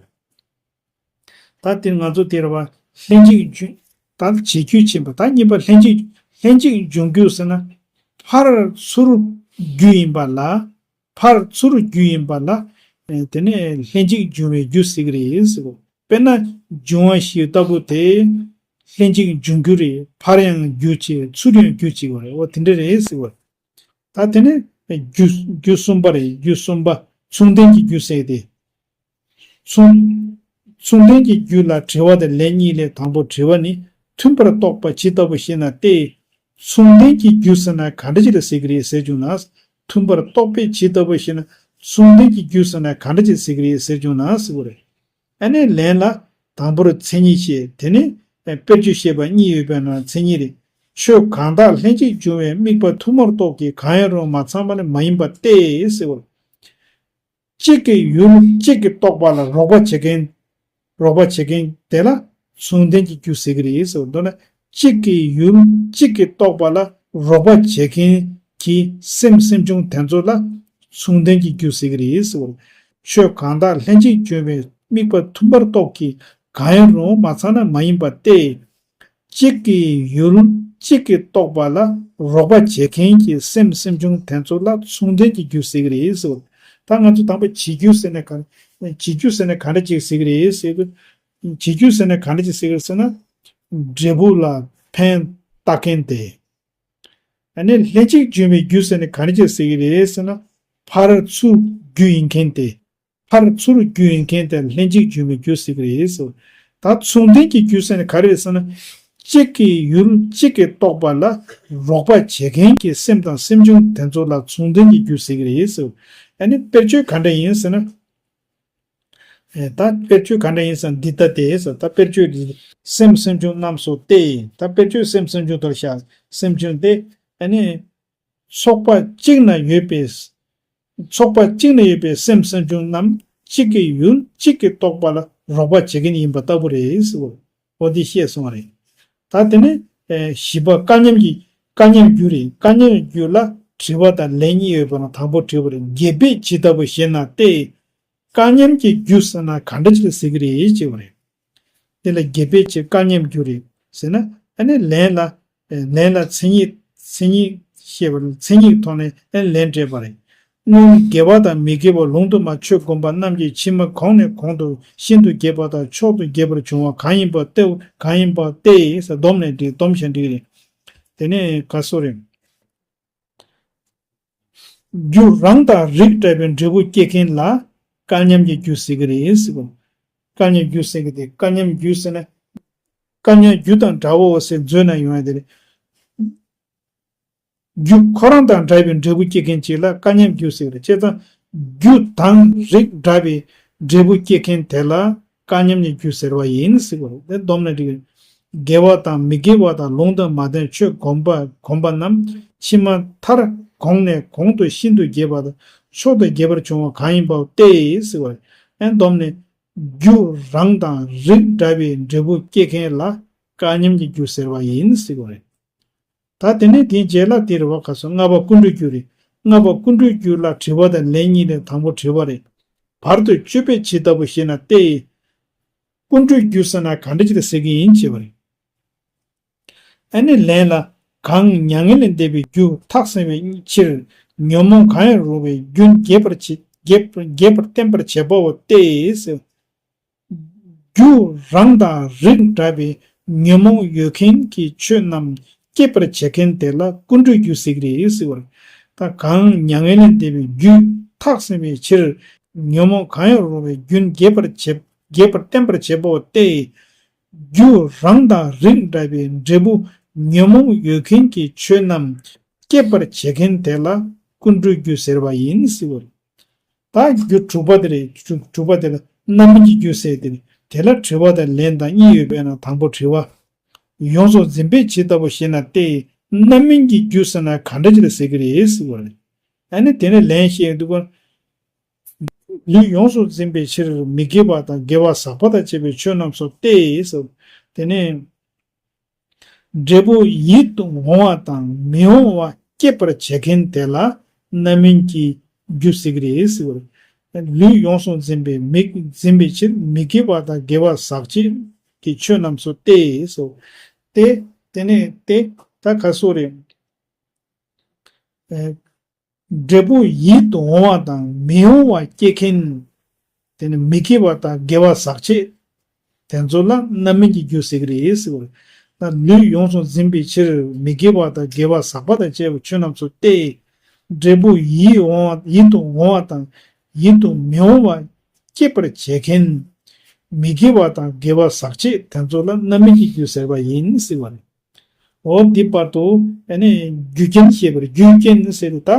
ད་དེ་ང་ཚོ་དེ་རེད་བ། ལྷན་ཅིག་འབྱུང་། ད་བྱེད་རྒྱུ་ཕྱིན་པ། ད་གཉིས་པ་ལྷན་ཅིག་ལྷན་ཅིག་འབྱུང་རྒྱུ་ཟེར་ན། ཕར་ཚུར་རྒྱུ་ཡིན་པ་ལ། ཕར་ཚུར་རྒྱུ་ཡིན་པ་ལ། ཨེ། དེ་ནས་ལྷན་ཅིག་འབྱུང་བའི་རྒྱུ་ཟེར་གི་རེད་ཟེར་གོ། དཔེར་ན་འབྱུང་བ་བཞི་ལྟ་བུ་དེ། ལྷན་ཅིག་འབྱུང་འགྱུར་རེད། ཕར་ཡང་རྒྱུ་བྱེད། ཚུར་ཡང་རྒྱུ་བྱེད་པ་རེད། འོ་དེ་འདྲ་རེད་ཟེར་བ་རེད། ད་དེ་ནས་རྒྱུ་རྒྱུ་གསུམ་པ་རེད། རྒྱུ་གསུམ་པ། མཚུངས་ལྡན་གྱི་རྒྱུ་ཟེར་ཏེ། མཚུངས་མཚུངས་ལྡན་གྱི་རྒྱུ་ལ་དྲི་བ་དང་ལན་གཉིས་ལས། དང་པོ་དྲི་བ་ནི། མཐུན་པར་རྟོགས་པ་ཇི་ལྟ་བུ་ཞེ་ན་སྟེ། མཚུངས་ལྡན་གྱི་རྒྱུ་ཟེར་ན་ག་འདྲ་ཅིག་ལ་ཟེར་གྱི་རེད་ཟེར་བྱུང་ན། མཐུན་པར་རྟོགས་པས་ཇི་ལྟ་བུ་ཞེ་ན། མཚུངས་ལྡན་གྱི་རྒྱུ་ཟེར་ན་ག་འདྲ་ཅིག་ཟེར་གྱི་རེད་ཟེར་བྱུང་ན་ཟེར་བ་རེད། ཨ་ནི་ལན་ལ། དང་པོར་མཚན་ཉིད་བཤད། དེ་ནས་དཔེར་བརྗོད་བཤད་པ་གཉིས་ཡོད་པས་ན་མཚན་ཉིད་རེད། ཆོས་གང་དག་ལྷན་ཅིག་འབྱུང་བའི་དམིགས་པ་ཐུན་མོང་རྟོགས་ཀྱི་གང་ཡང་རུང་མ་ཚང་མ་ལས་མ་ཡིན་པ་སྟེ་ཟེར་བ། གཅིག་གི་ཡུལ་གཅིག་གིས་རྟོགས་པ་ལ་རོགས་པ་བྱེད་མཁན། རོགས་པ་བྱེད་མཁན་དེ་ལ་མཚུངས་ལྡན་གྱི་རྒྱུ་ཟེར་གྱི་རེད་ཟེར་བ། མདོར་ན་གཅིག་གི་ཡུལ་གཅིག་གིས་རྟོགས་པ་ལ་རོགས་པ་བྱེད་མཁན་གྱི་སེམས་སེམས་བྱུང་དེ་ཚོ་ལ་མཚུངས་ལྡན་གྱི་རྒྱུ་ཟེར་གྱི་རེད་ཟེར་བ། ཆོས་གང་དག་ལྷན་ཅིག་འབྱུང་བའི་དམིགས་པ་ཐུན་མོང་རྟོགས་ཀྱི་གང་ཡང་རུང་མ་ཚང་ན་མ་ཡིན་པ་སྟེ། གཅིག་གི་ཡུལ་གཅིག་གིས་རྟོགས་པ་ལ་རོགས་པ་བྱེད་མཁན་གྱི་སེམས་སེམས་བྱུང་དེ་ཚོ་ལ་མཚུངས་ལྡན་གྱི་རྒྱུ་ཟེར་གྱི་རེད་ཟེར་བ། ད་ང་ཚོ་དང་པོ་བྱེད་རྒྱུ་ཟེར་ནས་ག་བྱེད་རྒྱུ་ཟེར་ནས་ག་འདྲ་ཅིག་ཟེར་གྱི་རེད་ཟེར་དུས། བྱེད་རྒྱུ་ཟེར་ནས་ག་འདྲ་ཅིག་ཟེར་གྱི་རེད་ཟེར་ན། འབྲས་བུ་ལ་ཕན་བཏགས་མཁན་དེ། ཨ་ནི་ལྷན་ཅིག་འབྱུང་བའི་རྒྱུ་ཟེར་ནས་ག་འདྲ་ཅིག་ཟེར་གྱི་རེད་ཟེར་ན། ཕར་ཚུར་རྒྱུ་ཡིན་མཁན་དེ། ཕར་ཚུར་རྒྱུ་ཡིན་མཁན་དེ་ལྷན་ཅིག་འབྱུང་བའི་རྒྱུ་ཟེར་གྱི་རེད་ཟེར། ད་མཚུངས་ལྡན་གྱི་རྒྱུ་ཟེར་ནས་ག་རེ་རེད་ཟེར་ན། གཅིག་གི་ཡུལ་གཅིག་གིས་རྟོགས་པ་ལ་རོགས་པ་བྱེད་མཁན་གྱི་སེམས་དང་སེམས་བྱུང་དེ་ཚོ་ལ་མཚུངས་ལྡན་གྱི་རྒྱུ་ཟེར་གྱི་རེད་ཟེར། ཨ་ནི་དཔེར་བརྗོད་ག་འདྲ་ཡིན་ཟེར་ན། ཨེ། ད་དཔེར་བརྗོད་ག་འདྲ་ཡིན་ཟེར་ན་འདི་ལྟ་སྟེ་ཟེར། ད་དཔེར་བརྗོད་འདི་སེམས་སེམས་བྱུང་རྣམས་སོ་སྟེ། ད་དཔེར་བརྗོད་སེམས་སེམས་བྱུང་དོར་བྱ། སེམས་བྱུང་སྟེ། ཨ་ནི། ཚོགས་པ་གཅིག་ན་ཡོད་པའི། ཚོགས་པ་གཅིག་ན་ཡོད་པའི་སེམས་སེམས་བྱུང་རྣམས་གཅིག་གི་ཡུལ་གཅིག་གིས་རྟོགས་པ་ལ་རོགས་པ་བྱེད་མཁན་ཡིན་པ་ལྟ་བུ་རེད་ཟེར་བ། འོ་འདི་བཤད་སོང་བ་རེད། ད་དེ་ནས་ཨེ་བཞི་པ་སྐལ་མཉམ་གྱི། སྐལ་མཉམ་རྒྱུ་རེད། སྐལ་མཉམ་རྒྱུ་ལ་དྲི་བ་དང་ལན་གཉིས་ཡོད་པ་ན་དང་པོ་དྲི་བ་རེད། རྒྱས་པས་ཇི་ལྟ་བུ་ཞེ་ན་སྟེ། སྐལ་མཉམ་གྱི་རྒྱུ་ཟེར་ན་ག་འདྲ་ཅིག་ལ་ཟེར་གྱི་རེད་ཅེས་པ་རེད། དེ་ལ་རྒྱས་པས་ཇི་སྐལ་མཉམ་རྒྱུ་རེད་ཟེར་ན། ཨ་ནི་ལན་ལ། ལན་ལ་མཚན་ཉིད། མཚན་ཉིད་བཤད་པ་ལ་མཚན་ཉིད་ཐོག་ནས་ཨ་ནི་ལན་སྤྲད་པ་རེད། སྔོན་དགེ་བ་དང་མི་དགེ་བ་ལུང་དུ་མ་ཆོས་སྒོམ་པ་རྣམས་ཀྱི་ཕྱི་མ་གོང་ནས་གོང་དུ་ཤིན་ཏུ་རྒྱས་པ་དང་མཆོག་ཏུ་རྒྱས་པར་འབྱུང་བ་གང་ཡིན་པ་སྟེ། གང་ཡིན་པ་སྟེ་ཟེར་སྡོམ་ནས་འགྲིག་སྡོམ་བྱས་འགྲིག་རེད། དེ་ནས་ག་སོ་རེད། རྒྱུ་རང་དང་རིགས་འདྲ་བའི་འབྲས་བུ་སྐྱེ་མཁན་ལ་སྐལ་མཉམ་གྱི་རྒྱུ་ཟེར་གྱི་རེད་ཟེར་བ། སྐལ་མཉམ་རྒྱུ་ཟེར་གྱི་དེ་སྐལ་མཉམ་རྒྱུ་ཟེར་ན། སྐལ་མཉམ་རྒྱུ་དང་འདྲ་བའོ་ཟེར་འཛོལ་ན་ཡོང་ཡ་དེ་རེད། རྒྱུ་ཁོ་རང་དང་འདྲ་བའི་འབྲས་བུ་སྐྱེ་མཁན་ཅིག་ལ་སྐལ་མཉམ་རྒྱུ་ཟེར་གྱི་རེད། བྱས་ཙང་རྒྱུ་དང་རིགས་འདྲ་བའི་འབྲས་བུ་སྐྱེ་མཁན་དེ་ལ་སྐལ་མཉམ་གྱི་རྒྱུ་ཟེར་བ་ཡིན་ཟེར་བ་རེད། དེ་སྡོམ་ན་འགྲིག་གི། དགེ་བ་དང་མི་དགེ་བ་དང་ལུང་དང་མ་ལྡན་ཆོས་སྒོམ་པ་སྒོམ་པ་རྣམས་ཕྱི་མ་མཐར་གོང་ནས་གོང་དུ་ཤིན་ཏུ་རྒྱས་པ་དང་མཆོག་ཏུ་རྒྱས་པར་འབྱུང་བ་གང་ཡིན་པ་སྟེ་ཟེར་བ་རེད། ཨེ་སྡོམ་ནས་རྒྱུ་རང་དང་རིགས་འདྲ་བའི་འབྲས་བུ་སྐྱེ་མཁན་ལ་སྐལ་མཉམ་གྱི་རྒྱུ་ཟེར་བ་ཡིན་ཟེར་བ་རེད། ད་དེ་ནས་དེའི་རྗེས་ལ་དེ་རེད་བ། ག་སོ། ལྔ་པ་ཀུན་འགྲོའི་རྒྱུ་རེད། ལྔ་པ་ཀུན་འགྲོའི་རྒྱུ་ལ་དྲི་བ་དང་ལན་གཉིས་ལས་དང་པོ་དྲི་བ་རེད། བར་དུ་གཅོད་པས་ཇི་ལྟ་བུ་ཞེ་ན་སྟེ། ཀུན་འགྲོའི་རྒྱུ་ཟེར་ན་ག་འདྲ་ཅིག་ལ་ཟེར་གྱི་ཡིན་ཅེས་པ་རེད། ཨ་ནི་ལན་ལ། གང་མྱ་ངན་ལས་འདས་པའི་རྒྱུ་ཐག་བསྲིང་བའི་ཕྱིར་ཉོན་མོངས་གང་ཡང་རུང་བའི་རྒྱུན་རྒྱས་པར་བྱེད། རྒྱས་པར་རྒྱས་པར་བསྟན་པར་བྱེད་པའོ་སྟེ་ཟེར། རྒྱུ་རང་དང་རིགས་འདྲ་བའི་ཉོན་མོངས་ཡོད་མཁན་གྱི་ཆོས་རྣམས་སྐྱེད་པར་བྱེད་མཁན་དེ་ལ་ཀུན་འགྲོའི་རྒྱུ་ཟེར་གྱི་རེད་ཟེར་བ་རེད། ད་གང་མྱ་ངན་ལས་འདས་པའི་རྒྱུ་ཐག་བསྲིང་བའི་ཕྱིར་ཉོན་མོངས་གང་ཡང་རུང་བའི་རྒྱུན་རྒྱས་པར་བྱེད། རྒྱས་པར་བསྟན་པར་བྱེད་པའོ་སྟེ། རྒྱུ་རང་དང་རིགས་འདྲ་བའི་འབྲས་བུ་ཉོན་མོངས་ཡོད་མཁན་གྱི་ཆོས་རྣམས་སྐྱེད་པར་བྱེད་མཁན་དེ་ལ་ཀུན་འགྲོའི་རྒྱུ་ཟེར་བ་ཡིན་ཟེར་བ་རེད། ད་རྒྱུ་དྲུག་པ་དེ་རེད། དྲུག་དྲུག་པ་དེ་ལ་རྣམ་སྨིན་གྱི་རྒྱུ་ཟེར་དེ་རེད། དེ་ལ་དྲི་བ་དང་ལན་དང་གཉིས་ཡོད་པས་ན་དང་པོ་དྲི་བ། ཡོངས་སུ་འཛིན་པས་ཇི་ལྟ་བུ་ཞེ་ན་སྟེ། རྣམ་སྨིན་གྱི་རྒྱུ་ཟེར་ན་ག་འདྲ་ཅིག་ལ་ཟེར་གྱི་རེད་ཟེར་བ་རེད། ཨ་ནི་དེ་ནས་ལན་བཤད་འདུག་ག་ལུས་ཡོངས་སུ་འཛིན་པའི་ཕྱིར་མི་དགེ་བ་དང་དགེ་བ་ཟག་པ་དང་བཅས་པའི་ཆོས་རྣམས་སོ་སྟེ་ཟེར། དེ་ནས་འབྲས་བུ་ཡིད་དུ་འོང་བ་དང་མི་འོང་བ་སྐྱེད་པར་བྱེད་མཁན་དེ་ལ་རྣམ་སྨིན་གྱི་རྒྱུ་ཟེར་གྱི་རེད་ཟེར་བ་རེད། ལུས་ཡོངས་སུ་འཛིན་པའི་མི་འཛིན་པའི་ཕྱིར་མི་དགེ་བ་དང་དགེ་བ་ཟག་བཅས་ཀྱི་ཆོས་རྣམས་སོ་སྟེ་ཟེར། དེ་དེ་ནས་དེ་ད་ག་སོ་རེད། འབྲས་བུ་ཡིད་དུ་འོང་བ་དང་མི་འོང་བ་སྐྱེ་མཁན། དེ་ནི་མི་དགེ་བ་དང་དགེ་བ་ཟག་བཅས། དེ་ཚོ་ལ་རྣམ་སྨིན་གྱི་རྒྱུ་ཟེར་གྱི་རེད་ཟེར་བ་རེད། དང་ལུས་ཡོངས་སུ་འཛིན་པའི་ཕྱིར་མི་དགེ་བ་དང་དགེ་བ་ཟག་པ་དང་བཅས་པའི་ཆོས་རྣམས་སུ་སྟེ། འབྲས་བུ་ཡིད་འོང་བ་ཡིད་དུ་འོང་བ་དང་ཡིད་དུ་མི་འོང་བ་སྐྱེད་པར་བྱེད་མཁན། མི་དགེ་བ་དང་དགེ་བ་ཟག་བཅས་དེ་ཚོ་ལ་རྣམ་སྨིན་གྱི་རྒྱུ་ཟེར་བ་ཡིན་ཟེར་བ་རེད། འོ་འདི་བར་དུ་ཨ་ནི་རྒྱུ་རྐྱེན་ཞེས་པར་རྒྱུ་རྐྱེན་ཟེར་དུས་ད།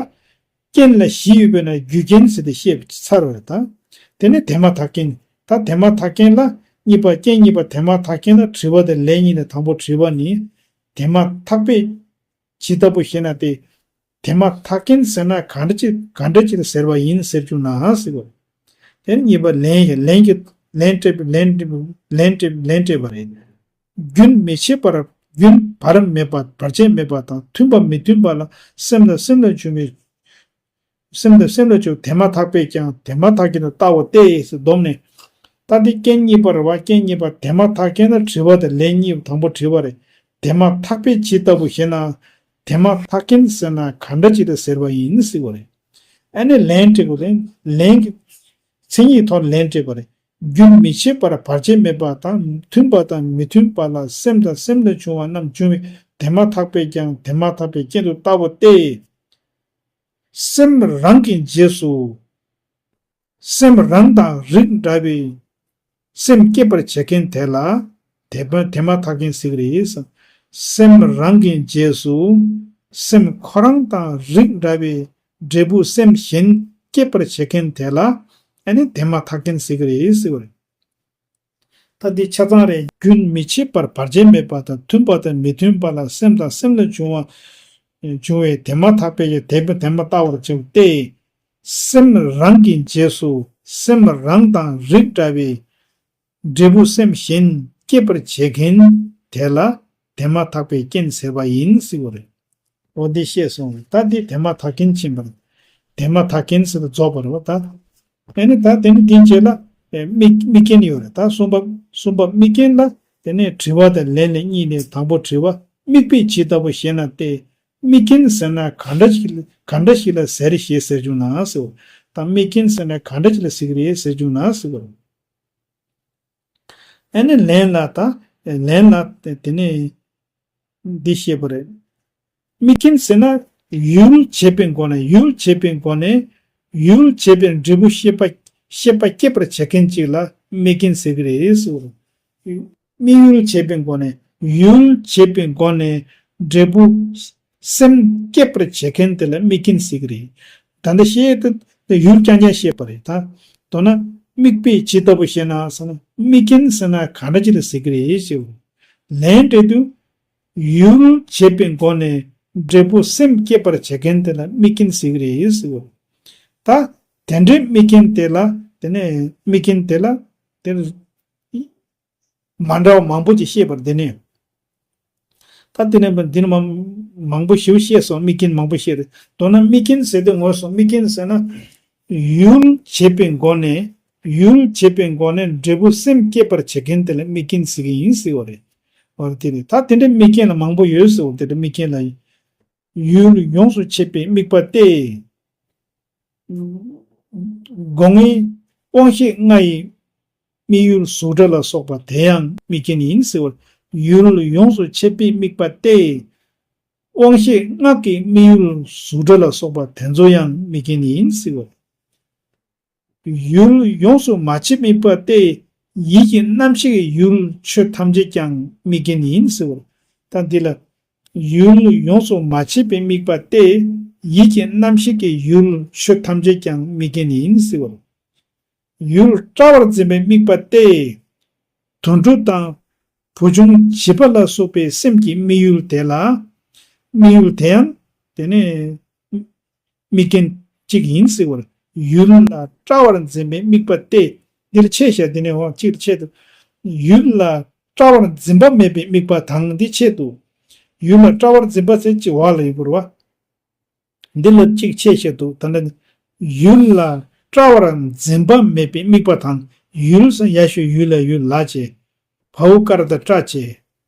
རྐྱེན་ལ་བཞི་ཡོད་པས་ན་རྒྱུ་རྐྱེན་ཟེར་ཏེ་བཤད་ཚར་བ་རེད་ད། དེ་ནས་དེ་མ་ཐག་རྐྱེན། ད་དེ་མ་ཐག་རྐྱེན་ལ་གཉིས་པ་རྐྱེན་གཉིས་པ་དེ་མ་ཐག་རྐྱེན་ལ་དྲི་བ་དང་ལན་གཉིས་ནས་དང་པོ་དྲི་བ་ནི། དེ་མ་ཐག་པས་ཇི་ལྟ་བུ་ཞེ་ན་སྟེ། དེ་མ་ཐག་རྐྱེན་ཟེར་ན་ག་འདྲ་ཅིག་ག་འདྲ་ཅིག་ལ་ཟེར་བ་ཡིན་ཟེར་བྱུང་ན་ཟེར་བ། དེ་ནས་གཉིས་པ་ལན་ཞིག་ལན་གྱི་ལན་སྤྲད་པའི་ལན་སྤྲད་པའི་ལན་སྤྲད་ལན་སྤྲད་པ་རེད། རྒྱུན་མི་འཆད་པར་རྒྱུན་བར་མེད་པ་བར་ཆད་མེད་པ་དང་མཐུན་པ་མི་མཐུན་པ་ལ་སེམས་དང་སེམས་ལ་བྱུང་བའི། སེམས་དང་སེམས་ལ་བྱུང་དེ་མ་ཐག་པས་ཀྱང་དེ་མ་ཐག་རྐྱེན་དུ་ལྟའོ་སྟེ་ཟེར་བསྡོམས་ནས། ད་འདི་རྐྱེན་གཉིས་པ་རེད་བ། རྐྱེན་གཉིས་པ་དེ་མ་ཐག་རྐྱེན་ལ་དྲི་བ་དང་ལན་གཉིས་དང་པོ་དྲི་བ་རེད། དེ་མ་ཐག་པས་ཇི་ལྟ་བུ་ཞེ་ན། དེ་མ་ཐག་རྐྱེན་ཟེར་ན་ག་འདྲ་ཅིག་ལ་ཟེར་བ་ཡིན་ཟེར་བ་རེད། ཨ་ནི་ལན་སྤྲད་དགོས་རེད། ལན་གྱི་མཚན་ཉིད་ཐོག་ལན་སྤྲད་པ་རེད། རྒྱུན་མི་འཆད་པར་བར་ཆད་མེད་པ་དང་མཐུན་པ་དང་མི་མཐུན་པ་ལ་སེམས་དང་སེམས་ལ་བྱུང་བ་རྣམས་བྱུང་བའི་དེ་མ་ཐག་པས་ཀྱང་དེ་མ་ཐག་པའི་རྐྱེན་དུ་ལྟ་བུ་སྟེ། སེམས་རང་གི་རྗེས་སུ། སེམས་རང་དང་རིགས་འདྲ་བའི་སེམས་སྐྱེད་པར་བྱེད་མཁན་དེ་ལ་དེ་མ་དེ་མ་ཐག་རྐྱེན་ཟེར་གྱི་རེད། སེམས་རང་གི་རྗེས་སུ་སེམས་ཁོ་རང་དང་རིགས་འདྲ་བའི་འབྲས་བུ་སེམས་གཞན་སྐྱེད་པར་བྱེད་མཁན་དེ་ལ་ཨ་ནི་དེ་མ་ཐག་རྐྱེན་ཟེར་གྱི་རེད་ཟེར་བ་རེད། ད་འདི་ཆ་ཚང་རེད། རྒྱུན་མི་འཆད་པར་བར་ཆད་མེད་པ་དང་མཐུན་པ་དང་མི་མཐུན་པ་ལ་སེམས་དང་སེམས་ལ་བྱུང་བ། བྱུང་བའི་དེ་མ་ཐག་པའི་དེ་དེ་མ་ལྟ་བར་བྱེད་སྟེ། སེམས་རང་གི་རྗེས་སུ་སེམས་རང་དང་རིགས་འདྲ་བའི་འབྲས་བུ་སེམས་གཞན་སྐྱེད་པར་བྱེད་མཁན་དེ་ལ་དེ་མ་ཐག་པའི་རྐྱེན་ཟེར་བ་ཡིན་ཟེར་བ་རེད། འོ་འདི་བཤད་སོང་། ད་འདི་དེ་མ་ཐག་རྐྱེན་ཕྱིན་པ་རེད། དེ་མ་ཐག་རྐྱེན་ཟེར་ཏེ་རྫོགས་པ་རེད་བ་ད། ཨ་ནི་ད་དེ་ནི་འདིའི་རྗེས་ལ་དམིགས་དམིགས་རྐྱེན་ཡོད་རེད་ད། གསུམ་པ་གསུམ་པ་དམིགས་རྐྱེན་ལ་དེ་ནས་དྲི་བ་དང་ལན་ལ་གཉིས་ནས་དང་པོ་དྲི་བ། དམིགས་པས་ཇི་ལྟ་བུ་ཞེ་ན་སྟེ། དམིགས་རྐྱེན་ཟེར་ན་ག་འདྲ་ཞིག་ག་འདྲ་ཞིག་ལ་ཟེར་ཞེས་ཟེར་བྱུང་ན་ཟེར་བ་དང་། དམིགས་རྐྱེན་ཟེར་ན་ག་འདྲ་ཞིག་ལ་ཟེར་གྱི་རེད་ཟེར་བྱུང་ན་ཟེར་བ། ཨ་ནི་ལན་ལ་ད། ལན་ལ་དེ་དེ་ནས་འདི་བཤད་པ་རེད། དམིགས་རྐྱེན་ཟེར་ན་ཡུལ་བྱེད་པའི་སྒོ་ནས་ཡུལ་བྱེད་པའི་སྒོ་ནས་ཡུལ་བྱེད་པའི་འབྲས་བུ་ཤེས་པ་ཤེས་པ་སྐྱེད་པར་བྱེད་མཁན་ཅིག་ལ་དམིགས་རྐྱེན་ཟེར་གྱི་རེད་ཟེར། དམིགས་ཡུལ་བྱེད་པའི་སྒོ་ནས་ཡུལ་བྱེད་པའི་སྒོ་ནས་འབྲས་བུ་སེམས་སྐྱེད་པར་བྱེད་མཁན་དེ་ལ་དམིགས་རྐྱེན་ཟེར་གྱི་རེད། ད་ལྟ་བཤད་དུས་ཡུལ་རྐྱང་རྐྱང་བཤད་པ་རེད་ད། མདོར་ན་དམིགས་པས་ཇི་ལྟ་བུ་ཞེ་ན་ཟེར་ན་དམིགས་རྐྱེན་ཟེར་ན་ག་འདྲ་ཅིག་ལ་ཟེར་གྱི་རེད་ཞེས། ལན་སྤྲད་དུས་ཡུལ་བྱེད་པའི་སྒོ་ནས་འབྲས་བུ་སེམས་སྐྱེད་པར་བྱེད་མཁན་དེ་ལ་དམིགས་རྐྱེན་ཟེར་གྱི་རེད་ཟེར། ད་དེ་འདྲའི་དམིགས་རྐྱེན་དེ་ལ་དེ་ནས་དམིགས་རྐྱེན་དེ་ལ་དེ་མ་འདྲ་བ་མང་པོ་ཅིག་བཤད་པར་འདི་ནས། ད་དེ་ནས་འདི་ནས་མང་མང་པོ་ཞིག་བཤད་སོང་། དམིགས་རྐྱེན་མང་པོ་བཤད་རེད། མདོར་ན་དམིགས་རྐྱེན་ཟེར་དུས་ངོས་སུ་དམིགས་རྐྱེན་ཟེར་ན། ཡུལ་བྱེད་པའི་སྒོ་ནས་ཡུལ་བྱེད་པའི་སྒོ་ནས་འབྲས་བུ་སེམས་སྐྱེད་པར་བྱེད་མཁན་དེ་ལ་དམིགས་རྐྱེན་ཟེར་གྱི་ཡིན་ཟེར་བ་རེད། འོ་དེ་རེད། ད་དེ་འདྲའི་དམིགས་རྐྱེན་ལ་མང་པོ་ཡོད་ཟེར་བ་དེ་འདྲའི་དམིགས་རྐྱེན་ལ། ཡུལ་ཡོངས་སུ་ཆད་པའི་དམིགས་པ་སྟེ། སྒོ་ལྔའི་དབང་ཤེས་ལྔ་ཡི་དམིགས་ཡུལ་གཟུགས་སྒྲ་ལ་སོགས་པ་དེ་ཡང་དམིགས་རྐྱེན་ཡིན་ཟེར་བར། ཡུལ་ཡོངས་སུ་ཆད་པའི་དམིགས་པ་སྟེ། དབང་ཤེས་ལྔ་གི་དམིགས་ཡུལ་གཟུགས་སྒྲ་ལ་སོགས་པ་དེ་ཚོ་ཡང་དམིགས་རྐྱེན་ཡིན་ཟེར་བར། ཡུལ་ཡོངས་སུ་མ་ཆད་དམིགས་པ་སྟེ། ཡིད་ཀྱི་རྣམ་ཤེས་ཀྱི་ཡུལ་ཆོས་ཐམས་ཅད་ཀྱང་དམིགས་རྐྱེན་ཡིན་ཟེར་བར། ད་འདི་ལ། ཡུལ་ཡོངས་སུ་མ་ཆད་པའི་དམིགས་པ་སྟེ། ཡིད་ཀྱི་རྣམ་ཤེས་ཀྱི་ཡུལ་ཆོས་ཐམས་ཅད་ཀྱང་དམིགས་རྐྱེན་ཡིན་ཟེར་བར། ཡུལ་བཀྲ་བར་འཛིན་པའི་དམིགས་པ་སྟེ། དུད་འགྲོ་དང་། བུ་ཆུང་བྱིས་པ་ལ་སོགས་པའི་སེམས་ཀྱི་དམིགས་ཡུལ་དེ་ལ། དམིགས་ཡུལ་དེ་ཡང་དེ་ནས་དམིགས་རྐྱེན་གཅིག་ཡིན་ཟེར་བར། ཡུལ་ལ་བཀྲ་བར་འཛིན་པའི་དམིགས་པ་སྟེ། འདིར་ཆད་བཞག་འདི་ནས་འོ་གཅིག་ཏུ་ཆད་དུ། ཡུལ་ལ་བཀྲ་བར་འཛིན་པ་མེད་པའི་དམིགས་པ་དང་འདི་ཆད་དུ། ཡུལ་ལ་བཀྲ་བར་འཛིན་པ་ཟེར་གཅིག་འོག་ལ་ཡོད་པ་རེད་བ། འདི་ལ་གཅིག་ཆད་བཞག་འདུག་ད་ལྟ་ནི། ཡུལ་ལ་བཀྲ་བར་འཛིན་པ་མེད་པའི་དམིགས་པ་དང་། ཡུལ་ཟེར་ཡ་ཞུ་ཡུལ་ལ་ཡུལ་ལ་བྱས། བའོ་ཀ་ར་བཏགས་བཀྲ་བྱས།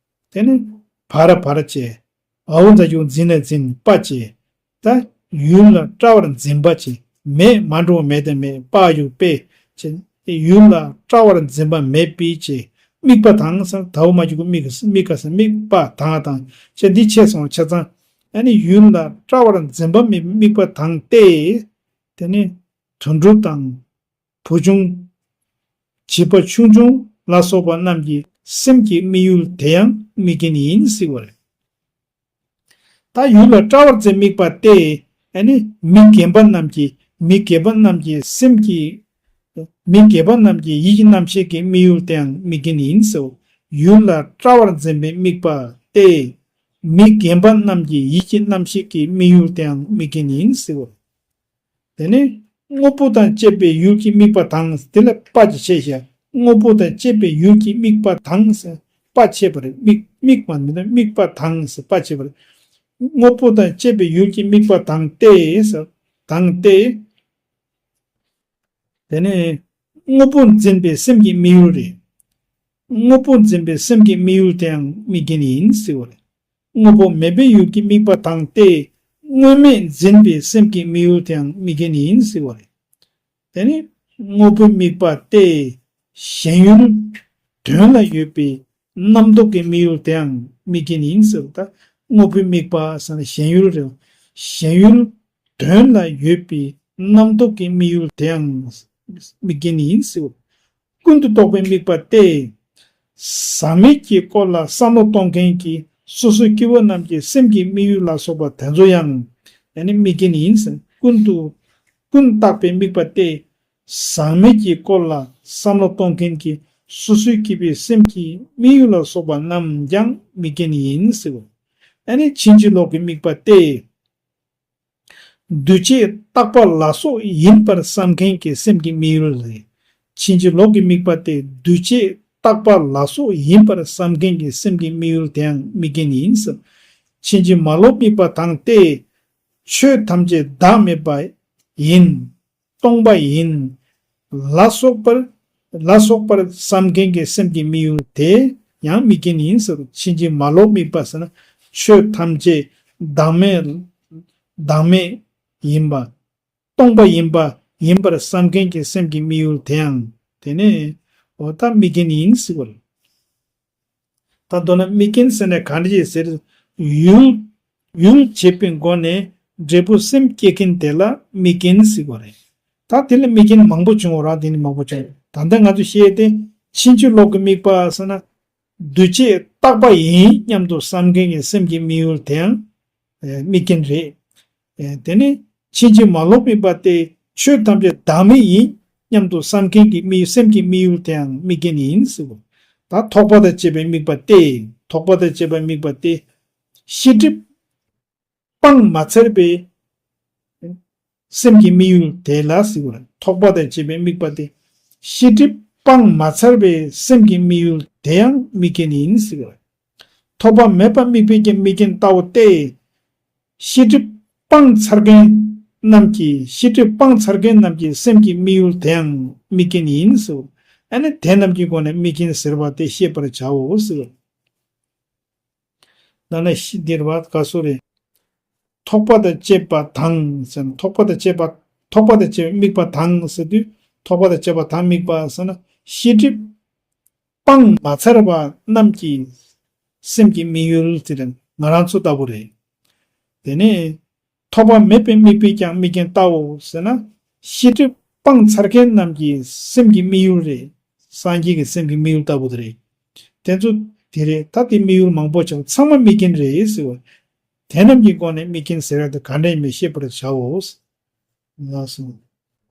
དེ་ནི་བ་ར་བར་བྱས། འའོ་མཛའ་གཞུག་འཛིན་ལ་འཛིན་པ་བྱས། ད་ཡུལ་ལ་བཀྲ་བར་འཛིན་པ་བྱས། མེད་མ་འགྲོ་མེད་དང་མེད་པ་ཡུག་པས་བྱས། ཡུལ་ལ་བཀྲ་བར་འཛིན་པ་མེད་པའི་བྱས། དམིགས་པ་དང་ཟེར། ད་འོ་མ་གཅིག་གུ་དམིགས་དམིགས་པ་ཟེར། དམིགས་པ་དང་དང་ཅེས་འདི་ཕྱེ་སོང་བ་ཆ་ཚང་། ཨ་ནི་ཡུལ་ལ་སྐྲག་པར་འཛིན་པ་མེད་པའི་དམིགས་པ་དང་སྟེ། དེ་ནི་དུད་འགྲོ་དང་། བུ་ཆུང་། བྱིས་པ་ཆུང་ཆུང་ལ་སོགས་པ་རྣམས་ཀྱི་སེམས་ཀྱི་དམིགས་ཡུལ་དེ་ཡང་དམིགས་རྐྱེན་ཡིན་ཟེར་བ་རེད། ད་ཡུལ་ལ་སྐྲག་པར་འཛིན་དམིགས་པ་སྟེ། ཨ་ནི་མི་རྒན་པ་རྣམས་ཀྱི་མི་རྒན་པ་རྣམས་ཀྱི་སེམས་ཀྱི། མི་རྒན་པ་རྣམས་ཀྱི་ཡིད་ཀྱི་རྣམ་ཤེས་ཀྱི་དམིགས་ཡུལ་དེའང་དམིགས་རྐྱེན་ཡིན་ཟེར། ཡུལ་ལ་སྐྲག་པར་འཛིན་པའི་དམིགས་པ་སྟེ། མི་རྒན་པ་རྣམས་ཀྱི་ཡིད་ཀྱི་རྣམ་ཤེས་ཀྱི་དམིགས་ཡུལ་དེའང་དམིགས་རྐྱེན་ཡིན་ཟེར། དེ་ནས་དངོས་པོ་དང་བཅས་པའི་ཡུལ་གྱི་དམིགས་པ་དང་། དེ་ལ་པ་ཅིག་ཕྱེ་བཞག་དངོས་པོ་དང་བཅས་པའི་ཡུལ་གྱི་དམིགས་པ་དང་ཟེར། པ་ཕྱེ་བ་རེད། དམིགས་དམིགས་པ་མི་འདུག་དམིགས་པ་དང་ཟེར་པ་ཕྱེ་བ་རེད། དངོས་པོ་དང་བཅས་པའི་ཡུལ་གྱི་དམིགས་པ་དང་སྟེ་ཟེར། དང་སྟེ། དེ་ནས་དངོས་པོ་འཛིན་པའི་སེམས་ཀྱི་དམིགས་ཡུལ་རེད། དངོས་པོ་འཛིན་པའི་སེམས་ཀྱི་དམིགས་ཡུལ་དེའང་དམིགས་རྐྱེན་ཡིན་ཟེར་བ་རེད། དངོས་པོ་མེད་པའི་ཡུལ་གྱི་དམིགས་པ་དང་སྟེ། དངོས་མེད་འཛིན་པའི་སེམས་ཀྱི་དམིགས་ཡུལ་དེའང་དམིགས་རྐྱེན་ཡིན་ཟེར་བ་རེད། དེ་ནི་དངོས་པོའི་དམིགས་པ་སྟེ། ཞེན་ཡུལ་དོན་ལ་ཡོད་པའི་རྣམ་རྟོག་གི་དམིགས་ཡུལ་དེའང་དམིགས་རྐྱེན་ཡིན་ཟེར་བ་དང་། དངོས་པོའི་དམིགས་པ་ཟེར་ན་ཞེན་ཡུལ་རེད། ཞེན་ཡུལ་དོན་ལ་ཡོད་པའི་རྣམ་རྟོག་གི་དམིགས་ཡུལ་དེའང་དམིགས་རྐྱེན་ཡིན་ཟེར་བ། ཀུན་ཏུ་རྟོག་པའི་དམིགས་པ་སྟེ། ཟག་མེད་ཀྱི་སྐོར་ལ་བསམ་བློ་གཏོང་མཁན་གྱི་སོ་སོའི་སྐྱེ་བོ་རྣམས་ཀྱི་སེམས་ཀྱི་དམིགས་ཡུལ་ལ་སོགས་པ་དེ་ཚོ་ཡང་ཡང་ན་དམིགས་རྐྱེན་ཡིན་ཟེར། ཀུན་ཏུ་ཀུན་བརྟགས་པའི་དམིགས་པ་སྟེ། ཟག་མེད་ཀྱི་སྐོར་ལ་བསམ་བློ་གཏོང་མཁན་གྱི་སོ་སོའི་སྐྱེ་བོའི་སེམས་ཀྱི་དམིགས་ཡུལ་ལ་སོགས་པ་རྣམས་ཀྱང་དམིགས་རྐྱེན་ཡིན་ཟེར། ཡང་ན་ཕྱིན་ཅི་ལོག་གི་དམིགས་པ་སྟེ། འདུས་བྱས་རྟག་པ་ལ་སོགས་ཡིན་པར་བསམ་མཁན་གྱི་སེམས་ཀྱི་དམིགས་ཡུལ་རེད། ཕྱིན་ཅི་ལོག་གི་དམིགས་པ་སྟེ། འདུས་བྱས་རྟག་པ་ལ་སོགས་ཡིན་པར་བསམ་མཁན་གྱི་སེམས་ཀྱི་དམིགས་ཡུལ་དེའང་དམིགས་རྐྱེན་ཡིན་ཟེར། ཕྱིན་ཅི་མ་ལོག་དམིགས་པ་དང་སྟེ། ཆོས་ཐམས་ཅད་བདག་མེད་པ་ཡིན། སྟོང་པ་ཡིན། ལ་སོགས་པར་ལ་སོགས་པར་བསམ་མཁན་གྱི་སེམས་ཀྱི་དམིགས་ཡུལ་དེ་ཡང་དམིགས་རྐྱེན་ཡིན་ཟེར། ཕྱིན་ཅི་མ་ལོག་དམིགས་པ་ཟེར་ན་ཆོས་ཐམས་ཅད་བདག་མེད་བདག་མེད་ཡིན་པ། སྟོང་པ་ཡིན་པ་ཡིན་པར་བསམ་མཁན་གྱི་སེམས་ཀྱི་དམིགས་ཡུལ་དེའང་དེ་ནས་འོ་ད་དམིགས་རྐྱེན་ཡིན་ཟེར་བ་རེད། ད་མདོར་ན་དམིགས་རྐྱེན་ཟེར་ན་ག་འདྲ་ཞིག་ཟེར། ཡུལ་ཡུལ་བྱེད་པའི་སྒོ་ནས་འབྲས་བུ་སེམས་སྐྱེད་མཁན་དེ་ལ་དམིགས་རྐྱེན་ཟེར་བ་རེད། ད་དེ་ལ་དམིགས་རྐྱེན་མང་པོ་བྱུང་བ་རང་དེ་ནི་མང་པོ་བྱུང་། ད་ལྟ་ང་ཚོ་བཤད་དེ་ཕྱིན་ཅི་ལོག་གི་དམིགས་པ་ཟེར་ན། འདུས་བྱས་རྟག་པ་ཡིན་སྙམ་དུ་བསམ་མཁན་གྱི་སེམས་ཀྱི་དམིགས་ཡུལ་དེའང་དམིགས་རྐྱེན་རེད། དེ་ནི་ཕྱིན་ཅི་མ་ལོག་དམིགས་པ་སྟེ། ཆོས་ཐམས་ཅད་བདག་མེད་ཡིན་སྙམ་དུ་བསམ་མཁན་གྱི་དམིགས་སེམས་ཀྱི་དམིགས་ཡུལ་དེའང་དམིགས་རྐྱེན་ཡིན་ཟེར། ད་ཐོགས་པ་དང་བཅས་པའི་དམིགས་པ་སྟེ། ཐོགས་པ་དང་བཅས་པའི་དམིགས་པ་སྟེ། ཤེས་སྒྲིབ་སྤངས་མ་ཚར་བའི་སེམས་ཀྱི་དམིགས་ཡུལ་དེ་ལ་ཟེར་བ་རེད། ཐོགས་པ་དང་བཅས་པའི་དམིགས་པ་སྟེ། ཤེས་སྒྲིབ་སྤངས་མ་ཚར་བའི་སེམས་ཀྱི་དམིགས་ཡུལ་དེ་ཡང་དམིགས་རྐྱེན་ཡིན་ཟེར་བ་རེད། ཐོགས་པ་མེད་པ་དམིགས་པའི་ཀྱི་དམིགས་རྐྱེན་ལྟ་བུ་སྟེ། ཤེས་སྒྲིབ་སྤངས་ཚར་མཁན་རྣམས་ཀྱི་ཤེས་སྒྲིབ་སྤངས་ཚར་མཁན་རྣམས་ཀྱི་སེམས་ཀྱི་དམིགས་ཡུལ་དེའང་དམིགས་རྐྱེན་ཡིན་ཟེར། ཨ་ནི་དེ་རྣམས་ཀྱི་སྒོ་ནས་དམིགས་རྐྱེན་ཟེར་བ་དེ་ཤེས་པར་བྱའོ་ཟེར། ད་ནི་ཤི་འདིར་བ་ག་སོ་རེ། ཐོགས་པ་དང་བཅས་པ་དང་ཟེར་ན། ཐོགས་པ་དང་བཅས་པ། ཐོགས་པ་དང་བཅས་པའི་དམིགས་པ་དང་ཟེར་དུས། ཐོགས་པ་དང་བཅས་པ་དང་དམིགས་པ་ཟེར་ན་ཤེས་སྒྲིབ་སྤངས་མ་ཚར་བ་རྣམས་ཀྱི་སེམས་ཀྱི་དམིགས་ཡུལ་དེ་ལ་ང་རང་ཚོ་ལྟ་བུ་རེད། དེ་ནས་ཐོགས་པ་མེད་པའི་དམིགས་པའི་ཀྱང་དམིགས་རྐྱེན་ལྟ་བུ་ཟེར་ན། ཤེས་སྒྲིབ་སྤངས་ཚར་མཁན་རྣམས་ཀྱི་སེམས་ཀྱི་དམིགས་ཡུལ་རེད། སངས་རྒྱས་ཀྱི་སེམས་ཀྱི་དམིགས་ཡུལ་ལྟ་བུ་དེ་རེད། དེ་ཚོ་དེ་རེད། ད་དེ་དམིགས་ཡུལ་མང་པོ་ཆགས། ཚང་མ་དམིགས་རྐྱེན་རེད་ཟེར་བ། དེ་རྣམས་ཀྱི་སྒོ་ནས་དམིགས་རྐྱེན་ཟེར་ཡག་དེ་ག་འདྲ་ཡིན་མིན་ཤེས་པར་བྱའོ། ལགས་སོ།